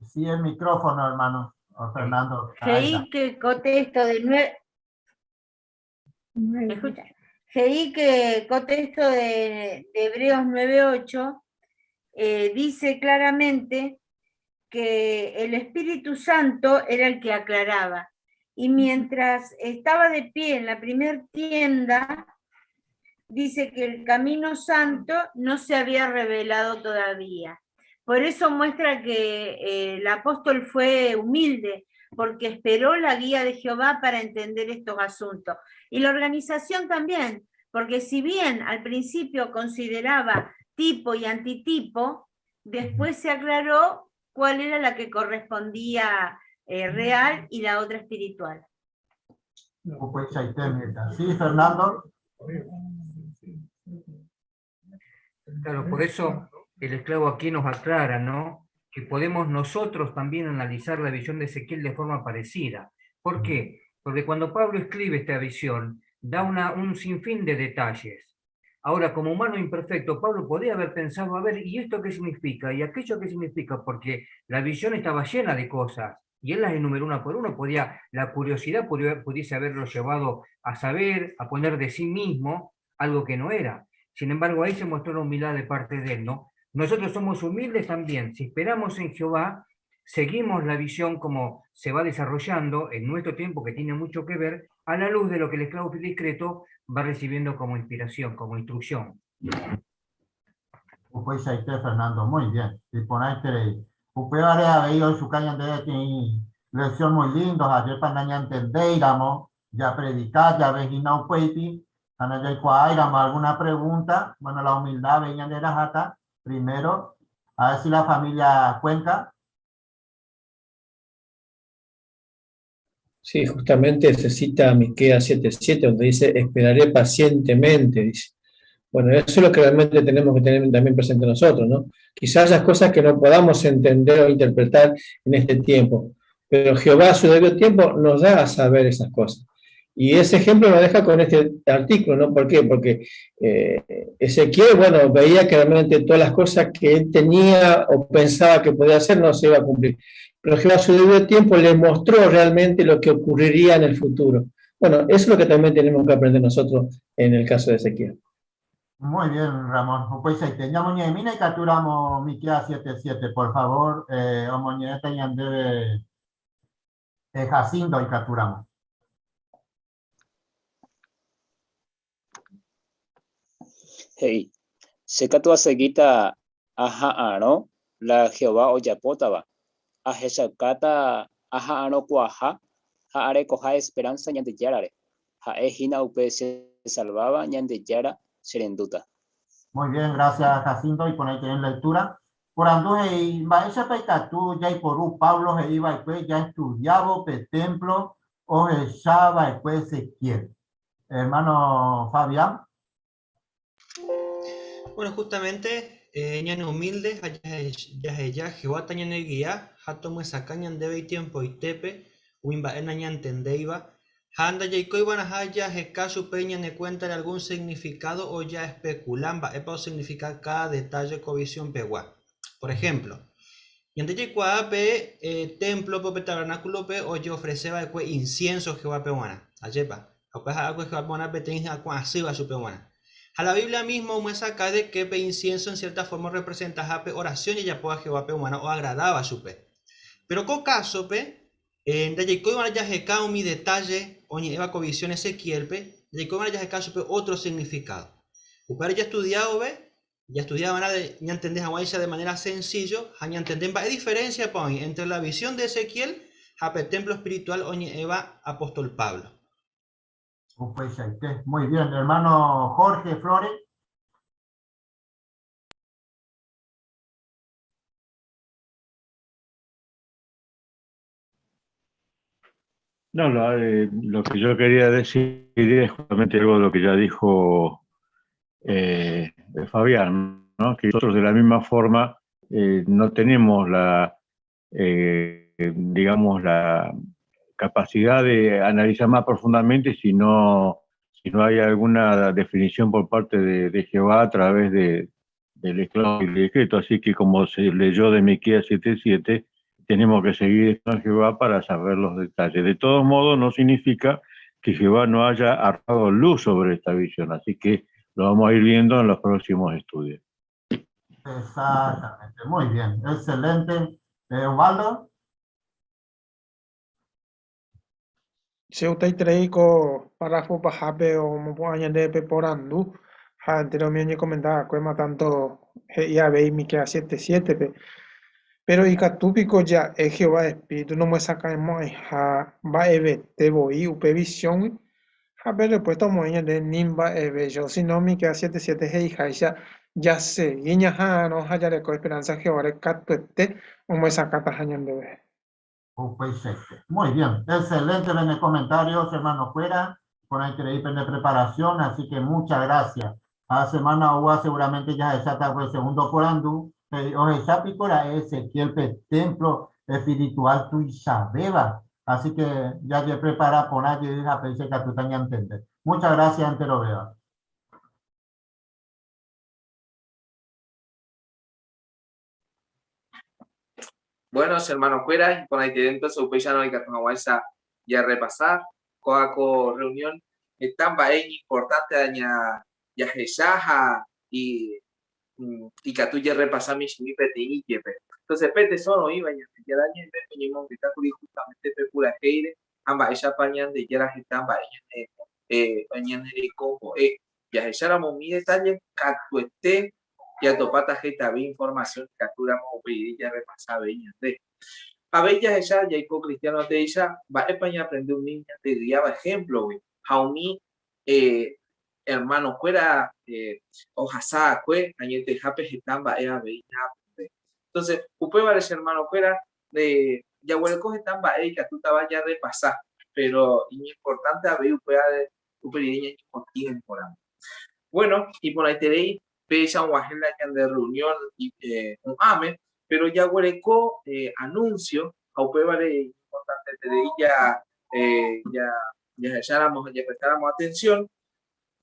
Sí, el micrófono, hermano o Fernando. Ahí está. He'i que ko texto de nue-, ¿Me escucha? He'i que ko texto de Hebreos 9:8 dice claramente que el Espíritu Santo era el que aclaraba. Y mientras estaba de pie en la primer tienda, dice que el camino santo no se había revelado todavía. Por eso muestra que el apóstol fue humilde, porque esperó la guía de Jehová para entender estos asuntos. Y la organización también, porque si bien al principio consideraba tipo y antitipo, después se aclaró cuál era la que correspondía real y la otra espiritual. Sí, Fernando. Claro, por eso el esclavo aquí nos aclara, ¿no? Que podemos nosotros también analizar la visión de Ezequiel de forma parecida. ¿Por qué? Porque cuando Pablo escribe esta visión, da un sinfín de detalles. Ahora, como humano imperfecto, Pablo podía haber pensado, a ver, ¿y esto qué significa? ¿Y aquello qué significa? Porque la visión estaba llena de cosas, y él las enumeró una por una, la curiosidad pudiese haberlo llevado a saber, a poner de sí mismo algo que no era. Sin embargo, ahí se mostró la humildad de parte de él, ¿no? Nosotros somos humildes también. Si esperamos en Jehová, seguimos la visión como se va desarrollando en nuestro tiempo, que tiene mucho que ver, a la luz de lo que el esclavo fiel y discreto va recibiendo como inspiración, como instrucción. Pues ahí está, Fernando, muy bien. Y por ahí te Upévare avei oichuka ñande peteĩ lección muy lindo, ayer para ña entendeiramo, ya predicar, ya vejina upéipi, ana jaikuaáiramo alguna pregunta, bueno, la humildad ve ñande rajata, primero, a ver si la familia cuenta. Sí, justamente se cita Miqueas 7:7, donde dice, esperaré pacientemente, dice. Bueno, eso es lo que realmente tenemos que tener también presente nosotros, ¿no? Quizás haya cosas que no podamos entender o interpretar en este tiempo, pero Jehová a su debido tiempo nos da a saber esas cosas. Y ese ejemplo nos deja con este artículo, ¿no? ¿Por qué? Porque Ezequiel, bueno, veía que realmente todas las cosas que él tenía o pensaba que podía hacer no se iba a cumplir. Pero Jehová a su debido tiempo le mostró realmente lo que ocurriría en el futuro. Bueno, eso es lo que también tenemos que aprender nosotros en el caso de Ezequiel. Muy bien, Ramón. Pues ahí teníamos Ñemina y capturamos Miqueas 7:7, por favor, Omoñeta y André Jacinto y capturamos. Hey, seca tu acequita, ajá, aro, la Jehová oyapotaba. Ajechacata, ajá, aro, cuaja, ja, are, coja, esperanza, ñandeyarare. Ja, ejina, upe, se salvaba, ñandeyara, serenduta. Muy bien, gracias, Jacinto, y por ahí tienen lectura. Por anduje, y maesha peikatu, ya y por u, Pablo, e iba, y pues, ya estudiaba, pe templo, o echaba, y pues, Ezequiel. Hermano Fabián. Bueno, justamente, ñane humilde, ya, ya, ya, Jehová tañane guía, jato muesaca, ñan debe y tiempo y tepe, uimba ena ñan tendeiba, janda yaiko iban a ya jeca su peña ne cuenta de algún significado o ya especulamba, epa o significa cada detalle covisión pegua. Por ejemplo, ñande yaikuaa pe templo pe tabernáculo pe o yo ofreceba de cue incienso Jehová peguana, ayepa, apeja agua Jehová peguana pe tenja cua asiba su peguana. Ha la Biblia mismo omyesakã de ke pe incienso en cierta forma orrepresentaha pe oración jajapóva Jehovápe g̃uarã oagradáva chupe. Péro ko kásope, ndajaikói va'erã jaheka umi detalle oñe'ẽva ko visión Ezequiélpe, ndajaikói va'erã jaheka chupe ótro signifikádo. Upévare jastudia vove, jastudia va'erã ñantende hag̃uáicha de manera sencillo ha ñantende mba'e diferénsiapa oĩ entre la visión de Ezequiel ha pe templo espiritual oñe'ẽva apóstol Pablo. Upeichaite. Muy bien, hermano Jorge Flores. No, lo que yo quería decir es justamente algo de lo que ya dijo Fabián, ¿no? Que nosotros de la misma forma no tenemos la capacidad de analizar más profundamente si no hay alguna definición por parte de Jehová a través del esclavo y el escrito. Así que como se leyó de Miqueas 7:7, tenemos que seguir a Jehová para saber los detalles. De todos modos, no significa que Jehová no haya arrojado luz sobre esta visión, así que lo vamos a ir viendo en los próximos estudios. Exactamente, muy bien, excelente. Osvaldo. Che gustaiterei ko párrafo pahápe omopu'ã ñande pe porandu ha entéro umi oñekomenta va'ekuéma tanto he'i avei Miqueas 7:7-pe. Péro ikatu piko ja'e Jehová espíritu nomyesakãmo'ãiha mba'evete voi upe visióngui? Ha pe respuesta omoĩ ñande ni mba'evéicha, osino Miqueas 7:7 he'iháicha jasegi ñaha'arõ ha jareko esperanza Jehováre katuete omyesakãtaha ñandéve. Upeichaite. Muy bien, excelente pene comentarios, hermano-kuéra, porãiterei pene preparación, así que muchas gracias. Ha semana oúva seguramente jahecháta upe segundo porandu, he'i ohecha piko ra'e Ezequiel pe templo espiritual tuichavéva, así que jajeprepara porã jey ha péicha ikatúta ñantende. Muchas gracias enterovéva. Bueno, hermano-kuéra, iporãiterei entonces upéicharõ ikatu hag̃uáicha jarrepasa kóva ko reunión heta mba'e iñimportante jahecha ha ikatu jarrepasa michĩmi peteĩ jepe. Entonces pe tesoro oĩva Ñandejára Ñe'ẽme oñemongeta kuri justamente pe purahéire ha mba'éichapa Ñandejára heta mba'e ñanerekombo'e. Jahecháramo umi detalle katuete jatopáta hetave informasión ikatúramo upe rire jarrepasa avei ñande. Avei jahecha jaiko kristiáno teéicha mba'épa ñaaprende umi ñandeguiáva ehémplogui ha umi ermanokuéra ohasa va'ekue añetehápe heta mba'e avei ñaaprende. Entonces, upévare che ermanokuéra jaguereko heta mba'e ikatútava jarrepasa, péro iñimportánte avei upéva upe rire ñañemotiémporamo. Bueno, iporãiterei péicha og̃uahẽ la ñande reunión hu'ãme, pero jaguereko anuncio ha upévare iñimportanteterei ja jahecháramo ha japrestáramo atención.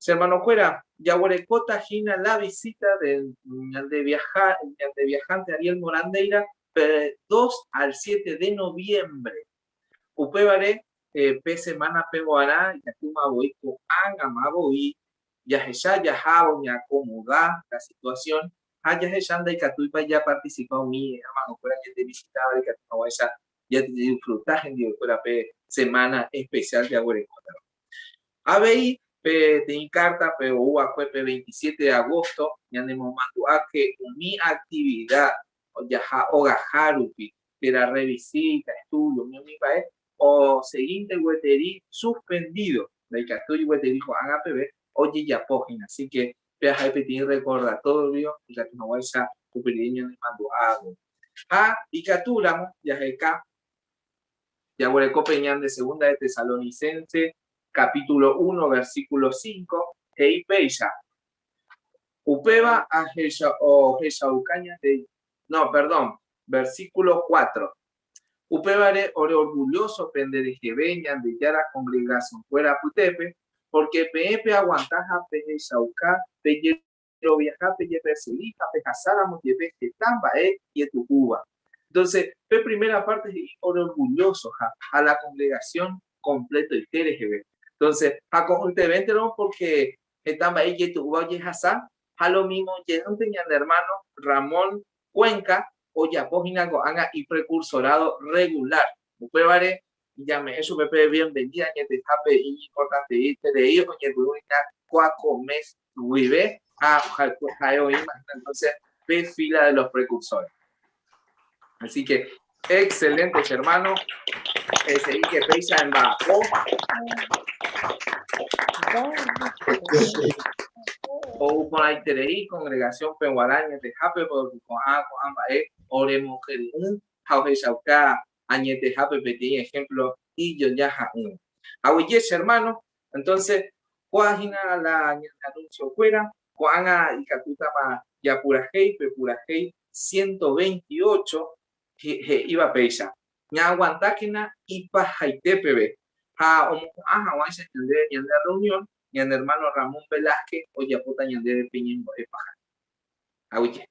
Che hermanokuéra, jaguerekóta hína la visita de ñande viaja, ñande viajante Ariel Morandeira pe 2 al 7 de noviembre. Upévare pe semánape g̃uarã ikatúma voi ko'ág̃ama voi jahecha jahávo ñaakomoda la situasión ha jahecha ndaikatúipa japartisipa umi ermanokuéra ñandevisitávare ikatu hag̃uáicha jadisfruta hendivekuéra pe semána espesiál jaguerekótava. Avei peteĩ kárta pe ou va'ekue pe 27 de agosto ñanemomandu'a ke umi aktivida jaha ogaha rupi térã rrevisíta, estúdio, umi umi mba'e osegínte gueteri suspendido, ndaikatúi gueteri ko'ág̃a peve ojejapo hína. Así que péva ha'e peteĩ recordatorio ikatu hag̃uáicha upe rire ñanemandu'a avei. Ha ikatúramo jaheka jaguereko pe ñande Segunda de Tesalonicense capítulo 1 versículo 5 he'i péicha, Upéva ohechauka ñande No, perdón, versículo 4. Upévare ore orgulloso pende reheve Ñandejára congregacionkuéra apytépe, porque peẽ peaguanta ha pehechauka pejeroviaha pejepersegi ha pehasáramo jepe heta mba'e jetu'úva. Entonces, pe primera parte he'i ore orgulloso ha a la congregación completoite reheve. Entonces, ha ko'ỹtevénterõ porque. heta mba'e ijetu'úva ojehasa, ha lo mismo jeýnte ñane hermano Ramón Cuenca ojapo hína ko'ág̃a iprekursorádo regular. Upévare jame'ẽ chupe pe bienvenida añetehápe iñimportanteiterei oñepyrũ hína kua ko mes guive ha ha'e oĩma hína entonces pe fila de los precursores. Así que excelente, che hermano. Seguí que péicha emba'apo. Ou porãiterei congregación peguarã añetehápe porque ko'ã ko'ã mba'e oremokyre'ỹ ha ohechauka añetehápe peteĩ ejemplo ijojaha'ỹva. Aguyje che hermano, entonces kóa hína la ñane anuncio kuéra, ko'ág̃a ikatútama japurahéi pe purahéi 128 he'íva péicha, Ñaaguantákena ipahaite peve ha omohu'ã hag̃uáicha ñande ñane reunión, ñane hermano Ramón Velázquez ojapóta ñandéve pe ñembo'e paha. Aguyje.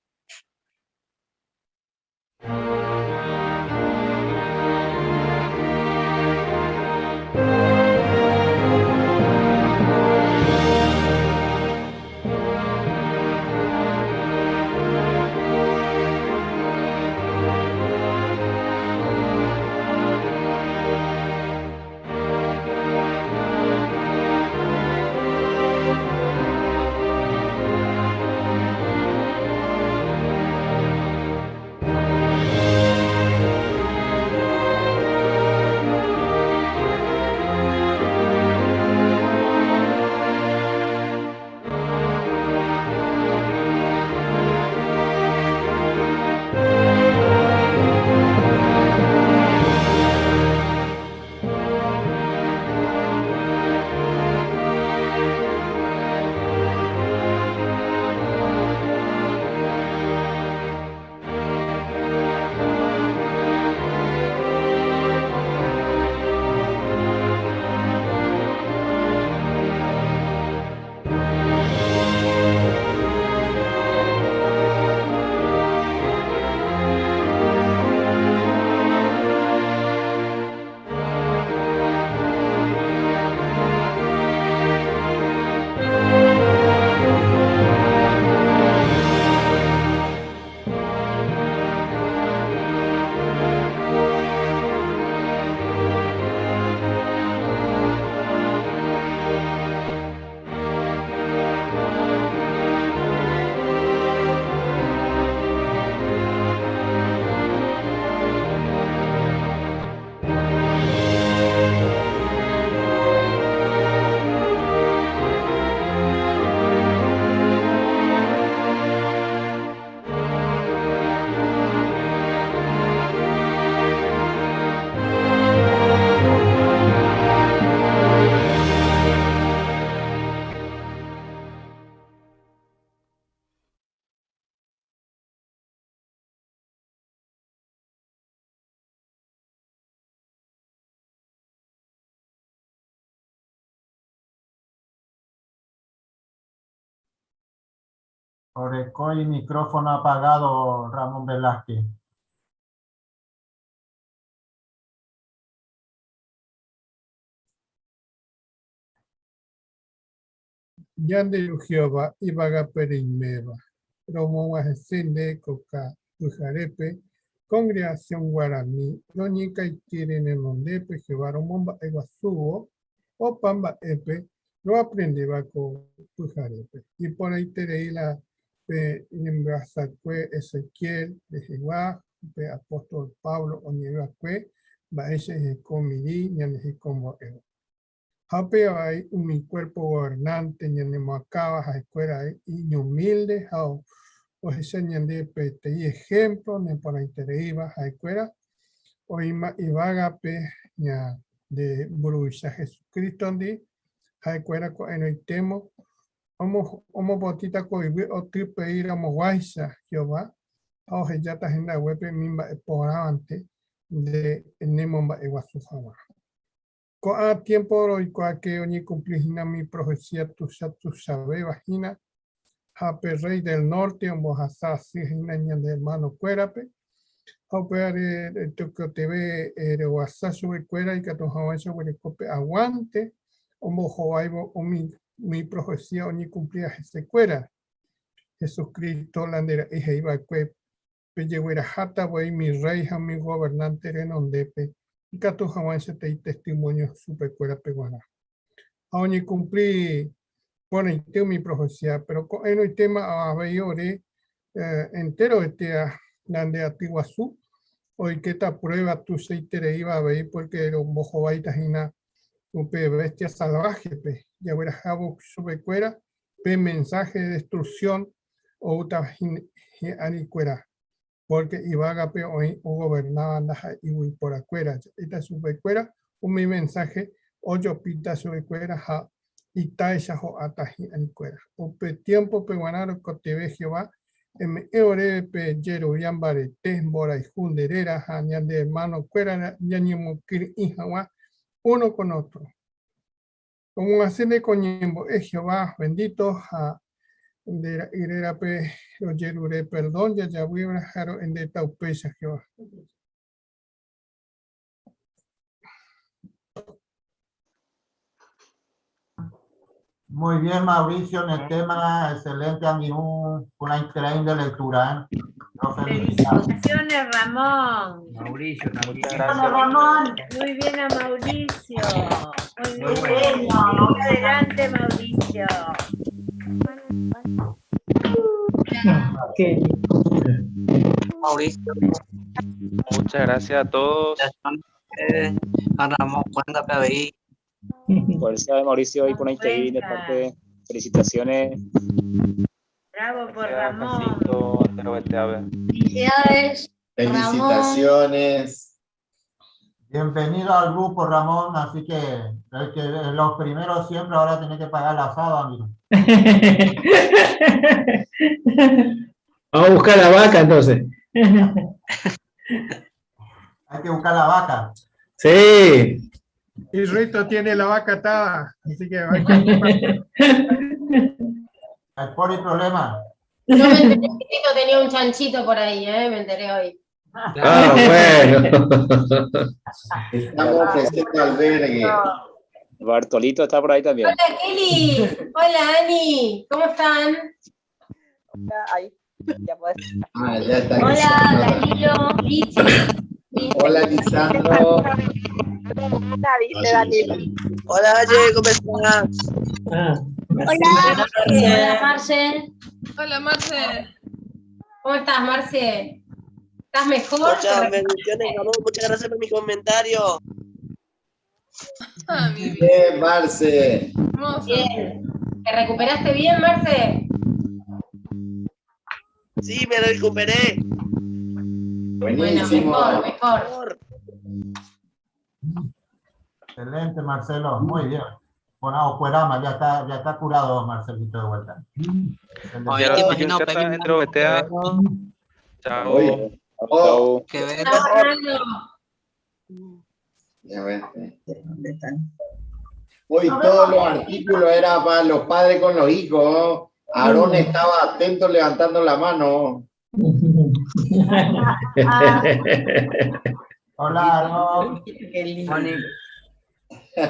Oreko imicrófono apagado Ramón Velázquez. Ñande Ru Jehová yvágape reiméva, romog̃uahẽse nde koka pyharépe Congregación Guarani roñekaitýre nenondépe Jehová romomba'eguasúvo opa mba'épe roaprendéva ko pyharépe. Iporãiterei la pe ñembyasakue Ezequiel rehegua, pe apóstol Pablo oñe'ẽva'ekue mba'éicha iheko mirĩ ñane hekombo'éva. Ha upéva avei umi Cuerpo Gobernante ñanemoakãva ha'ekuéra iñumílde ha ohecha ñande peteĩ ehémplo neporãitereíva ha'ekuéra oĩma yvágape ñande Mburuvicha Jesucrístondi, ha'ekuéra ko'ẽrõitémo omopotĩta ko yvy otypeiramoguáicha Jehová ha ohejáta hendaguépe umi mba'e porãvante nde nemomba'eguasu hag̃ua. Ko'ã tiémpo roikuaa ke oñekumpli hína umi profesía tuicha tuichavéva hína, ha pe rréi del nórte ombohasa asy hína ñane ermanokuérape, ha upévare tekotevẽ reguasa chupekuéra ikatu hag̃uáicha oguereko pe aguánte ombohováivo umi umi profecía oñekumplíva hesekuéra. Jesucristo la nde ra'y he'i va'ekue, Pejegueraháta voi umi rréi ha umi governánte renondépe ikatu hag̃uáicha testimonio chupekuérape g̃uarã. Ha oñekumpli porãite umi profecía, péro ko'ẽrõitéma avei ore enterovetéa ñande aty guasu oikéta pruéva tuichaitereíva avei pórke rombohováita hína upe bestia salváhepe jaguerahávo chupekuéra pe mensáhe de destruksión oúta hi'arikuéra, pórke yvágape oĩ ogovernáva ndaha'éi yvyporakuéra. Ja'éta chupekuéra umi mensáhe ojopíta chupekuéra ha itáicha ho'áta hi'arikuéra. Upe tiémpope g̃uarã roikotevẽ Jehová eme'ẽ oréve pe jerovia mbarete, mborayhu nde réra ha ñande ermanokuéra ñañemokyre'ỹ hag̃ua uno con otro. Romog̃uasẽne ko ñembo'e Jehová bendito ha nde ra'y rérape rojerure perdón jajavýva ha ro'endéta upéicha Jehová. Muy bien, Mauricio, en el tema, excelente, angirũ, una increíble lectura, ¿eh? Lo felicitamos. Felicitaciones, Ramón. Mauricio también. Muchas gracias. Ramón. Muy bien a Mauricio. Muy Muy bien. bueno. Seguí adelante, Mauricio. Qué Mauricio. Muchas gracias a todos. A Ramón, cuéntame avei. Fuerza de Mauricio y por ahí de parte. Felicitaciones. Bravo por Gracias, Ramón. Jacinto, Antero Felicidades, Ramón. Felicitaciones. Bienvenido al grupo, Ramón. Así que el que los primeros siempre ahora tiene que pagar el asado, amigo. Vamos a buscar la vaca entonces. Hay que buscar la vaca. Sí. Y Rito tiene la vaca atada, así que hay que Hay por el problema. Yo me enteré que Tito tenía un chanchito por ahí, ¿eh? Me enteré hoy. Ah, bueno. Estamos ofreciendo albergue. Bartolito está por ahí también. Hola Kelly, hola Ani, ¿cómo están? Ahí, ya puedes. Ah, ya está. Hola Danilo, Lichi. Hola, Lisandro. Dice Danilo. Hola, Aye, ¿cómo estás? Hola, hola Marce. Hola, Marce. ¿Cómo estás, Marce? ¿Estás mejor? Muchas bendiciones, Ramón. Muchas gracias por mi comentario. Ah, mi vida. Bien, Marce. Hermoso. Bien. ¿Te recuperaste bien, Marce? Sí, me recuperé. Buenísimo. Bueno, mejor, mejor. Excelente, Marcelo. Muy bien. Bueno, Ocuerama, ya está curado Marcelito de vuelta. Excelente. Oye, te imagino, Pepe, Dentro BTA. Chao. Oye, oh, que ver. Chao, Fernando. ya ves. Hoy todos los artículos eran para los padres con los hijos. ¿no? Aarón estaba atento levantando la mano. Hola, Aarón. Qué lindo. Juani,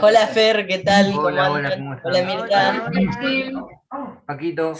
Hola, Fer, ¿qué tal? ¿Cómo Hola, hola, andan? ¿cómo están? Hola, Mirta. Paquito.